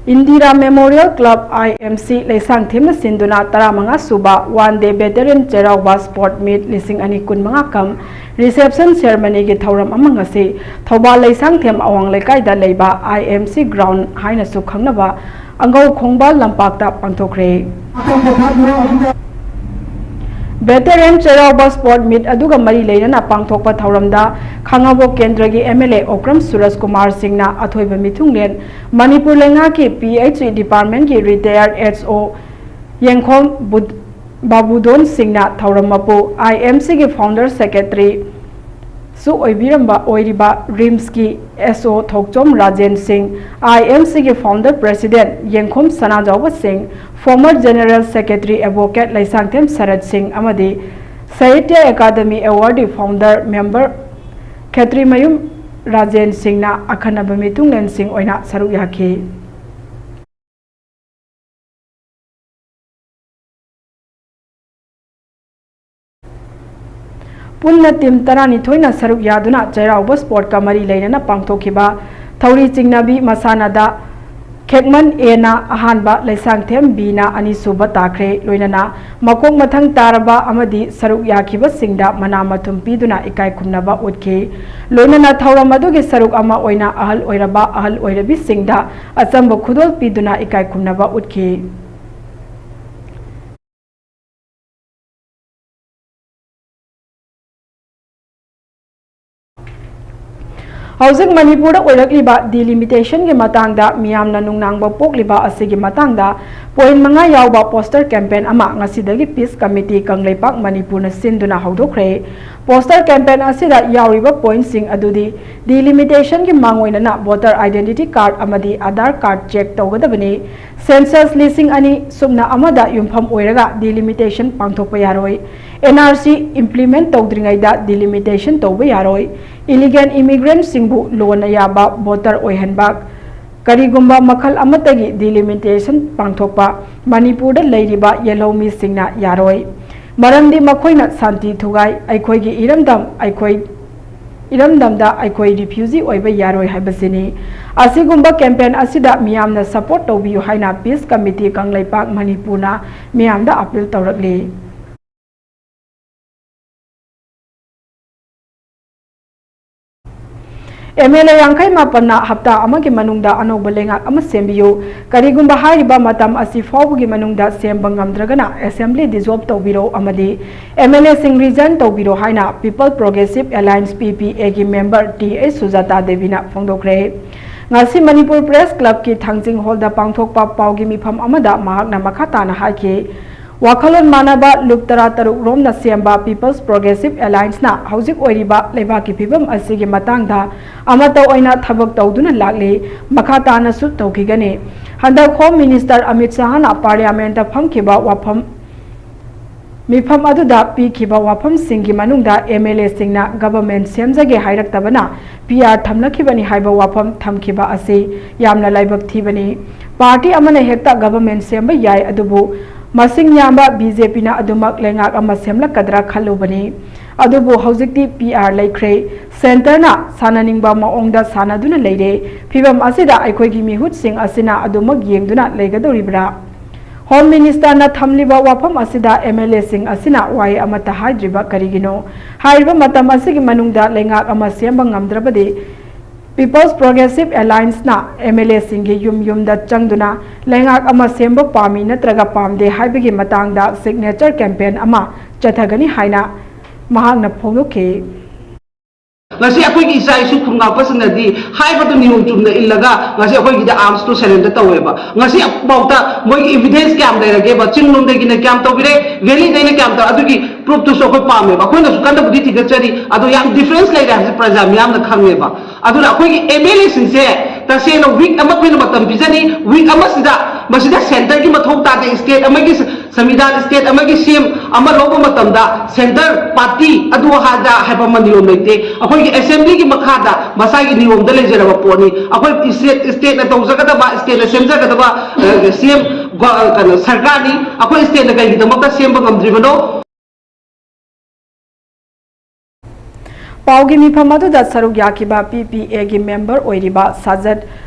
ꯏꯟꯗꯤꯔꯥ ꯃꯦꯃꯣꯔꯤꯌꯦꯜ ꯀ꯭ꯂꯕ, ꯑꯥꯏ ꯑꯦꯝ ꯁꯤ, ꯂꯩꯁꯥꯡꯊꯦꯝꯅ ꯁꯤꯟꯗꯨꯅ ꯇꯔꯥꯃꯉꯥ ꯁꯨꯕ ꯋꯥꯟ ꯗꯦ ꯚꯦꯇꯔꯟ ꯆꯩꯔꯥꯎꯕ ꯁ꯭ꯄꯣꯔꯠ ꯃꯤꯠ ꯂꯤꯁꯤꯡ ꯑꯅꯤ ꯀꯨꯟꯃꯉꯥ ꯀꯝ ꯔꯤꯁꯦꯞꯁꯟ ꯁꯦꯔꯃꯅꯤꯒꯤ ꯊꯧꯔꯝ ꯑꯃ ꯉꯁꯤ ꯊꯧꯕꯥꯜ ꯂꯩꯁꯥꯡꯊꯦꯝ ꯑꯋꯥꯡ ꯂꯩꯀꯥꯏꯗ ꯂꯩꯕ ꯑꯥꯏ ꯑꯦꯝ ꯁꯤ ꯒ꯭ꯔꯥꯎꯟ ꯍꯥꯏꯅꯁꯨ ꯈꯪꯅꯕ ꯑꯉꯧ ꯈꯣꯡꯕꯥꯜ ꯂꯝꯄꯥꯛꯇ ꯄꯥꯡꯊꯣꯛꯈ꯭ꯔꯦ꯫ ꯚꯦꯇꯔꯟ ꯆꯩꯔꯥꯎꯕ ꯁ꯭ꯄꯣꯔꯠ ꯃꯤꯠ ꯑꯗꯨꯒ ꯃꯔꯤ ꯂꯩꯅꯅ ꯄꯥꯡꯊꯣꯛꯄ ꯊꯧꯔꯝꯗ ꯈꯥꯉꯕꯣꯛ ꯀꯦꯟꯗ꯭ꯔꯒꯤ M L A Okram Suraj Kumar ꯁꯤꯡꯅ ꯑꯊꯣꯏꯕ ꯃꯤꯊꯨꯡꯂꯦꯟ, ꯃꯅꯤꯄꯨꯔ ꯂꯩꯉꯥꯛꯀꯤ ꯄꯤ ꯑꯩꯆ ꯏ ꯗꯤꯄꯥꯔꯠꯃꯦꯟꯒꯤ ꯔꯤꯇꯥꯌꯔ ꯑꯦꯁ ꯑꯣ ꯌꯦꯡꯈꯣꯝ ꯕꯨ-, ꯕꯥꯕꯨꯗꯣꯟ ꯁꯤꯡꯅ ꯊꯧꯔꯝ ꯃꯄꯨ, ꯑꯥꯏ ꯑꯦꯝ ꯁꯤꯒꯤ ꯐꯥꯎꯟꯗꯔ ꯁꯦꯀ꯭ꯔꯦꯇꯔꯤ ꯁꯨ ꯑꯣꯏꯕꯤꯔꯝꯕ ꯑꯣꯏꯔꯤꯕ ꯔꯤꯝꯁꯀꯤ S O Thokchom Rajen Singh, I M ꯁꯤꯒꯤ founder president Yengkhom Sanajaoba Singh, former general secretary advocate Leishangthem Sarat Singh ꯑꯃꯗꯤ Sahitya Akademi awardee founder member Khetrimayum Rajen ꯁꯤꯡꯅ ꯑꯈꯟꯅꯕ ꯃꯤꯊꯨꯡꯂꯦꯟꯁꯤꯡ ꯑꯣꯏꯅ ꯁꯔꯨꯛ ꯌꯥꯈꯤ꯫ ꯄꯨꯟꯅ ꯇꯤꯝ ꯇꯔꯥꯅꯤꯊꯣꯏꯅ ꯁꯔꯨꯛ ꯌꯥꯗꯨꯅ ꯆꯩꯔꯥꯎꯕ ꯁ꯭ꯄꯣꯔꯠꯀ ꯃꯔꯤ ꯂꯩꯅꯅ ꯄꯥꯡꯊꯣꯛꯈꯤꯕ ꯊꯧꯔꯤ ꯆꯤꯡꯅꯕꯤ ꯃꯁꯥꯟꯅꯗ ꯈꯦꯛꯃꯟ ꯑꯦꯅ ꯑꯍꯥꯟꯕ, ꯂꯩꯁꯥꯡꯊꯦꯝ ꯕꯤꯅ ꯑꯅꯤꯁꯨꯕ ꯇꯥꯈ꯭ꯔꯦ꯫ ꯂꯣꯏꯅꯅ ꯃꯀꯣꯛ ꯃꯊꯪ ꯇꯥꯔꯕ ꯑꯃꯗꯤ ꯁꯔꯨꯛ ꯌꯥꯈꯤꯕꯁꯤꯡꯗ ꯃꯅꯥ ꯃꯊꯨꯝ ꯄꯤꯗꯨꯅ ꯏꯀꯥꯏ ꯈꯨꯝꯅꯕ ꯎꯠꯈꯤ꯫ ꯂꯣꯏꯅꯅ ꯊꯧꯔꯝ ꯑꯗꯨꯒꯤ ꯁꯔꯨꯛ ꯑꯃ ꯑꯣꯏꯅ ꯑꯍꯜ ꯑꯣꯏꯔꯕ ꯑꯍꯜ ꯑꯣꯏꯔꯕꯤꯁꯤꯡꯗ ꯑꯆꯝꯕ ꯈꯨꯗꯣꯜ ꯄꯤꯗꯨꯅ ꯏꯀꯥꯏ ꯈꯨꯝꯅꯕ ꯎꯠꯈꯤ꯫ ꯍꯧꯖꯤꯛ ꯃꯅꯤꯄꯨꯔꯗ ꯑꯣꯏꯔꯛꯂꯤꯕ ꯗꯤꯂꯤꯃꯤꯇꯦꯁꯟꯒꯤ ꯃꯇꯥꯡꯗ ꯃꯤꯌꯥꯝꯅ ꯅꯨꯡꯅꯥꯡꯕ ꯄꯣꯛꯂꯤꯕ ꯑꯁꯤꯒꯤ ꯃꯇꯥꯡꯗ ꯄꯣꯏꯟꯠ ꯃꯉꯥ ꯌꯥꯎꯕ ꯄꯣꯁꯇꯔ ꯀꯦꯝꯄꯦꯟ ꯑꯃ ꯉꯁꯤꯗꯒꯤ ꯄꯤꯁ ꯀꯃꯤꯇꯤ ꯀꯪꯂꯩꯄꯥꯛ ꯃꯅꯤꯄꯨꯔꯅ ꯁꯤꯟꯗꯨꯅ ꯍꯧꯗꯣꯛꯈ꯭ꯔꯦ꯫ ꯄꯣꯁꯇꯔ ꯀꯦꯝꯄꯦꯟ ꯑꯁꯤꯗ ꯌꯥꯎꯔꯤꯕ ꯄꯣꯏꯟꯠꯁꯤꯡ ꯑꯗꯨꯗꯤ ꯗꯤꯂꯤꯃꯤꯇꯦꯁꯟꯒꯤ ꯃꯥꯡꯑꯣꯏꯅꯅ ꯚꯣꯇꯔ ꯑꯥꯏꯗꯦꯟꯇꯤꯇꯤ ꯀꯥꯔꯗ ꯑꯃꯗꯤ ꯑꯥꯙꯥꯔ ꯀꯥꯔꯗ ꯆꯦꯛ ꯇꯧꯒꯗꯕꯅꯤ꯫ ꯁꯦꯟꯁꯁ ꯂꯤꯁꯤꯡ ꯑꯅꯤ ꯁꯨꯞꯅ ꯑꯃꯗ ꯌꯨꯝꯐꯝ ꯑꯣꯏꯔꯒ ꯗꯤꯂꯤꯃꯤꯇꯦꯁꯟ ꯄꯥꯡꯊꯣꯛꯄ ꯌꯥꯔꯣꯏ꯫ ꯑꯦꯟ ꯑꯥꯔ ꯁꯤ ꯏꯝꯄ꯭ꯂꯤꯃꯦꯟꯠ ꯇꯧꯗ꯭ꯔꯤꯉꯩꯗ ꯗꯤꯂꯤꯃꯤꯇꯦꯁꯟ ꯇꯧꯕ ꯌꯥꯔꯣꯏ꯫ ꯏꯂꯤꯒꯦꯜ ꯏꯃꯤꯒ꯭ꯔꯦꯟꯠꯁꯤꯡꯕꯨ ꯂꯣꯟꯅ ꯌꯥꯕ ꯚꯣꯇꯔ ꯑꯣꯏꯍꯟꯕ, ꯀꯔꯤꯒꯨꯝꯕ ꯃꯈꯜ ꯑꯃꯠꯇꯒꯤ ꯗꯤꯂꯤꯃꯤꯇꯦꯁꯟ ꯄꯥꯡꯊꯣꯛꯄ ꯃꯅꯤꯄꯨꯔꯗ ꯂꯩꯔꯤꯕ ꯌꯦꯜꯍꯧꯃꯤꯁꯤꯡꯅ ꯌꯥꯔꯣꯏ꯫ ꯃꯔꯝꯗꯤ ꯃꯈꯣꯏꯅ ꯁꯥꯟꯇꯤ ꯊꯨꯒꯥꯏ, ꯑꯩꯈꯣꯏꯒꯤ ꯏꯔꯝꯗꯝ, ꯑꯩꯈꯣꯏ ꯏꯔꯝꯗꯝꯗ ꯑꯩꯈꯣꯏ ꯔꯤꯐ꯭ꯌꯨꯖꯤ ꯑꯣꯏꯕ ꯌꯥꯔꯣꯏ ꯍꯥꯏꯕꯁꯤꯅꯤ꯫ ꯑꯁꯤꯒꯨꯝꯕ ꯀꯦꯝꯄꯦꯟ ꯑꯁꯤꯗ ꯃꯤꯌꯥꯝꯅ ꯁꯄꯣꯔꯠ ꯇꯧꯕꯤꯌꯨ ꯍꯥꯏꯅ ꯄꯤꯁ ꯀꯃꯤꯇꯤ ꯀꯪꯂꯩꯄꯥꯛ ꯃꯅꯤꯄꯨꯔꯅ ꯃꯤꯌꯥꯝꯗ ꯑꯄꯤꯜ ꯇꯧꯔꯛꯂꯤ꯫ ꯑꯦꯝ ꯑꯦꯜ ꯑꯦ ꯌꯥꯡꯈꯩ ꯃꯥꯄꯟꯅ ꯍꯞꯇꯥ ꯑꯃꯒꯤ ꯃꯅꯨꯡꯗ ꯑꯅꯧꯕ ꯂꯩꯉꯥꯛ ꯑꯃ ꯁꯦꯝꯕꯤꯌꯨ꯫ ꯀꯔꯤꯒꯨꯝꯕ ꯍꯥꯏꯔꯤꯕ ꯃꯇꯝ ꯑꯁꯤ ꯐꯥꯎꯕꯒꯤ ꯃꯅꯨꯡꯗ ꯁꯦꯝꯕ ꯉꯝꯗ꯭ꯔꯒꯅ ꯑꯦꯁꯦꯝꯕ꯭ꯂꯤ ꯗꯤꯖꯣꯜꯕ ꯇꯧꯕꯤꯔꯣ ꯑꯃꯗꯤ ꯑꯦꯝ ꯑꯦꯜ ꯑꯦꯁꯤꯡ ꯔꯤꯖꯥꯏꯟ ꯇꯧꯕꯤꯔꯣ ꯍꯥꯏꯅ ꯄꯤꯄꯜ ꯄ꯭ꯔꯣꯒ꯭ꯔꯦꯁꯤꯚ ꯑꯦꯂꯥꯏꯟꯁ, ꯄꯤ ꯄꯤ ꯑꯦꯒꯤ ꯃꯦꯝꯕꯔ ꯇꯤ ꯑꯩꯆ ꯁꯨꯖꯥꯇꯥ ꯗꯦꯕꯤꯅ ꯐꯣꯡꯗꯣꯛꯈ꯭ꯔꯦ꯫ ꯉꯁꯤ ꯃꯅꯤꯄꯨꯔ ꯄ꯭ꯔꯦꯁ ꯀ꯭ꯂꯕꯀꯤ ꯊꯥꯡꯖꯤꯡ ꯍꯣꯜꯗ ꯄꯥꯡꯊꯣꯛꯄ ꯄꯥꯎꯒꯤ ꯃꯤꯐꯝ ꯑꯃꯗ ꯃꯍꯥꯛꯅ ꯃꯈꯥ ꯇꯥꯅ ꯍꯥꯏꯈꯤ, ꯋꯥꯈꯜꯂꯣꯟ ꯃꯥꯟꯅꯕ ꯂꯨꯞ ꯇꯔꯥꯇꯔꯨꯛ ꯔꯣꯝꯅ ꯁꯦꯝꯕ People's Progressive Allianceꯅ ꯍꯧꯖꯤꯛ ꯑꯣꯏꯔꯤꯕ ꯂꯩꯕꯥꯛꯀꯤ ꯐꯤꯕꯝ ꯑꯁꯤꯒꯤ ꯃꯇꯥꯡꯗ ꯑꯃꯠꯇ ꯑꯣꯏꯅ ꯊꯕꯛ ꯇꯧꯗꯨꯅ ꯂꯥꯛꯂꯤ꯫ ꯃꯈꯥ ꯇꯥꯅꯁꯨ ꯇꯧꯈꯤꯒꯅꯤ꯫ ꯍꯟꯗꯛ Home Minister ꯑꯃꯤꯠ ꯁꯍꯥꯅ Parliamentꯇ ꯐꯝꯈꯤꯕ ꯋꯥꯐꯝ ꯃꯤꯐꯝ ꯑꯗꯨꯗ ꯄꯤꯈꯤꯕ ꯋꯥꯐꯝꯁꯤꯡꯒꯤ ꯃꯅꯨꯡꯗ MLAꯁꯤꯡꯅ Government ꯁꯦꯝꯖꯒꯦ ꯍꯥꯏꯔꯛꯇꯕꯅ PR ꯊꯝꯂꯛꯈꯤꯕꯅꯤ ꯍꯥꯏꯕ ꯋꯥꯐꯝ ꯊꯝꯈꯤꯕ ꯑꯁꯤ ꯌꯥꯝꯅ ꯂꯥꯏꯕꯛ ꯊꯤꯕꯅꯤ꯫ Party ꯑꯃꯅ ꯍꯦꯛꯇ Government ꯁꯦꯝꯕ ꯌꯥꯏ, ꯑꯗꯨꯕꯨ ꯃꯁꯤꯡ ꯌꯥꯝꯕ BJPꯅ ꯑꯗꯨꯃꯛ ꯂꯩꯉꯥꯛ ꯑꯃ ꯁꯦꯝꯂꯛꯀꯗ꯭ꯔꯥ ꯈꯜꯂꯨꯕꯅꯤ꯫ ꯑꯗꯨꯕꯨ ꯍꯧꯖꯤꯛꯇꯤ PR ꯂꯩꯈ꯭ꯔꯦ꯫ Centreꯅ ꯁꯥꯟꯅꯅꯤꯡꯕ ꯃꯑꯣꯡꯗ ꯁꯥꯟꯅꯗꯨꯅ ꯂꯩꯔꯦ꯫ ꯐꯤꯕꯝ ꯑꯁꯤꯗ ꯑꯩꯈꯣꯏꯒꯤ ꯃꯤꯍꯨꯠꯁꯤꯡ ꯑꯁꯤꯅ ꯑꯗꯨꯃꯛ ꯌꯦꯡꯗꯨꯅ ꯂꯩꯒꯗꯧꯔꯤꯕ꯭ꯔꯥ? Home Ministerꯅ ꯊꯝꯂꯤꯕ ꯋꯥꯐꯝ ꯑꯁꯤꯗ MLAꯁꯤꯡ ꯑꯁꯤꯅ ꯋꯥꯍꯩ ꯑꯃꯠꯇ ꯍꯥꯏꯗ꯭ꯔꯤꯕ ꯀꯔꯤꯒꯤꯅꯣ? ꯍꯥꯏꯔꯤꯕ ꯃꯇꯝ ꯑꯁꯤꯒꯤ ꯃꯅꯨꯡꯗ ꯂꯩꯉꯥꯛ ꯑꯃ ꯁꯦꯝꯕ ꯉꯝꯗ꯭ꯔꯕꯗꯤ People's Progressive Allianceꯅ MLAꯁꯤꯡꯒꯤ ꯌꯨꯝ ꯌꯨꯝꯗ ꯆꯪꯗꯨꯅ ꯂꯩꯉꯥꯛ ꯑꯃ ꯁꯦꯝꯕ ꯄꯥꯝꯃꯤ ꯅꯠꯇ꯭ꯔꯒ ꯄꯥꯝꯗꯦ ꯍꯥꯏꯕꯒꯤ ꯃꯇꯥꯡꯗ signature campaign ꯑꯃ ꯆꯠꯊꯒꯅꯤ ꯍꯥꯏꯅ ꯃꯍꯥꯛꯅ ꯐꯣꯡꯗꯣꯛꯈꯤ꯫ ꯉꯁꯤ ꯑꯩꯈꯣꯏꯒꯤ ꯏꯆꯥ ꯏꯁꯨ ꯈꯨꯟꯉꯥꯛꯄꯁꯤꯡꯅꯗꯤ ꯍꯥꯏꯕꯗꯨ ꯅꯤꯌꯣꯝ ꯆꯨꯝꯅ ꯏꯜꯂꯒ ꯉꯁꯤ ꯑꯩꯈꯣꯏꯒꯤꯗ armsꯇꯨ surrender ꯇꯧꯋꯦꯕ꯫ ꯉꯁꯤ ꯐꯥꯎꯗ ꯃꯣꯏꯒꯤ evidence ꯀꯌꯥꯝ ꯂꯩꯔꯒꯦꯕ? ꯆꯤꯡꯂꯣꯝꯗꯒꯤꯅ ꯀꯌꯥꯝ ꯇꯧꯕꯤꯔꯦ, valleyꯗꯩꯅ ꯀꯌꯥꯝ ꯇꯧ-, ꯑꯗꯨꯒꯤ proofꯇꯨꯁꯨ ꯑꯩꯈꯣꯏ ꯄꯥꯝꯃꯦꯕ꯫ ꯑꯩꯈꯣꯏꯅꯁꯨ ꯀꯟꯅꯕꯨꯗꯤ ꯊꯤꯒꯠꯆꯔꯤ, ꯑꯗꯣ ꯌꯥꯝ difference ꯂꯩꯔꯦ ꯍꯥꯏꯕꯁꯦ ꯄ꯭ꯔꯖꯥ ꯃꯤꯌꯥꯝꯅ ꯈꯪꯉꯦꯕ꯫ ꯑꯗꯨꯅ ꯑꯩꯈꯣꯏꯒꯤ MLAꯁꯤꯡꯁꯦ ꯇꯁꯦꯡꯅ week ꯑꯃ ꯑꯩꯈꯣꯏꯅ ꯃꯇꯝ ꯄꯤꯖꯅꯤ, week ꯑꯃꯁꯤꯗ ꯃꯁꯤꯗ centreꯒꯤ ꯃꯊꯧ ꯇꯥꯗꯦ, state ꯑꯃꯒꯤ ꯁꯪꯕꯤꯙꯥꯟ state ꯑꯃꯒꯤ ꯁꯦꯝ ꯑꯃ ꯂꯧꯕ ꯃꯇꯝꯗ centre party ꯑꯗꯨ ꯑꯗꯥ ꯍꯥꯏꯕ ꯑꯃ ꯅꯤꯌꯣꯝ ꯂꯩꯇꯦ꯫ ꯑꯩꯈꯣꯏꯒꯤ assemblyꯒꯤ ꯃꯈꯥꯗ ꯃꯁꯥꯒꯤ ꯅꯤꯌꯣꯝꯗ ꯂꯩꯖꯔꯕ ꯄꯣꯠꯅꯤ꯫ ꯑꯩꯈꯣꯏ state, stateꯅ ꯇꯧꯖꯒꯗꯕ, stateꯅ ꯁꯦꯝꯖꯒꯗꯕ, ꯑ, ꯁꯦꯝ, ꯒꯣ-, ꯑ, ꯀꯩꯅꯣ, ꯁꯔꯀꯥꯔꯅꯤ꯫ ꯑꯩꯈꯣꯏ stateꯅ ꯀꯩꯒꯤꯗꯃꯛꯇ ꯁꯦꯝꯕ ꯉꯝꯗ꯭ꯔꯤꯕꯅꯣ? ꯄꯥꯎꯒꯤ ꯃꯤꯐꯝ ꯑꯗꯨꯗ ꯁꯔꯨꯛ ꯌꯥꯈꯤꯕ PPAꯒꯤ member ꯑꯣꯏꯔꯤꯕ ꯁꯥꯖꯠ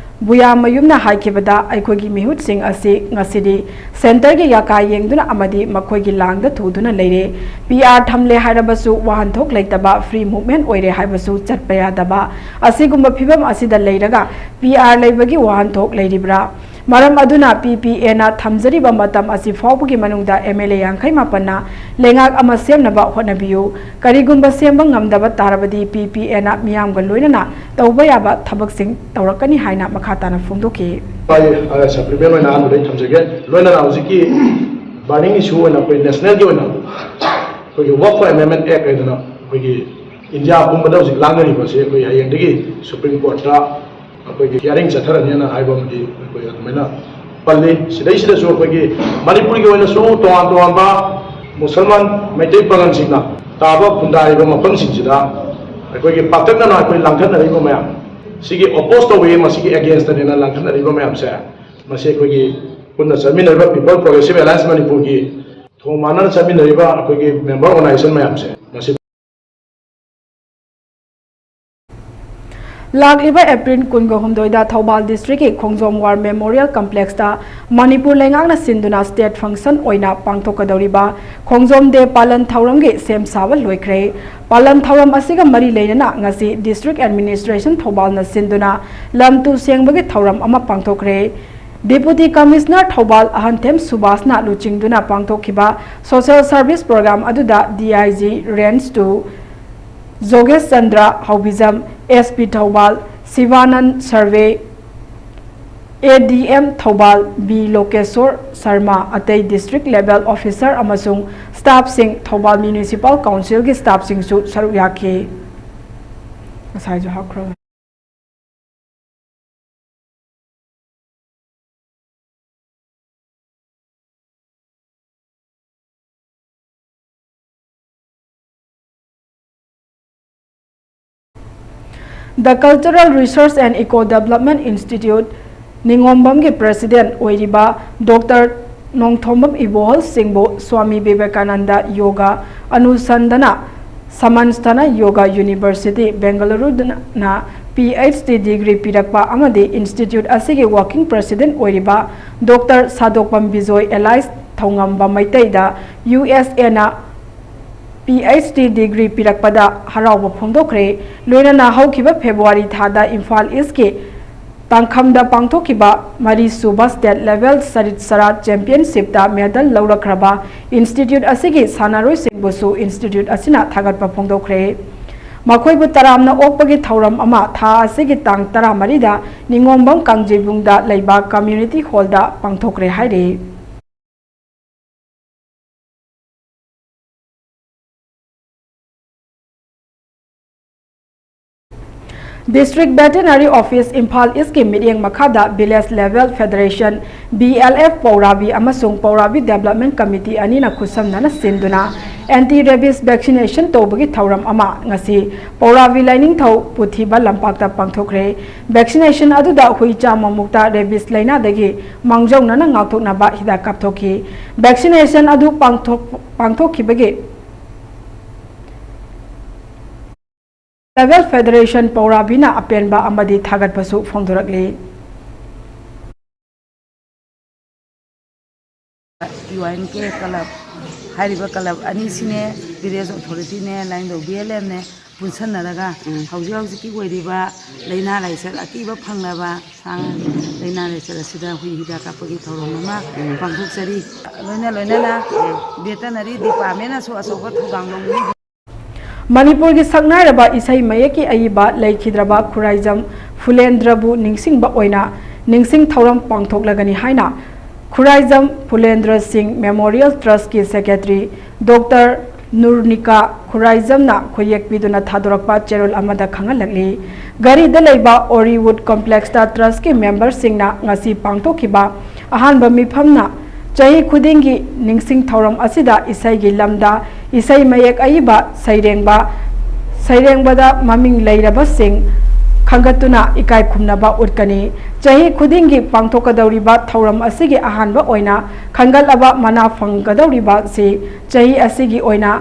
ꯕꯨꯌꯥꯃꯌꯨꯝꯅ ꯍꯥꯏꯈꯤꯕꯗ, ꯑꯩꯈꯣꯏꯒꯤ ꯃꯤꯍꯨꯠꯁꯤꯡ ꯑꯁꯤ ꯉꯁꯤꯗꯤ centreꯒꯤ ꯌꯥꯀꯥ ꯌꯦꯡꯗꯨꯅ ꯑꯃꯗꯤ ꯃꯈꯣꯏꯒꯤ ꯂꯥꯡꯗ ꯊꯨꯗꯨꯅ ꯂꯩꯔꯦ꯫ PR ꯊꯝꯂꯦ ꯍꯥꯏꯔꯕꯁꯨ ꯋꯥꯍꯟꯊꯣꯛ ꯂꯩꯇꯕ free movement ꯑꯣꯏꯔꯦ ꯍꯥꯏꯕꯁꯨ ꯆꯠꯄ ꯌꯥꯗꯕ꯫ ꯑꯁꯤꯒꯨꯝꯕ ꯐꯤꯕꯝ ꯑꯁꯤꯗ ꯂꯩꯔꯒ PR ꯂꯩꯕꯒꯤ ꯋꯥꯍꯟꯊꯣꯛ ꯂꯩꯔꯤꯕ꯭ꯔꯥ? ꯃꯔꯝ ꯑꯗꯨꯅ PPAꯅ ꯊꯝꯖꯔꯤꯕ ꯃꯇꯝ ꯑꯁꯤ ꯐꯥꯎꯕꯒꯤ ꯃꯅꯨꯡꯗ MLA ꯌꯥꯡꯈꯩ ꯃꯥꯄꯟꯅ ꯂꯩꯉꯥꯛ ꯑꯃ ꯁꯦꯝꯅꯕ ꯍꯣꯠꯅꯕꯤꯌꯨ꯫ ꯀꯔꯤꯒꯨꯝꯕ ꯁꯦꯝꯕ ꯉꯝꯗꯕ ꯇꯥꯔꯕꯗꯤ PPAꯅ ꯃꯤꯌꯥꯝꯒ ꯂꯣꯏꯅꯅ ꯇꯧꯕ ꯌꯥꯕ ꯊꯕꯛꯁꯤꯡ ꯇꯧꯔꯛꯀꯅꯤ ꯍꯥꯏꯅ ꯃꯈꯥ ꯇꯥꯅ ꯐꯣꯡꯗꯣꯛꯈꯤ꯫ ꯑꯩ, ꯑ, supplement ꯑꯣꯏꯅ ꯑꯍꯥꯟꯕꯗ ꯑꯩ ꯊꯝꯖꯒꯦ꯫ ꯂꯣꯏꯅꯅ ꯍꯧꯖꯤꯛꯀꯤ Burning issue ꯑꯣꯏꯅ ꯑꯩꯈꯣꯏ ꯅꯦꯁꯅꯦꯜꯒꯤ ꯑꯣꯏꯅ ꯑꯩꯈꯣꯏꯒꯤ Work for Amendment Act ꯍꯥꯏꯗꯅ ꯑꯩꯈꯣꯏꯒꯤ ꯏꯟꯗꯤꯌꯥ ꯄꯨꯝꯕꯗ ꯍꯧꯖꯤꯛ ꯂꯥꯡꯅꯔꯤꯕꯁꯦ ꯑꯩꯈꯣꯏ ꯍꯌꯦꯡꯗꯒꯤ ꯁꯨꯄ꯭ꯔꯤꯝ ꯀꯣꯔꯠꯇ ꯑꯩꯈꯣꯏꯒꯤ ꯍꯤꯌꯥꯔꯤꯡ ꯆꯠꯊꯔꯅꯤꯅ ꯍꯥꯏꯕ ꯑꯃꯗꯤ ꯑꯩꯈꯣꯏ ꯑꯗꯨꯃꯥꯏꯅ ꯄꯜꯂꯤ꯫ ꯁꯤꯗꯩꯁꯤꯗꯁꯨ ꯑꯩꯈꯣꯏꯒꯤ ꯃꯅꯤꯄꯨꯔꯒꯤ ꯑꯣꯏꯅꯁꯨ ꯇꯣꯉꯥꯟ ꯇꯣꯉꯥꯟꯕ ꯃꯨꯁꯜꯃꯥꯟ ꯃꯩꯇꯩ ꯄꯥꯉꯜꯁꯤꯡꯅ ꯇꯥꯕ ꯈꯨꯟꯗꯥꯔꯤꯕ ꯃꯐꯝꯁꯤꯡꯁꯤꯗ ꯑꯩꯈꯣꯏꯒꯤ ꯄꯥꯛꯇꯛꯅꯅ ꯑꯩꯈꯣꯏ ꯂꯥꯡꯈꯠꯅꯔꯤꯕ ꯃꯌꯥꯝ ꯁꯤꯒꯤ ꯑꯣꯄꯣꯁ ꯇꯧꯋꯤ, ꯃꯁꯤꯒꯤ ꯑꯦꯒꯦꯟꯁꯇꯅꯦꯅ ꯂꯥꯡꯈꯠꯅꯔꯤꯕ ꯃꯌꯥꯝꯁꯦ, ꯃꯁꯤ ꯑꯩꯈꯣꯏꯒꯤ ꯄꯨꯟꯅ ꯆꯠꯃꯤꯟꯅꯔꯤꯕ People Progressive Alliance ꯃꯅꯤꯄꯨꯔꯒꯤ ꯊꯣꯡ ꯃꯥꯟꯅꯅ ꯆꯠꯃꯤꯟꯅꯔꯤꯕ ꯑꯩꯈꯣꯏꯒꯤ ꯃꯦꯝꯕꯔ ꯑꯣꯔꯒꯅꯥꯏꯖꯦꯁꯟ ꯃꯌꯥꯝꯁꯦ ꯃꯁꯤ ꯂꯥꯛꯂꯤꯕ ꯑꯦꯄ꯭ꯔꯤꯜ ꯀꯨꯟꯒ ꯍꯨꯝꯗꯣꯏꯗ ꯊꯧꯕꯥꯜ ꯗꯤꯁꯇ꯭ꯔꯤꯛꯀꯤ ꯈꯣꯡꯖꯣꯝ ꯋꯥꯔ ꯃꯦꯃꯣꯔꯤꯌꯦꯜ ꯀꯝꯄ꯭ꯂꯦꯛꯁꯇ ꯃꯅꯤꯄꯨꯔ ꯂꯩꯉꯥꯛꯅ ꯁꯤꯟꯗꯨꯅ ꯁ꯭ꯇꯦꯠ ꯐꯪꯁꯟ ꯑꯣꯏꯅ ꯄꯥꯡꯊꯣꯛꯀꯗꯧꯔꯤꯕ ꯈꯣꯡꯖꯣꯝ ꯗꯦ ꯄꯥꯂꯟ ꯊꯧꯔꯝꯒꯤ ꯁꯦꯝ ꯁꯥꯕ ꯂꯣꯏꯈ꯭ꯔꯦ꯫ ꯄꯥꯂꯟ ꯊꯧꯔꯝ ꯑꯁꯤꯒ ꯃꯔꯤ ꯂꯩꯅꯅ ꯉꯁꯤ ꯗꯤꯁꯇ꯭ꯔꯤꯛ ꯑꯦꯗꯃꯤꯅꯤꯁꯇ꯭ꯔꯦꯁꯟ ꯊꯧꯕꯥꯜꯅ ꯁꯤꯟꯗꯨꯅ ꯂꯝ ꯇꯨ ꯁꯦꯡꯕꯒꯤ ꯊꯧꯔꯝ ꯑꯃ ꯄꯥꯡꯊꯣꯛꯈ꯭ꯔꯦ꯫ ꯗꯤꯄꯨꯇꯤ ꯀꯃꯤꯁꯅꯔ ꯊꯧꯕꯥꯜ ꯑꯍꯟꯊꯦꯝ ꯁꯨꯕꯥꯁꯅ ꯂꯨꯆꯤꯡꯗꯨꯅ ꯄꯥꯡꯊꯣꯛꯈꯤꯕ ꯁꯣꯁꯦꯜ ꯁꯔꯚꯤꯁ ꯄ꯭ꯔꯣꯒ꯭ꯔꯥꯝ ꯑꯗꯨꯗ D I G range two ꯖꯣꯒꯦꯁ ꯆꯟꯗ꯭ꯔ ꯍꯧꯕꯤꯖꯝ, ꯑꯦꯁ ꯄꯤ ꯊꯧꯕꯥꯜ ꯁꯤꯕꯥꯅꯟ Surve, A D M Thoubal B Lokeshor Sharma, ꯑꯇꯩ ꯗꯤꯁꯇ꯭ꯔꯤꯛ ꯂꯦꯚꯦꯜ ꯑꯣꯐꯤꯁꯔ ꯑꯃꯁꯨꯡ ꯁ꯭ꯇꯥꯐꯁꯤꯡ, ꯊꯧꯕꯥꯜ ꯃ꯭ꯌꯨꯅꯤꯁꯤꯄꯥꯜ ꯀꯥꯎꯟꯁꯤꯜꯒꯤ ꯁ꯭ꯇꯥꯐꯁꯤꯡꯁꯨ ꯁꯔꯨꯛ ꯌꯥꯈꯤ꯫ ꯉꯁꯥꯏꯁꯨ ꯍꯥꯞꯈ꯭ꯔꯕꯅꯤ꯫ The Cultural Research and Eco Development Institute ꯅꯤꯉꯣꯝꯕꯝꯒꯤ ꯄ꯭ꯔꯦꯁꯤꯗꯦꯟꯠ ꯑꯣꯏꯔꯤꯕ ꯗꯣꯛꯇꯔ ꯅꯣꯡꯊꯣꯝꯕꯝ ꯏꯕꯣꯍꯜ ꯁꯤꯡꯕꯨ ꯁ꯭ꯋꯥꯃꯤ ꯕꯤꯕꯦꯀꯥꯅꯟꯗ ꯌꯣꯒꯥ ꯑꯅꯨꯁꯟꯙꯅ ꯁꯃꯟꯁꯊꯅ ꯌꯣꯒꯥ ꯌꯨꯅꯤꯚꯔꯁꯤꯇꯤ ꯕꯦꯡꯒꯂꯨꯔꯨꯅ ꯄꯤ ꯑꯩꯆ ꯗꯤ ꯗꯤꯒ꯭ꯔꯤ ꯄꯤꯔꯛꯄ ꯑꯃꯗꯤ ꯏꯟꯁꯇꯤꯇ꯭ꯌꯨꯠ ꯑꯁꯤꯒꯤ ꯋꯥꯔꯀꯤꯡ ꯄ꯭ꯔꯦꯁꯤꯗꯦꯟꯠ ꯑꯣꯏꯔꯤꯕ ꯗꯣꯛꯇꯔ ꯁꯥꯗꯣꯛꯄꯝ ꯕꯤꯖꯣꯏ ꯑꯦꯂꯥꯏꯁ ꯊꯧꯉꯝꯕ ꯃꯩꯇꯩꯗ U S N P H D degree ꯄꯤꯔꯛꯄꯗ ꯍꯔꯥꯎꯕ ꯐꯣꯡꯗꯣꯛꯈ꯭ꯔꯦ꯫ ꯂꯣꯏꯅꯅ ꯍꯧꯈꯤꯕ ꯐꯦꯕ꯭ꯔꯨꯋꯥꯔꯤ ꯊꯥꯗ ꯏꯝꯐꯥꯜ ꯏꯁꯀꯤ ꯇꯥꯡꯈꯝꯗ ꯄꯥꯡꯊꯣꯛꯈꯤꯕ ꯃꯔꯤꯁꯨꯕ ꯁ꯭ꯇꯦꯠ ꯂꯦꯚꯦꯜ ꯁꯔꯤꯠ ꯁꯔꯥꯠ ꯆꯦꯝꯄꯤꯌꯟꯁꯤꯞꯇ ꯃꯦꯗꯜ ꯂꯧꯔꯛꯈ꯭ꯔꯕ ꯏꯟꯁꯇꯤꯇ꯭ꯌꯨꯠ ꯑꯁꯤꯒꯤ ꯁꯥꯟꯅꯔꯣꯏꯁꯤꯡꯕꯨꯁꯨ ꯏꯟꯁꯇꯤꯇ꯭ꯌꯨꯠ ꯑꯁꯤꯅ ꯊꯥꯒꯠꯄ ꯐꯣꯡꯗꯣꯛꯈ꯭ꯔꯦ꯫ ꯃꯈꯣꯏꯕꯨ ꯇꯔꯥꯝꯅ ꯑꯣꯛꯄꯒꯤ ꯊꯧꯔꯝ ꯑꯃ ꯊꯥ ꯑꯁꯤꯒꯤ ꯇꯥꯡ ꯇꯔꯥꯃꯔꯤꯗ ꯅꯤꯉꯣꯝꯕꯝ ꯀꯥꯡꯖꯩꯕꯨꯡꯗ ꯂꯩꯕ ꯀꯝꯃ꯭ꯌꯨꯅꯤꯇꯤ ꯍꯣꯜꯗ ꯄꯥꯡꯊꯣꯛꯈ꯭ꯔꯦ ꯍꯥꯏꯔꯤ꯫ District Veterinary Office, Imphal East ꯀꯤ ꯃꯤꯠꯌꯦꯡ ꯃꯈꯥꯗ Village Level Federation, B L F, ꯄꯧꯔꯥꯕꯤ ꯑꯃꯁꯨꯡ ꯄꯧꯔꯥꯕꯤ Development Committee ꯑꯅꯤꯅ ꯈꯨꯠꯁꯝꯅꯅ ꯁꯤꯟꯗꯨꯅ anti rabies vaccination ꯇꯧꯕꯒꯤ ꯊꯧꯔꯝ ꯑꯃ ꯉꯁꯤ ꯄꯧꯔꯥꯕꯤ ꯂꯥꯏꯅꯤꯡꯊꯧ ꯄꯨꯊꯤꯕ ꯂꯝꯄꯥꯛꯇ ꯄꯥꯡꯊꯣꯛꯈ꯭ꯔꯦ꯫ Vaccination ꯑꯗꯨꯗ ꯍꯨꯏ ꯆꯥꯝꯃ ꯃꯨꯛꯇ rabies ꯂꯥꯏꯅꯥꯗꯒꯤ ꯃꯥꯡꯖꯧꯅꯅ ꯉꯥꯛꯊꯣꯛꯅꯕ ꯍꯤꯗꯥꯛ ꯀꯥꯞꯊꯣꯛꯈꯤ꯫ Vaccination ꯑꯗꯨ ꯄꯥꯡꯊꯣꯛ-, ꯄꯥꯡꯊꯣꯛꯈꯤꯕꯒꯤ Level Federation ꯄꯧꯔꯥꯕꯤꯅ ꯑꯄꯦꯟꯕ ꯑꯃꯗꯤ ꯊꯥꯒꯠꯄꯁꯨ ꯐꯣꯡꯗꯣꯔꯛꯂꯤ꯫ U I N K club ꯍꯥꯏꯔꯤꯕ ꯀ꯭ꯂꯕ ꯑꯅꯤꯁꯤꯅꯦ, ꯚꯤꯂꯦꯖ ꯑꯣꯊꯣꯔꯤꯇꯤꯅꯦ, ꯂꯥꯏꯅꯤꯡꯊꯧ ꯕꯤ ꯑꯦꯜ ꯑꯦꯝꯅꯦ ꯄꯨꯟꯁꯟꯅꯔꯒ ꯍꯧꯖꯤꯛ ꯍꯧꯖꯤꯛꯀꯤ ꯑꯣꯏꯔꯤꯕ ꯂꯥꯏꯅꯥ ꯂꯥꯏꯆꯠ ꯑꯀꯤꯕ ꯐꯪꯂꯕ ꯁꯥ ꯉꯥꯒꯤ ꯂꯥꯏꯅꯥ ꯂꯥꯏꯆꯠ ꯑꯁꯤꯗ ꯍꯨꯏ ꯍꯤꯗꯥꯛ ꯀꯥꯞꯄꯒꯤ ꯊꯧꯔꯝ ꯑꯃ ꯄꯥꯡꯊꯣꯛꯆꯔꯤ꯫ ꯂꯣꯏꯅ ꯂꯣꯏꯅꯅ ꯚꯦꯇꯅꯔꯤ ꯗꯤꯄꯥꯔꯠꯃꯦꯟꯅꯁꯨ ꯑꯆꯧꯕ ꯊꯧꯗꯥꯡ ꯂꯧꯃꯤꯕ꯫ ꯃꯅꯤꯄꯨꯔꯒꯤ ꯁꯛꯅꯥꯏꯔꯕ ꯏꯁꯩ ꯃꯌꯦꯛꯀꯤ ꯑꯏꯕ ꯂꯩꯈꯤꯗ꯭ꯔꯕ ꯈꯨꯔꯥꯏꯖꯝ ꯐꯨꯂꯦꯟꯗ꯭ꯔꯕꯨ ꯅꯤꯡꯁꯤꯡꯕ ꯑꯣꯏꯅ ꯅꯤꯡꯁꯤꯡ ꯊꯧꯔꯝ ꯄꯥꯡꯊꯣꯛꯂꯒꯅꯤ ꯍꯥꯏꯅ ꯈꯨꯔꯥꯏꯖꯝ ꯐꯨꯂꯦꯟꯗ꯭ꯔ ꯁꯤꯡ ꯃꯦꯃꯣꯔꯤꯌꯦꯜ ꯇ꯭ꯔꯁꯀꯤ ꯁꯦꯀ꯭ꯔꯦꯇꯔꯤ ꯗꯣꯛꯇꯔ ꯅꯨꯔꯅꯤꯀꯥ ꯈꯨꯔꯥꯏꯖꯝꯅ ꯈꯨꯌꯦꯛ ꯄꯤꯗꯨꯅ ꯊꯥꯗꯣꯔꯛꯄ ꯆꯦꯔꯣꯜ ꯑꯃꯗ ꯈꯪꯍꯜꯂꯛꯂꯤ꯫ ꯘꯔꯤꯗ ꯂꯩꯕ ꯑꯣꯔꯤꯋꯨꯗ ꯀꯣꯝꯄ꯭ꯂꯦꯛꯁꯇ ꯇ꯭ꯔꯁꯀꯤ ꯃꯦꯝꯕꯔꯁꯤꯡꯅ ꯉꯁꯤ ꯄꯥꯡꯊꯣꯛꯈꯤꯕ ꯑꯍꯥꯟꯕ ꯃꯤꯐꯝꯅ ꯆꯍꯤ ꯈꯨꯗꯤꯡꯒꯤ ꯅꯤꯡꯁꯤꯡ ꯊꯧꯔꯝ ꯑꯁꯤꯗ ꯏꯁꯩꯒꯤ ꯂꯝꯗ ꯏꯁꯩ ꯃꯌꯦꯛ ꯑꯏꯕ ꯁꯩꯔꯦꯡꯕ, ꯁꯩꯔꯦꯡꯕꯗ ꯃꯃꯤꯡ ꯂꯩꯔꯕꯁꯤꯡ ꯈꯟꯒꯠꯇꯨꯅ ꯏꯀꯥꯏ ꯈꯨꯝꯅꯕ ꯎꯠꯀꯅꯤ꯫ ꯆꯍꯤ ꯈꯨꯗꯤꯡꯒꯤ ꯄꯥꯡꯊꯣꯛꯀꯗꯧꯔꯤꯕ ꯊꯧꯔꯝ ꯑꯁꯤꯒꯤ ꯑꯍꯥꯟꯕ ꯑꯣꯏꯅ ꯈꯟꯒꯠꯂꯕ ꯃꯅꯥ ꯐꯪꯒꯗꯧꯔꯤꯕꯁꯤ ꯆꯍꯤ ꯑꯁꯤꯒꯤ ꯑꯣꯏꯅ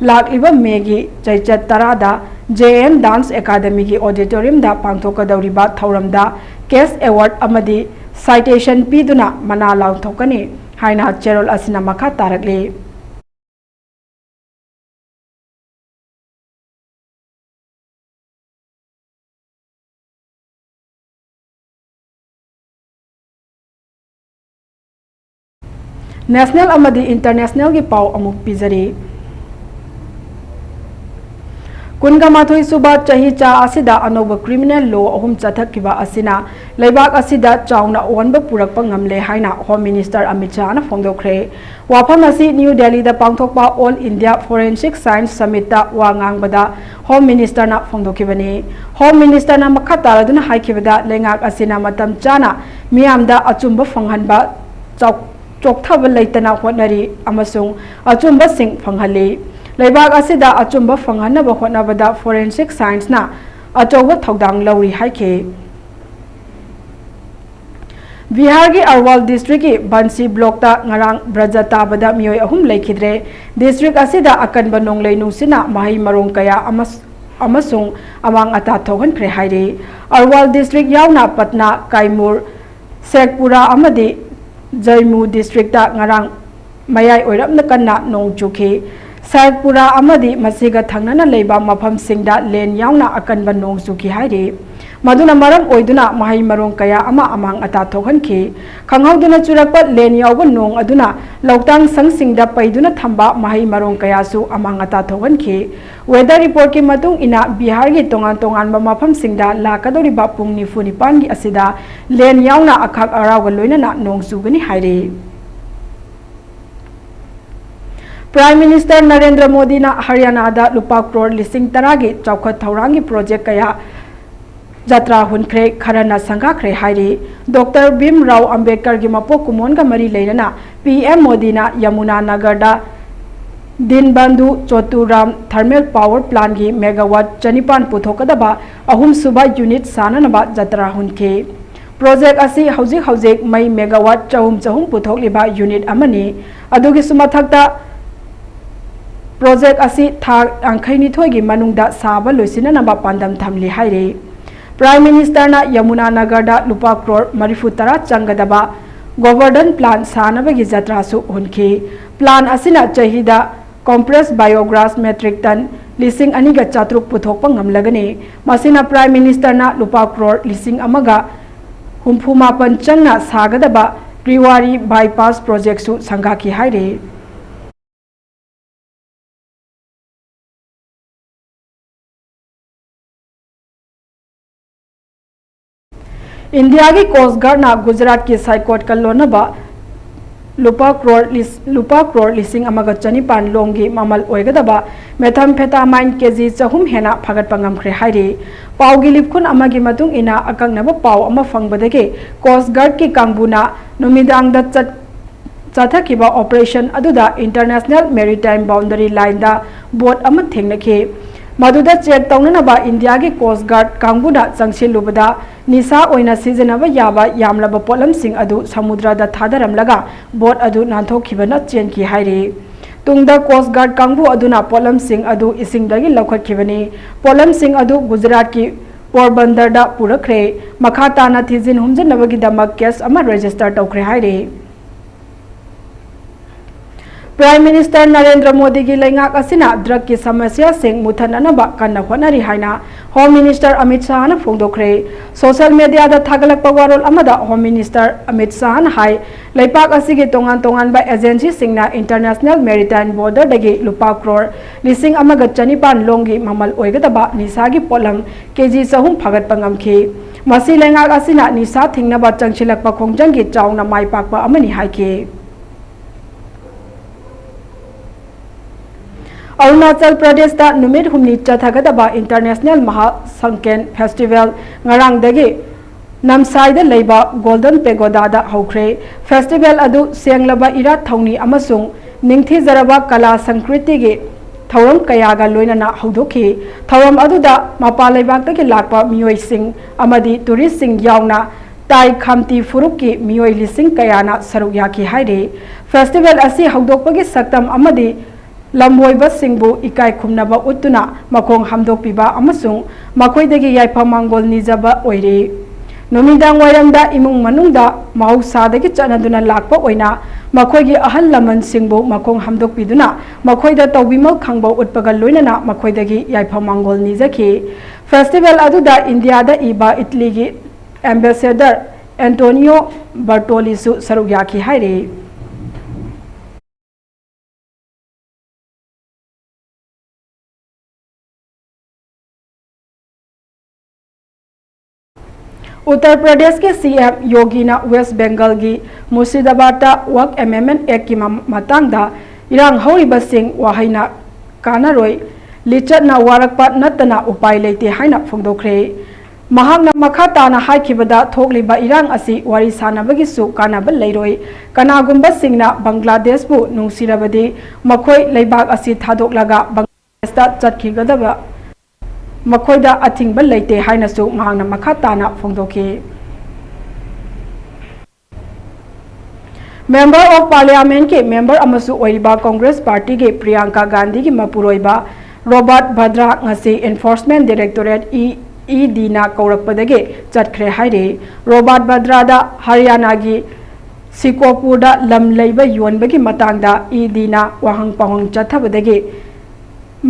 ꯂꯥꯛꯂꯤꯕ ꯃꯦꯒꯤ ꯆꯩꯆꯠ ꯇꯔꯥꯗ J M Dance Academyꯒꯤ auditoriumꯗ ꯄꯥꯡꯊꯣꯛꯀꯗꯧꯔꯤꯕ ꯊꯧꯔꯝꯗ cash award ꯑꯃꯗꯤ citation ꯄꯤꯗꯨꯅ ꯃꯅꯥ ꯂꯥꯎꯊꯣꯛꯀꯅꯤ ꯍꯥꯏꯅ ꯆꯦꯔꯣꯜ ꯑꯁꯤꯅ ꯃꯈꯥ ꯇꯥꯔꯛꯂꯤ꯫ National ꯑꯃꯗꯤ internationalꯒꯤ ꯄꯥꯎ ꯑꯃꯨꯛ ꯄꯤꯖꯔꯤ꯫ ꯀꯨꯟꯒ ꯃꯥꯊꯣꯏ ꯁꯨꯕ ꯆꯍꯤ ꯆꯥ ꯑꯁꯤꯗ ꯑꯅꯧꯕ criminal law ꯑꯍꯨꯝ ꯆꯠꯊꯈꯤꯕ ꯑꯁꯤꯅ ꯂꯩꯕꯥꯛ ꯑꯁꯤꯗ ꯆꯥꯎꯅ ꯑꯑꯣꯟꯕ ꯄꯨꯔꯛꯄ ꯉꯝꯂꯦ ꯍꯥꯏꯅ Home Minister ꯑꯃꯤꯠ ꯁꯥꯍꯅ ꯐꯣꯡꯗꯣꯛꯈ꯭ꯔꯦ꯫ ꯋꯥꯐꯝ ꯑꯁꯤ ꯅ꯭ꯌꯨ ꯗꯦꯜꯂꯤꯗ ꯄꯥꯡꯊꯣꯛꯄ All India Forensic Science Summitꯇ ꯋꯥ ꯉꯥꯡꯕꯗ Home Ministerꯅ ꯐꯣꯡꯗꯣꯛꯈꯤꯕꯅꯤ꯫ Home Ministerꯅ ꯃꯈꯥ ꯇꯥꯔꯗꯨꯅ ꯍꯥꯏꯈꯤꯕꯗ, ꯂꯩꯉꯥꯛ ꯑꯁꯤꯅ ꯃꯇꯝ ꯆꯥꯅ ꯃꯤꯌꯥꯝꯗ ꯑꯆꯨꯝꯕ ꯐꯪꯍꯟꯕ ꯆꯥꯎ-, ꯆꯣꯛꯊꯕ ꯂꯩꯇꯅ ꯍꯣꯠꯅꯔꯤ ꯑꯃꯁꯨꯡ ꯑꯆꯨꯝꯕꯁꯤꯡ ꯐꯪꯍꯜꯂꯤ꯫ ꯂꯩꯕꯥꯛ ꯑꯁꯤꯗ ꯑꯆꯨꯝꯕ ꯐꯪꯍꯟꯅꯕ ꯍꯣꯠꯅꯕꯗ forensic scienceꯅ ꯑꯆꯧꯕ ꯊꯧꯗꯥꯡ ꯂꯧꯔꯤ ꯍꯥꯏꯈꯤ꯫ ꯕꯤꯍꯥꯔꯒꯤ ꯑꯔꯋꯥꯜ districtꯀꯤ ꯕꯟꯁꯤ blockꯇ ꯉꯔꯥꯡ ꯕ꯭ꯔꯖ ꯇꯥꯕꯗ ꯃꯤꯑꯣꯏ ꯑꯍꯨꯝ ꯂꯩꯈꯤꯗ꯭ꯔꯦ꯫ District ꯑꯁꯤꯗ ꯑꯀꯟꯕ ꯅꯣꯡꯂꯩ ꯅꯨꯡꯁꯤꯠꯅ ꯃꯍꯩ ꯃꯔꯣꯡ ꯀꯌꯥ ꯑꯃꯁ-, ꯑꯃꯁꯨꯡ ꯑꯃꯥꯡ ꯑꯇꯥ ꯊꯣꯛꯍꯟꯈ꯭ꯔꯦ ꯍꯥꯏꯔꯤ꯫ ꯑꯔꯋꯥꯜ district ꯌꯥꯎꯅ ꯄꯠꯅꯥ, ꯀꯥꯏꯃꯨꯔ, ꯁꯦꯈꯄꯨꯔꯥ ꯑꯃꯗꯤ ꯖꯥꯏꯃꯨ districtꯇ ꯉꯔꯥꯡ ꯃꯌꯥꯏ ꯑꯣꯏꯔꯞꯅ ꯀꯟꯅ ꯅꯣꯡ ꯆꯨꯈꯤ꯫ ꯁꯥꯏꯛꯄꯨꯔꯥ ꯑꯃꯗꯤ ꯃꯁꯤꯒ ꯊꯪꯅꯅ ꯂꯩꯕ ꯃꯐꯝꯁꯤꯡꯗ ꯂꯦꯟ ꯌꯥꯎꯅ ꯑꯀꯟꯕ ꯅꯣꯡ ꯆꯨꯈꯤ ꯍꯥꯏꯔꯤ꯫ ꯃꯗꯨꯅ ꯃꯔꯝ ꯑꯣꯏꯗꯨꯅ ꯃꯍꯩ ꯃꯔꯣꯡ ꯀꯌꯥ ꯑꯃ ꯑꯃꯥꯡ ꯑꯇꯥ ꯊꯣꯛꯍꯟꯈꯤ꯫ ꯈꯪꯍꯧꯗꯅ ꯆꯨꯔꯛꯄ ꯂꯦꯟ ꯌꯥꯎꯕ ꯅꯣꯡ ꯑꯗꯨꯅ ꯂꯧꯇꯥꯡ ꯁꯪꯁꯤꯡꯗ ꯄꯩꯗꯨꯅ ꯊꯝꯕ ꯃꯍꯩ ꯃꯔꯣꯡ ꯀꯌꯥꯁꯨ ꯑꯃꯥꯡ ꯑꯇꯥ ꯊꯣꯛꯍꯟꯈꯤ꯫ Weather reportꯀꯤ ꯃꯇꯨꯡ ꯏꯟꯅ, ꯕꯤꯍꯥꯔꯒꯤ ꯇꯣꯉꯥꯟ ꯇꯣꯉꯥꯟꯕ ꯃꯐꯝꯁꯤꯡꯗ ꯂꯥꯛꯀꯗꯧꯔꯤꯕ ꯄꯨꯡ ꯅꯤꯐꯨ ꯅꯤꯄꯥꯟꯒꯤ ꯑꯁꯤꯗ ꯂꯦꯟ ꯌꯥꯎꯅ ꯑꯈꯥꯛ ꯑꯔꯥꯎꯒ ꯂꯣꯏꯅꯅ ꯅꯣꯡ ꯆꯨꯒꯅꯤ ꯍꯥꯏꯔꯤ꯫ Prime Minister ꯅꯔꯦꯟꯗ꯭ꯔ ꯃꯣꯗꯤꯅ ꯍꯔꯤꯌꯥꯅꯥꯗ ꯂꯨꯄꯥ ꯀ꯭ꯔꯣꯔ ꯂꯤꯁꯤꯡ ꯇꯔꯥꯒꯤ ꯆꯥꯎꯈꯠ ꯊꯧꯔꯥꯡꯒꯤ project ꯀꯌꯥ ꯖꯇ꯭ꯔꯥ ꯍꯨꯟꯈ꯭ꯔꯦ, ꯈꯔꯅ ꯁꯪꯒꯥꯈ꯭ꯔꯦ ꯍꯥꯏꯔꯤ꯫ Doctor ꯚꯤꯝ ꯔꯥꯎ ꯑꯝꯕꯦꯗꯀꯔꯒꯤ ꯃꯄꯣꯛ ꯀꯨꯝꯑꯣꯟꯒ ꯃꯔꯤ ꯂꯩꯅꯅ P M ꯃꯣꯗꯤꯅ ꯌꯃꯨꯅꯥ ꯅꯒꯔꯗ ꯗꯤꯟꯕꯟꯙꯨ ꯆꯣꯇꯨꯔꯥꯝ thermal power plantꯀꯤ megawatt ꯆꯅꯤꯄꯥꯟ ꯄꯨꯊꯣꯛꯀꯗꯕ ꯑꯍꯨꯝꯁꯨꯕ unit ꯁꯥꯅꯅꯕ ꯖꯇ꯭ꯔꯥ ꯍꯨꯟꯈꯤ꯫ Project ꯑꯁꯤ ꯍꯧꯖꯤꯛ ꯍꯧꯖꯤꯛ ꯃꯩ megawatt ꯆꯍꯨꯝ ꯆꯍꯨꯝ ꯄꯨꯊꯣꯛꯂꯤꯕ unit ꯑꯃꯅꯤ꯫ ꯑꯗꯨꯒꯤꯁꯨ ꯃꯊꯛꯇ, project ꯑꯁꯤ ꯊꯥ ꯌꯥꯡꯈꯩꯅꯤꯊꯣꯏꯒꯤ ꯃꯅꯨꯡꯗ ꯁꯥꯕ ꯂꯣꯏꯁꯤꯟꯅꯅꯕ ꯄꯥꯟꯗꯝ ꯊꯝꯂꯤ ꯍꯥꯏꯔꯤ꯫ Prime Ministerꯅ ꯌꯃꯨꯅꯥ ꯅꯒꯔꯗ ꯂꯨꯄꯥ ꯀ꯭ꯔꯣꯔ ꯃꯔꯤꯐꯨ ꯇꯔꯥ ꯆꯪꯒꯗꯕ Govardhan plant ꯁꯥꯅꯕꯒꯤ ꯖꯇ꯭ꯔꯥꯁꯨ ꯍꯨꯟꯈꯤ꯫ Plant ꯑꯁꯤꯅ ꯆꯍꯤꯗ compressed biogas metric ton ꯂꯤꯁꯤꯡ ꯑꯅꯤꯒ ꯆꯥꯇ꯭ꯔꯨꯛ ꯄꯨꯊꯣꯛꯄ ꯉꯝꯂꯒꯅꯤ꯫ ꯃꯁꯤꯅ Prime Ministerꯅ ꯂꯨꯄꯥ ꯀ꯭ꯔꯣꯔ ꯂꯤꯁꯤꯡ ꯑꯃꯒ ꯍꯨꯝꯐꯨ ꯃꯥꯄꯟ ꯆꯪꯅ ꯁꯥꯒꯗꯕ ꯔꯤꯋꯥꯔꯤ bypass projectꯁꯨ ꯁꯪꯒꯥꯈꯤ ꯍꯥꯏꯔꯤ꯫ ꯏꯟꯗꯤꯌꯥꯒꯤ ꯀꯣꯁ ꯒꯥꯔꯗꯅ ꯒꯨꯖꯔꯥꯠꯀꯤ ꯁꯥꯏꯀꯣꯠꯀ ꯂꯣꯟꯅꯕ ꯂꯨꯄꯥ ꯀ꯭ꯔꯣꯔ ꯂꯤꯁ-, ꯂꯨꯄꯥ ꯀ꯭ꯔꯣꯔ ꯂꯤꯁꯤꯡ ꯑꯃꯒ ꯆꯅꯤꯄꯥꯟ ꯂꯣꯡꯒꯤ ꯃꯃꯜ ꯑꯣꯏꯒꯗꯕ methamphetamine ꯀꯦ ꯖꯤ ꯆꯍꯨꯝ ꯍꯦꯟꯅ ꯐꯥꯒꯠꯄ ꯉꯝꯈ꯭ꯔꯦ ꯍꯥꯏꯔꯤ꯫ ꯄꯥꯎꯒꯤ ꯂꯤꯞꯈꯨꯟ ꯑꯃꯒꯤ ꯃꯇꯨꯡ ꯏꯟꯅ, ꯑꯀꯛꯅꯕ ꯄꯥꯎ ꯑꯃ ꯐꯪꯕꯗꯒꯤ ꯀꯣꯁ ꯒꯥꯔꯗꯀꯤ ꯀꯥꯡꯕꯨꯅ ꯅꯨꯃꯤꯗꯥꯡꯗ ꯆꯠ-, ꯆꯠꯊꯈꯤꯕ operation ꯑꯗꯨꯗ International Maritime Boundary Line ꯗ boat ꯑꯃ ꯊꯦꯡꯅꯈꯤ꯫ ꯃꯗꯨꯗ check ꯇꯧꯅꯅꯕ ꯏꯟꯗꯤꯌꯥꯒꯤ ꯀꯣꯁ ꯒꯥꯔꯗ ꯀꯥꯡꯕꯨꯅ ꯆꯪꯁꯤꯜꯂꯨꯕꯗ, ꯅꯤꯁꯥ ꯑꯣꯏꯅ ꯁꯤꯖꯤꯟꯅꯕ ꯌꯥꯕ ꯌꯥꯝꯂꯕ ꯄꯣꯠꯂꯝꯁꯤꯡ ꯑꯗꯨ ꯁꯃꯨꯗ꯭ꯔꯗ ꯊꯥꯗꯔꯝꯂꯒ boat ꯑꯗꯨ ꯅꯥꯟꯊꯣꯛꯈꯤꯕꯅ ꯆꯦꯟꯈꯤ ꯍꯥꯏꯔꯤ꯫ ꯇꯨꯡꯗ ꯀꯣꯁ ꯒꯥꯔꯗ ꯀꯥꯡꯕꯨ ꯑꯗꯨꯅ ꯄꯣꯠꯂꯝꯁꯤꯡ ꯑꯗꯨ ꯏꯁꯤꯡꯗꯒꯤ ꯂꯧꯈꯠꯈꯤꯕꯅꯤ꯫ ꯄꯣꯠꯂꯝꯁꯤꯡ ꯑꯗꯨ ꯒꯨꯖꯔꯥꯠꯀꯤ ꯄꯣꯔꯕꯟꯗꯔꯗ ꯄꯨꯔꯛꯈ꯭ꯔꯦ꯫ ꯃꯈꯥ ꯇꯥꯅ ꯊꯤꯖꯤꯟ ꯍꯨꯝꯖꯤꯟꯅꯕꯒꯤꯗꯃꯛ case ꯑꯃ register ꯇꯧꯈ꯭ꯔꯦ ꯍꯥꯏꯔꯤ꯫ Prime Minister ꯅꯔꯦꯟꯗ꯭ꯔ ꯃꯣꯗꯤꯒꯤ ꯂꯩꯉꯥꯛ ꯑꯁꯤꯅ drug ꯀꯤ ꯁꯃꯁ꯭ꯌꯥꯁꯤꯡ ꯃꯨꯊꯠꯅꯅꯕ ꯀꯟꯅ ꯍꯣꯠꯅꯔꯤ ꯍꯥꯏꯅ Home Minister Amit ꯁꯥꯍꯅ ꯐꯣꯡꯗꯣꯛꯈ꯭ꯔꯦ꯫ Social media ꯗ ꯊꯥꯒꯠꯂꯛꯄ ꯋꯥꯔꯣꯜ ꯑꯃꯗ Home Minister ꯑꯃꯤꯠ ꯁꯥꯍꯅ ꯍꯥꯏ, ꯂꯩꯄꯥꯛ ꯑꯁꯤꯒꯤ ꯇꯣꯉꯥꯟ ꯇꯣꯉꯥꯟꯕ agency ꯁꯤꯡꯅ International Maritime Border ꯗꯒꯤ ꯂꯨꯄꯥ ꯀ꯭ꯔꯣꯔ ꯂꯤꯁꯤꯡ ꯑꯃꯒ ꯆꯅꯤꯄꯥꯟ ꯂꯣꯡꯒꯤ ꯃꯃꯜ ꯑꯣꯏꯒꯗꯕ ꯅꯤꯁꯥꯒꯤ ꯄꯣꯠꯂꯝ ꯀꯦ ꯖꯤ ꯆꯍꯨꯝ ꯐꯥꯒꯠꯄ ꯉꯝꯈꯤ꯫ ꯃꯁꯤ ꯂꯩꯉꯥꯛ ꯑꯁꯤꯅ ꯅꯤꯁꯥ ꯊꯤꯡꯅꯕ ꯆꯪꯁꯤꯜꯂꯛꯄ ꯈꯣꯡꯖꯪꯒꯤ ꯆꯥꯎꯅ ꯃꯥꯏ ꯄꯥꯛꯄ ꯑꯃꯅꯤ ꯍꯥꯏꯈꯤ꯫ ꯑꯔꯨꯅꯥꯆꯜ ꯄ꯭ꯔꯗꯦꯁꯇ ꯅꯨꯃꯤꯠ ꯍꯨꯝꯅꯤ ꯆꯠꯊꯒꯗꯕ International ꯃꯍꯥ ꯁꯪꯀꯦꯟ Festival ꯉꯔꯥꯡꯗꯒꯤ ꯅꯝꯁꯥꯏꯗ ꯂꯩꯕ Golden Pagoda ꯗ ꯍꯧꯈ꯭ꯔꯦ꯫ Festival ꯑꯗꯨ ꯁꯦꯡꯂꯕ ꯏꯔꯥꯠ ꯊꯧꯅꯤ ꯑꯃꯁꯨꯡ ꯅꯤꯡꯊꯤꯖꯔꯕ ꯀꯂꯥ ꯁꯪꯁꯀ꯭ꯔꯤꯇꯤꯒꯤ ꯊꯧꯔꯝ ꯀꯌꯥꯒ ꯂꯣꯏꯅꯅ ꯍꯧꯗꯣꯛꯈꯤ꯫ ꯊꯧꯔꯝ ꯑꯗꯨꯗ ꯃꯄꯥꯟ ꯂꯩꯕꯥꯛꯇꯒꯤ ꯂꯥꯛꯄ ꯃꯤꯑꯣꯏꯁꯤꯡ ꯑꯃꯗꯤ tourist ꯁꯤꯡ ꯌꯥꯎꯅ ꯇꯥꯏ ꯈꯥꯝꯇꯤ ꯐꯨꯔꯨꯞꯀꯤ ꯃꯤꯑꯣꯏ ꯂꯤꯁꯤꯡ ꯀꯌꯥꯅ ꯁꯔꯨꯛ ꯌꯥꯈꯤ ꯍꯥꯏꯔꯤ꯫ Festival ꯑꯁꯤ ꯍꯧꯗꯣꯛꯄꯒꯤ ꯁꯛꯇꯝ ꯑꯃꯗꯤ ꯂꯝꯕꯣꯏꯕꯁꯤꯡꯕꯨ ꯏꯀꯥꯏ ꯈꯨꯝꯅꯕ ꯎꯠꯇꯨꯅ ꯃꯈꯣꯡ ꯍꯥꯝꯗꯣꯛꯄꯤꯕ ꯑꯃꯁꯨꯡ ꯃꯈꯣꯏꯗꯒꯤ ꯌꯥꯏꯐ ꯃꯥꯡꯒꯣꯜ ꯅꯤꯖꯕ ꯑꯣꯏꯔꯤ꯫ ꯅꯨꯃꯤꯗꯥꯡ ꯋꯥꯏꯔꯝꯗ ꯏꯃꯨꯡ ꯃꯅꯨꯡꯗ ꯃꯍꯧꯁꯥꯗꯒꯤ ꯆꯠꯅꯗꯨꯅ ꯂꯥꯛꯄ ꯑꯣꯏꯅ ꯃꯈꯣꯏꯒꯤ ꯑꯍꯜ ꯂꯃꯟꯁꯤꯡꯕꯨ ꯃꯈꯣꯡ ꯍꯥꯝꯗꯣꯛꯄꯤꯗꯨꯅ ꯃꯈꯣꯏꯗ ꯇꯧꯕꯤꯃꯜ ꯈꯪꯕ ꯎꯠꯄꯒ ꯂꯣꯏꯅꯅ ꯃꯈꯣꯏꯗꯒꯤ ꯌꯥꯏꯐ ꯃꯥꯡꯒꯣꯜ ꯅꯤꯖꯈꯤ꯫ Festival ꯑꯗꯨꯗ ꯏꯟꯗꯤꯌꯥꯗ ꯏꯕ ꯏꯇꯂꯤꯒꯤ Ambassador Antonio Bertoli ꯁꯨ ꯁꯔꯨꯛ ꯌꯥꯈꯤ ꯍꯥꯏꯔꯤ꯫ ꯎꯠꯇꯔ ꯄ꯭ꯔꯗꯦꯁꯀꯤ ꯁꯤ ꯑꯦꯝ ꯌꯣꯒꯤꯅ ꯋꯦꯁ ꯕꯦꯡꯒꯜꯒꯤ ꯃꯨꯔꯁꯤꯗꯥꯕꯥꯗꯇ ꯋꯛꯐ ꯑꯦꯃꯦꯟꯗꯃꯦꯟꯠ ꯑꯦꯛꯀꯤ ꯃ-, ꯃꯇꯥꯡꯗ ꯏꯔꯥꯡ ꯍꯧꯔꯤꯕꯁꯤꯡ ꯋꯥꯍꯩꯅ ꯀꯥꯟꯅꯔꯣꯏ, ꯂꯤꯆꯠꯅ ꯋꯥꯔꯛꯄ ꯅꯠꯇꯅ ꯎꯄꯥꯏ ꯂꯩꯇꯦ ꯍꯥꯏꯅ ꯐꯣꯡꯗꯣꯛꯈ꯭ꯔꯦ꯫ ꯃꯍꯥꯛꯅ ꯃꯈꯥ ꯇꯥꯅ ꯍꯥꯏꯈꯤꯕꯗ, ꯊꯣꯛꯂꯤꯕ ꯏꯔꯥꯡ ꯑꯁꯤ ꯋꯥꯔꯤ ꯁꯥꯅꯕꯒꯤꯁꯨ ꯀꯥꯟꯅꯕ ꯂꯩꯔꯣꯏ꯫ ꯀꯅꯥꯒꯨꯝꯕꯁꯤꯡꯅ ꯕꯪꯒ꯭ꯂꯥꯗꯦꯁꯄꯨ ꯅꯨꯡꯁꯤꯔꯕꯗꯤ ꯃꯈꯣꯏ ꯂꯩꯕꯥꯛ ꯑꯁꯤ ꯊꯥꯗꯣꯛꯂꯒ ꯕꯪꯒ꯭ꯂꯥꯗꯦꯁꯇ ꯆꯠꯈꯤꯒꯗꯕ ꯃꯈꯣꯏꯗ ꯑꯊꯤꯡꯕ ꯂꯩꯇꯦ ꯍꯥꯏꯅꯁꯨ ꯃꯍꯥꯛꯅ ꯃꯈꯥ ꯇꯥꯅ ꯐꯣꯡꯗꯣꯛꯈꯤ꯫ Member of Parliamentꯀꯤ member ꯑꯃꯁꯨ ꯑꯣꯏꯔꯤꯕ Congress Partyꯒꯤ ꯄ꯭ꯔꯤꯌꯥꯡꯀꯥ ꯒꯥꯟꯙꯤꯒꯤ ꯃꯄꯨꯔꯣꯏꯕ ꯔꯣꯕꯥꯔꯠ ꯚꯗ꯭ꯔꯥ ꯉꯁꯤ Enforcement Directorate ꯏ, ꯏ ꯗꯤꯅ ꯀꯧꯔꯛꯄꯗꯒꯤ ꯆꯠꯈ꯭ꯔꯦ ꯍꯥꯏꯔꯤ꯫ ꯔꯣꯕꯥꯔꯠ ꯚꯗ꯭ꯔꯥꯗ ꯍꯔꯤꯌꯥꯅꯥꯒꯤ ꯁꯤꯀꯣꯄꯨꯔꯗ ꯂꯝ ꯂꯩꯕ ꯌꯣꯟꯕꯒꯤ ꯃꯇꯥꯡꯗ ꯏ ꯗꯤꯅ ꯋꯥꯍꯪ ꯄꯥꯎꯍꯪ ꯆꯠꯊꯕꯗꯒꯤ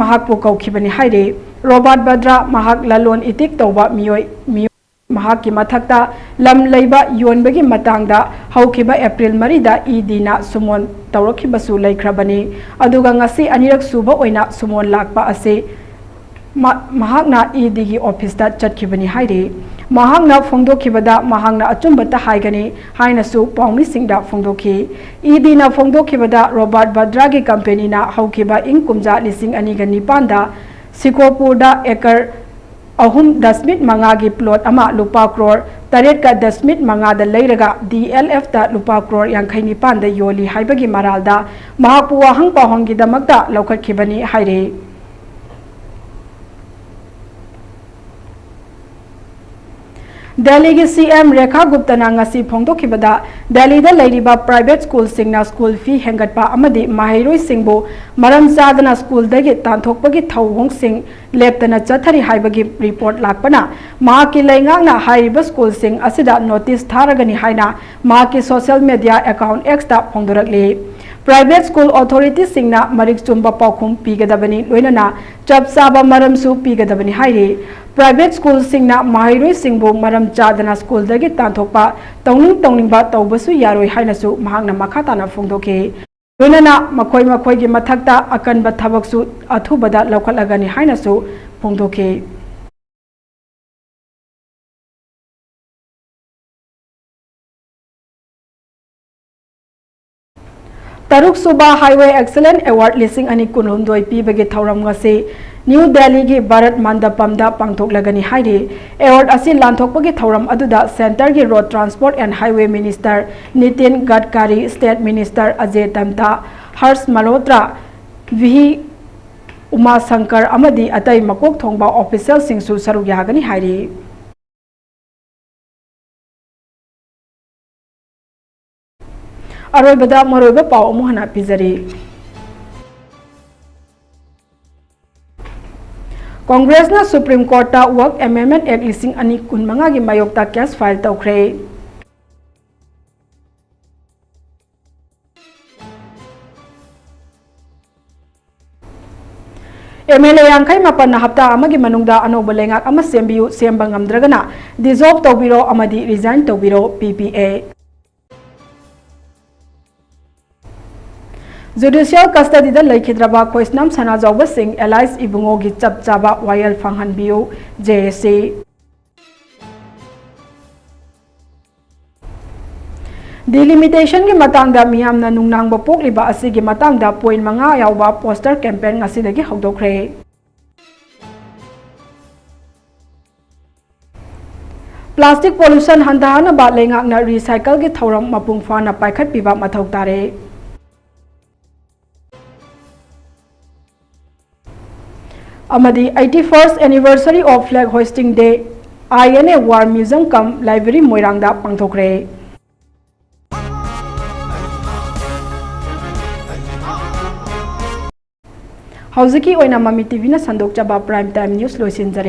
ꯃꯍꯥꯛꯄꯨ ꯀꯧꯈꯤꯕꯅꯤ ꯍꯥꯏꯔꯤ꯫ ꯔꯣꯕꯥꯔꯠ ꯚꯗ꯭ꯔꯥ ꯃꯍꯥꯛ ꯂꯂꯣꯟ ꯏꯇꯤꯛ ꯇꯧꯕ ꯃꯤꯑꯣꯏ, ꯃꯤꯑꯣꯏ, ꯃꯍꯥꯛꯀꯤ ꯃꯊꯛꯇ ꯂꯝ ꯂꯩꯕ ꯌꯣꯟꯕꯒꯤ ꯃꯇꯥꯡꯗ ꯍꯧꯈꯤꯕ ꯑꯦꯄ꯭ꯔꯤꯜ ꯃꯔꯤꯗ ꯏ ꯗꯤꯅ ꯁꯨꯃꯣꯟ ꯇꯧꯔꯛꯈꯤꯕꯁꯨ ꯂꯩꯈ꯭ꯔꯕꯅꯤ꯫ ꯑꯗꯨꯒ ꯉꯁꯤ ꯑꯅꯤꯔꯛ ꯁꯨꯕ ꯑꯣꯏꯅ ꯁꯨꯃꯣꯟ ꯂꯥꯛꯄ ꯑꯁꯤ ꯃ-, ꯃꯍꯥꯛꯅ ꯏ ꯗꯤꯒꯤ ꯑꯣꯐꯤꯁꯇ ꯆꯠꯈꯤꯕꯅꯤ ꯍꯥꯏꯔꯤ꯫ ꯃꯍꯥꯛꯅ ꯐꯣꯡꯗꯣꯛꯈꯤꯕꯗ ꯃꯍꯥꯛꯅ ꯑꯆꯨꯝꯕꯇ ꯍꯥꯏꯒꯅꯤ ꯍꯥꯏꯅꯁꯨ ꯄꯥꯎꯃꯤꯁꯤꯡꯗ ꯐꯣꯡꯗꯣꯛꯈꯤ꯫ ꯏ ꯗꯤꯅ ꯐꯣꯡꯗꯣꯛꯈꯤꯕꯗ ꯔꯣꯕꯥꯔꯠ ꯚꯗ꯭ꯔꯥꯒꯤ ꯀꯝꯄꯦꯅꯤꯅ ꯍꯧꯈꯤꯕ ꯏꯪ ꯀꯨꯝꯖꯥ ꯂꯤꯁꯤꯡ ꯑꯅꯤꯒ ꯅꯤꯄꯥꯟꯗ ꯁꯤꯀꯣꯄꯨꯔꯗ ꯑꯦꯀꯔ ꯑꯍꯨꯝ ꯗꯁꯃꯤꯛ ꯃꯉꯥꯒꯤ ꯄ꯭ꯂꯣꯠ ꯑꯃ ꯂꯨꯄꯥ ꯀ꯭ꯔꯣꯔ ꯇꯔꯦꯠꯀ ꯗꯁꯃꯤꯛ ꯃꯉꯥꯗ ꯂꯩꯔꯒ ꯗꯤ ꯑꯦꯜ ꯑꯦꯐꯇ ꯂꯨꯄꯥ ꯀ꯭ꯔꯣꯔ ꯌꯥꯡꯈꯩ ꯅꯤꯄꯥꯟꯗ ꯌꯣꯜꯂꯤ ꯍꯥꯏꯕꯒꯤ ꯃꯔꯥꯜꯗ ꯃꯍꯥꯛꯄꯨ ꯋꯥꯍꯪ ꯄꯥꯎꯍꯪꯒꯤꯗꯃꯛꯇ ꯂꯧꯈꯠꯈꯤꯕꯅꯤ ꯍꯥꯏꯔꯤ꯫ ꯗꯦꯜꯂꯤꯒꯤ ꯁꯤ ꯑꯦꯝ ꯔꯦꯈꯥ ꯒꯨꯞꯇꯅ ꯉꯁꯤ ꯐꯣꯡꯗꯣꯛꯈꯤꯕꯗ, ꯗꯦꯜꯂꯤꯗ ꯂꯩꯔꯤꯕ ꯄ꯭ꯔꯥꯏꯚꯦꯠ ꯁ꯭ꯀꯨꯜꯁꯤꯡꯅ ꯁ꯭ꯀꯨꯜ ꯐꯤ ꯍꯦꯟꯒꯠꯄ ꯑꯃꯗꯤ ꯃꯍꯩꯔꯣꯏꯁꯤꯡꯕꯨ ꯃꯔꯝ ꯆꯥꯗꯅ ꯁ꯭ꯀꯨꯜꯗꯒꯤ ꯇꯥꯟꯊꯣꯛꯄꯒꯤ ꯊꯧꯑꯣꯡꯁꯤꯡ ꯂꯦꯞꯇꯅ ꯆꯠꯊꯔꯤ ꯍꯥꯏꯕꯒꯤ ꯔꯤꯄꯣꯔꯠ ꯂꯥꯛꯄꯅ ꯃꯍꯥꯛꯀꯤ ꯂꯩꯉꯥꯛꯅ ꯍꯥꯏꯔꯤꯕ ꯁ꯭ꯀꯨꯜꯁꯤꯡ ꯑꯁꯤꯗ ꯅꯣꯇꯤꯁ ꯊꯥꯔꯒꯅꯤ ꯍꯥꯏꯅ ꯃꯍꯥꯛꯀꯤ ꯁꯣꯁꯤꯌꯦꯜ ꯃꯦꯗꯤꯌꯥ ꯑꯦꯀꯥꯎꯟꯠ ꯑꯦꯛꯁꯇ ꯐꯣꯡꯗꯣꯔꯛꯂꯤ꯫ ꯄ꯭ꯔꯥꯏꯚꯦꯠ ꯁ꯭ꯀꯨꯜ ꯑꯣꯊꯣꯔꯤꯇꯤꯁꯤꯡꯅ ꯃꯔꯤꯛ ꯆꯨꯝꯕ ꯄꯥꯎꯈꯨꯝ ꯄꯤꯒꯗꯕꯅꯤ, ꯂꯣꯏꯅꯅ ꯆꯞ ꯆꯥꯕ ꯃꯔꯝꯁꯨ ꯄꯤꯒꯗꯕꯅꯤ ꯍꯥꯏꯔꯤ꯫ ꯄ꯭ꯔꯥꯏꯚꯦꯠ ꯁ꯭ꯀꯨꯜꯁꯤꯡꯅ ꯃꯍꯩꯔꯣꯏꯁꯤꯡꯕꯨ ꯃꯔꯝ ꯆꯥꯗꯅ ꯁ꯭ꯀꯨꯜꯗꯒꯤ ꯇꯥꯟꯊꯣꯛꯄ, ꯇꯧꯅꯤꯡ ꯇꯧꯅꯤꯡꯕ ꯇꯧꯕꯁꯨ ꯌꯥꯔꯣꯏ ꯍꯥꯏꯅꯁꯨ ꯃꯍꯥꯛꯅ ꯃꯈꯥ ꯇꯥꯅ ꯐꯣꯡꯗꯣꯛꯈꯤ꯫ ꯂꯣꯏꯅꯅ ꯃꯈꯣꯏ ꯃꯈꯣꯏꯒꯤ ꯃꯊꯛꯇ ꯑꯀꯟꯕ ꯊꯕꯛꯁꯨ ꯑꯊꯨꯕꯗ ꯂꯧꯈꯠꯂꯒꯅꯤ ꯍꯥꯏꯅꯁꯨ ꯐꯣꯡꯗꯣꯛꯈꯤ꯫ ꯇꯔꯨꯛꯁꯨꯕ Highway Excellence Award ꯂꯤꯁꯤꯡ ꯑꯅꯤ ꯀꯨꯟꯍꯨꯝꯗꯣꯏ ꯄꯤꯕꯒꯤ ꯊꯧꯔꯝ ꯉꯁꯤ ꯅ꯭ꯌꯨ ꯗꯦꯜꯂꯤꯒꯤ ꯚꯥꯔꯠ ꯃꯟꯗꯄꯝꯗ ꯄꯥꯡꯊꯣꯛꯂꯒꯅꯤ ꯍꯥꯏꯔꯤ꯫ Award ꯑꯁꯤ ꯂꯥꯟꯊꯣꯛꯄꯒꯤ ꯊꯧꯔꯝ ꯑꯗꯨꯗ centreꯒꯤ Road Transport and Highway Minister Nitin Gadkari, State Minister Ajay Tamta, Harsh Malhotra, V Uma Shankar ꯑꯃꯗꯤ ꯑꯇꯩ ꯃꯀꯣꯛ ꯊꯣꯡꯕ officialꯁꯤꯡꯁꯨ ꯁꯔꯨꯛ ꯌꯥꯒꯅꯤ ꯍꯥꯏꯔꯤ꯫ ꯑꯔꯣꯏꯕꯗ ꯃꯔꯨꯑꯣꯏꯕ ꯄꯥꯎ ꯑꯃꯨꯛ ꯍꯟꯅ ꯄꯤꯖꯔꯤ꯫ ꯀꯣꯡꯒ꯭ꯔꯦꯁꯅ Supreme Courtꯇ Work Amendment Act ꯂꯤꯁꯤꯡ ꯑꯅꯤ ꯀꯨꯟꯃꯉꯥꯒꯤ ꯃꯥꯌꯣꯛꯇ case file ꯇꯧꯈ꯭ꯔꯦ꯫ MLA ꯌꯥꯡꯈꯩ ꯃꯥꯄꯟꯅ ꯍꯞꯇꯥ ꯑꯃꯒꯤ ꯃꯅꯨꯡꯗ ꯑꯅꯧꯕ ꯂꯩꯉꯥꯛ ꯑꯃ ꯁꯦꯝꯕꯤꯌꯨ, ꯁꯦꯝꯕ ꯉꯝꯗ꯭ꯔꯒꯅ dissolve ꯇꯧꯕꯤꯔꯣ ꯑꯃꯗꯤ resign ꯇꯧꯕꯤꯔꯣ, PPA꯫ Judicial custodyꯗ ꯂꯩꯈꯤꯗ꯭ꯔꯕ ꯈꯣꯏꯁꯅꯥꯝ ꯁꯅꯥꯖꯥꯎꯕ ꯁꯤꯡ alias ꯏꯕꯨꯡꯉꯣꯒꯤ ꯆꯞ ꯆꯥꯕ ꯋꯥꯌꯦꯜ ꯐꯪꯍꯟꯕꯤꯌꯨ, JAC꯫ Delimitationꯒꯤ ꯃꯇꯥꯡꯗ ꯃꯤꯌꯥꯝꯅ ꯅꯨꯡꯅꯥꯡꯕ ꯄꯣꯛꯂꯤꯕ ꯑꯁꯤꯒꯤ ꯃꯇꯥꯡꯗ point ꯃꯉꯥ ꯌꯥꯎꯕ poster campaign ꯉꯁꯤꯗꯒꯤ ꯍꯧꯗꯣꯛꯈ꯭ꯔꯦ꯫ Plastic pollution ꯍꯟꯊꯍꯟꯅꯕ ꯂꯩꯉꯥꯛꯅ recycleꯒꯤ ꯊꯧꯔꯝ ꯃꯄꯨꯡ ꯐꯥꯅ ꯄꯥꯏꯈꯠꯄꯤꯕ ꯃꯊꯧ ꯇꯥꯔꯦ꯫ ꯑꯃꯗꯤ eighty first anniversary of Flag Hoisting Day, INA War Museum cum Library ꯃꯣꯏꯔꯥꯡꯗ ꯄꯥꯡꯊꯣꯛꯈ꯭ꯔꯦ꯫ ꯍꯧꯖꯤꯛꯀꯤ ꯑꯣꯏꯅ ꯃꯃꯤ TVꯅ ꯁꯟꯗꯣꯛꯆꯕ Prime Time News ꯂꯣꯏꯁꯤꯟꯖꯔꯦ꯫